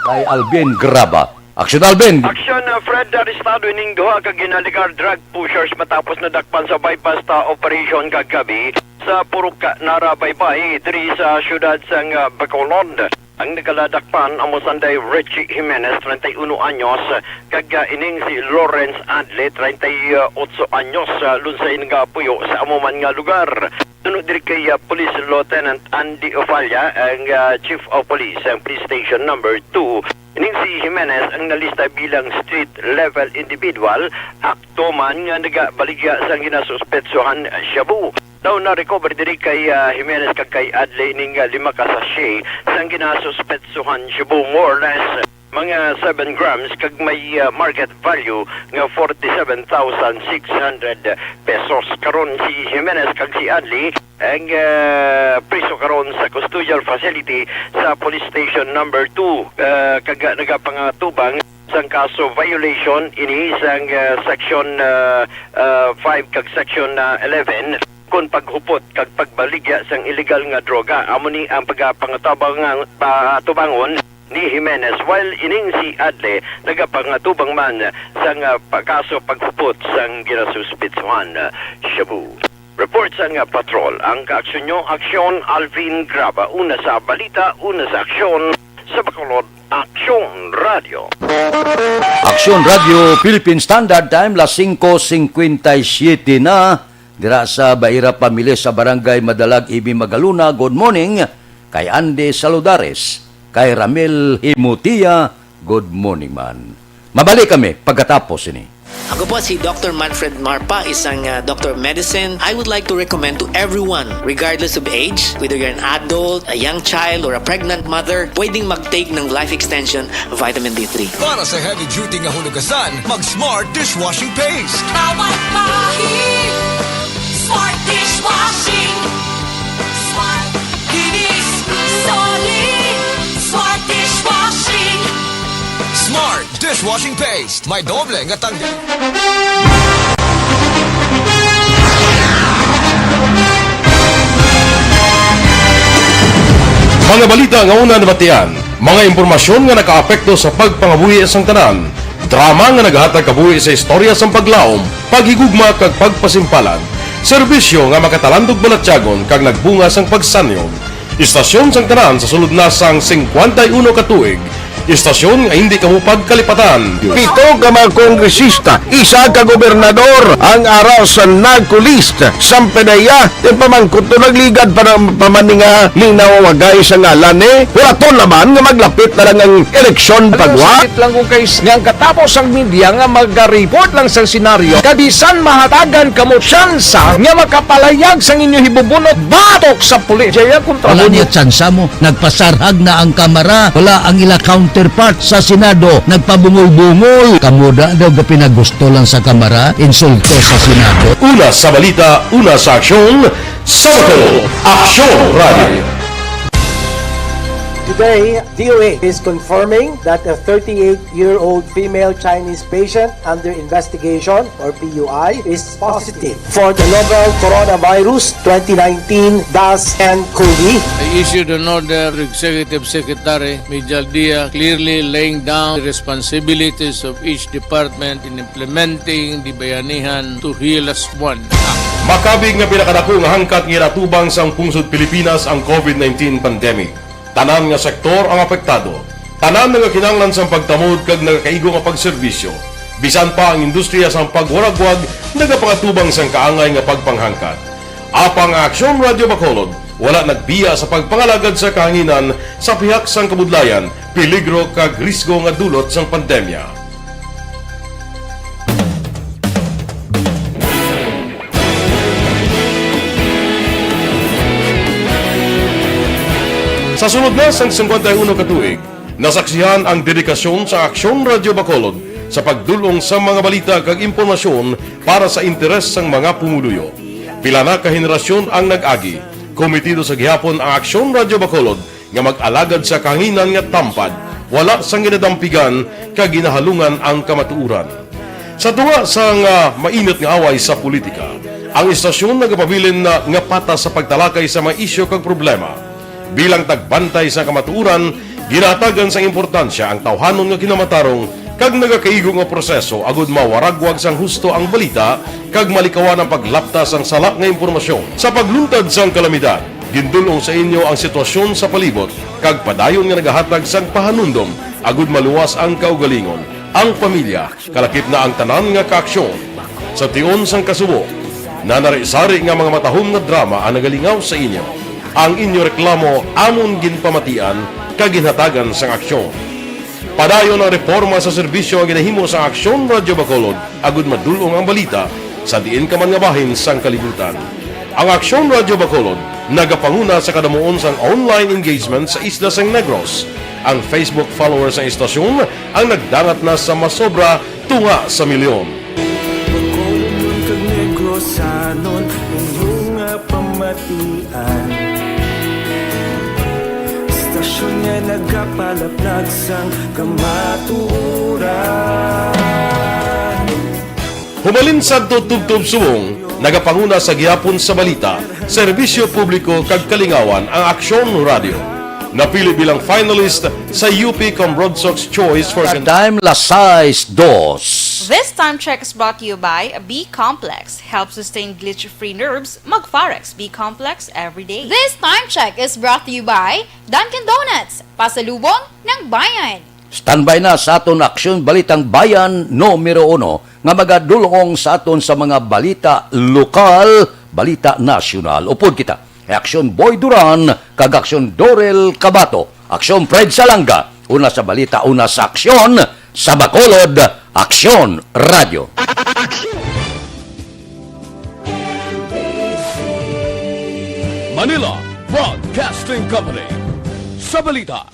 kay Alvin Graba. Aksyon, Alvin! Aksyon, uh, Fred, arestado ining duha ka ginalegar drug pushers matapos nadakpan sa buy-bust, uh, operation kagabi sa Purok Nara Baybay, diri sa siyudad sang, uh, Bacolod. Ang nagaladakpan amo sanday Richie Jimenez, treinta y uno anyos, kag, ah, ining si Lawrence Adle, treinta y ocho anyos, ah, lunsay nagapuyo sa amo man nga lugar. Suno diri kay, ah, Police Lieutenant Andy Ofalla, ang, ah, Chief of Police, ang Police Station Number Two, ining si Jimenez ang nalista bilang street level individual, akto man nga nagabaligya sang ginasuspetsohan shabu. Daw na-recover diri kay, ah, Jimenez kag kay Adley ning, ah, lima ka sachet sang ginasuspetsohan shabu, more or less mga seven grams, kag may, ah, market value nga forty-seven thousand six hundred pesos. Karon si Jimenez kag si Adley ang, ah, priso karon sa custodial facility sa Police Station Number Two, ah, kag nagapangatubang sang kaso violation ini sang, ah, section, ah, ah, five kag section, ah, eleven, kon paghupot kag pagbaligya sang illegal nga droga. Amo ni ang pagapangatabangan, patubangon ni Jimenez, while ining si Adle nagapangatubang man sang, ah, pa-, kaso paghupot sang ginasuspitsuhan, ah, shabu. Report sang, ah, patrol, ang kaaksyon nyo, Aksyon Alvin Graba, una sa balita, una sa aksyon, sa Bacolod, Aksyon Radio. Aksyon Radio, Philippine Standard Time, las singko singkwenta y siyete na. Dira sa Baira Pamili sa Barangay Madalag, Amy Magaluna, good morning. Kay Andy Saludares, kay Ramil Himutia, good morning man. Mabalik kami pagkatapos ini. Ako po si Doctor Manfred Marpa, isang, ah, doctor of medicine. I would like to recommend to everyone, regardless of age, whether you're an adult, a young child, or a pregnant mother, pwedeng mag-take ng Life Extension Vitamin D three. Para sa heavy duty nga hunugasan, mag Smart Dishwashing Paste. Bawat bahi, Smart Dishwashing. Smart, kinis, solid. Smart Dishwashing. Smart Dishwashing Paste. May doble nga tanggal. Mga balita nga una nabatian, mga impormasyon nga nakaapekto sa pagpangabuhi sang tanan, drama nga nagahatag kabuhi sa istorya sang paglaom, paghigugma kag pagpasimpalan, serbisyo nga makatalandog balatyagon kag nagbunga sang pagsanyog. Istasyon sang tanan sa sulod na sang singkwenta y uno ka tuig. Istasyon nga hindi kamo pagkalipatan. Pito ka mga kongresista, isa ka gobernador ang ara sa NARCO list. Samtang iya, ti pamangkot to nagligad pa na pa man ni nga linawagay sa ngalan ni. Hulaton naman nga maglapit na lang ang eleksyon pagwa. Sakit lang kung kay nga ang katapos ang media nga maga-report lang sa senaryo, kabisan mahatagan kamo tsansa nga makapalayag sang inyo hibubunot batok sa pulis. Jaya kontra Wala mo. Niya tsansa mo. Nagpasarhag na ang Kamara. Wala ang ila counterpart sa Senado. Nagpabungol-bungol. Kamo da daw ga pinagusto lang sa Kamara. Insulto sa Senado. Una sa balita, una sa aksyon, sa Bacolod, Aksyon Radio. Today, D O A is confirming that a thirty-eight-year-old female Chinese patient under investigation, or P U I, is positive for the novel coronavirus twenty nineteen dash ten COVID. I issued an order to Executive Secretary Mijal Dia, clearly laying down the responsibilities of each department in implementing the Bayanihan to Heal As One Act. Makabig nga pinakadako nga hangkat nga ginatubang sang pungsod Pilipinas ang COVID nineteen pandemic. Tanan nga sektor ang apektado. Tanan nagakinahanglan sang pagtamod kag nagakaigo nga pagserbisyo. Bisan pa ang industriya sang pagwaragwag nagapangatubang sang kaangay nga pagpanghangkat. Apang ang Aksyon Radio Bacolod wala nagbiya sa pagpangalagad sa kahanginan sa pihak sang kabudlayan, peligro kag risgo nga dulot sang pandemya. Sa sulod na sang singkwenta y uno ka tuig, nasaksihan ang dedikasyon sa Aksyon Radio Bacolod sa pagdul-ong sa mga balita kag impormasyon para sa interes sang mga pumuluyo. Pila na ka henerasyon ang nag-agi. Komitido sa gihapon ang Aksyon Radio Bacolod nga mag-alagad sa kahanginan nga tampad, Wala sang ginadampigan kag ginahalungan ang kamatuoran. Sa tunga sang, ah, mainit nga away sa politika, ang istasyon nagapabilin na nga patas sa pagtalakay sa mga isyu kag problema. Bilang tagbantay sa kamatuoran, ginahatagan sang importansya ang tawhanon nga kinamatarong kag nagakaigo nga proseso agud mawaragwag sang husto ang balita kag malikawan ang paglapta sang sala nga impormasyon. Sa pagluntad sang kalamidad, gindul-ong sa inyo ang sitwasyon sa palibot kag padayon nga nagahatag sang pahanumdom agud maluwas ang kaugalingon, ang pamilya, kalakip na ang tanan nga kaaksyon. Sa tion sang kasubo, nanari-sari nga mga matahom nga drama ang nagalingaw sa inyo. Ang inyo reklamo amon ginpamatian kag ginhatagan sang aksyon. Padayon ang reporma sa serbisyo nga ginahimo sang Aksyon Radyo Bacolod agud madul-ong ang balita sa diin ka man nga bahin sang kalibutan. Ang Aksyon Radyo Bacolod nagapanguna sa kadamuon sang online engagement sa isla sang Negros. Ang Facebook followers sang istasyon ang nagdangat na sa masobra tunga sa milyon. Bacolodnon kag Negrosanon, inyo nga pamatian. Istasyon nga nagapalaplag sang kamatuoran. Humalin sadto tubtob subong, nagapanguna sa gihapon sa balita, serbisyo publiko kag kalingawan ang Aksyon Radyo. Napili bilang finalist sa U P Comrodsox Choice for Time las sais dos. This time check is brought to you by B Complex. Help sustain glitch-free nerves. Mag Farex B Complex every day. This time check is brought to you by Dunkin' Donuts. Pasalubong ng bayan. Standby na sa aton Aksyon Balitang Bayan numero uno nga magadul-ong sa aton sa mga balita lokal, balita nasyonal. Upod kita, Aksyon Boy Duran kag Aksyon Dorel Cabato, Aksyon Fred Salanga, una sa balita, una sa aksyon, sa Bacolod, Aksyon Radyo. Manila Broadcasting Company. Sa balita,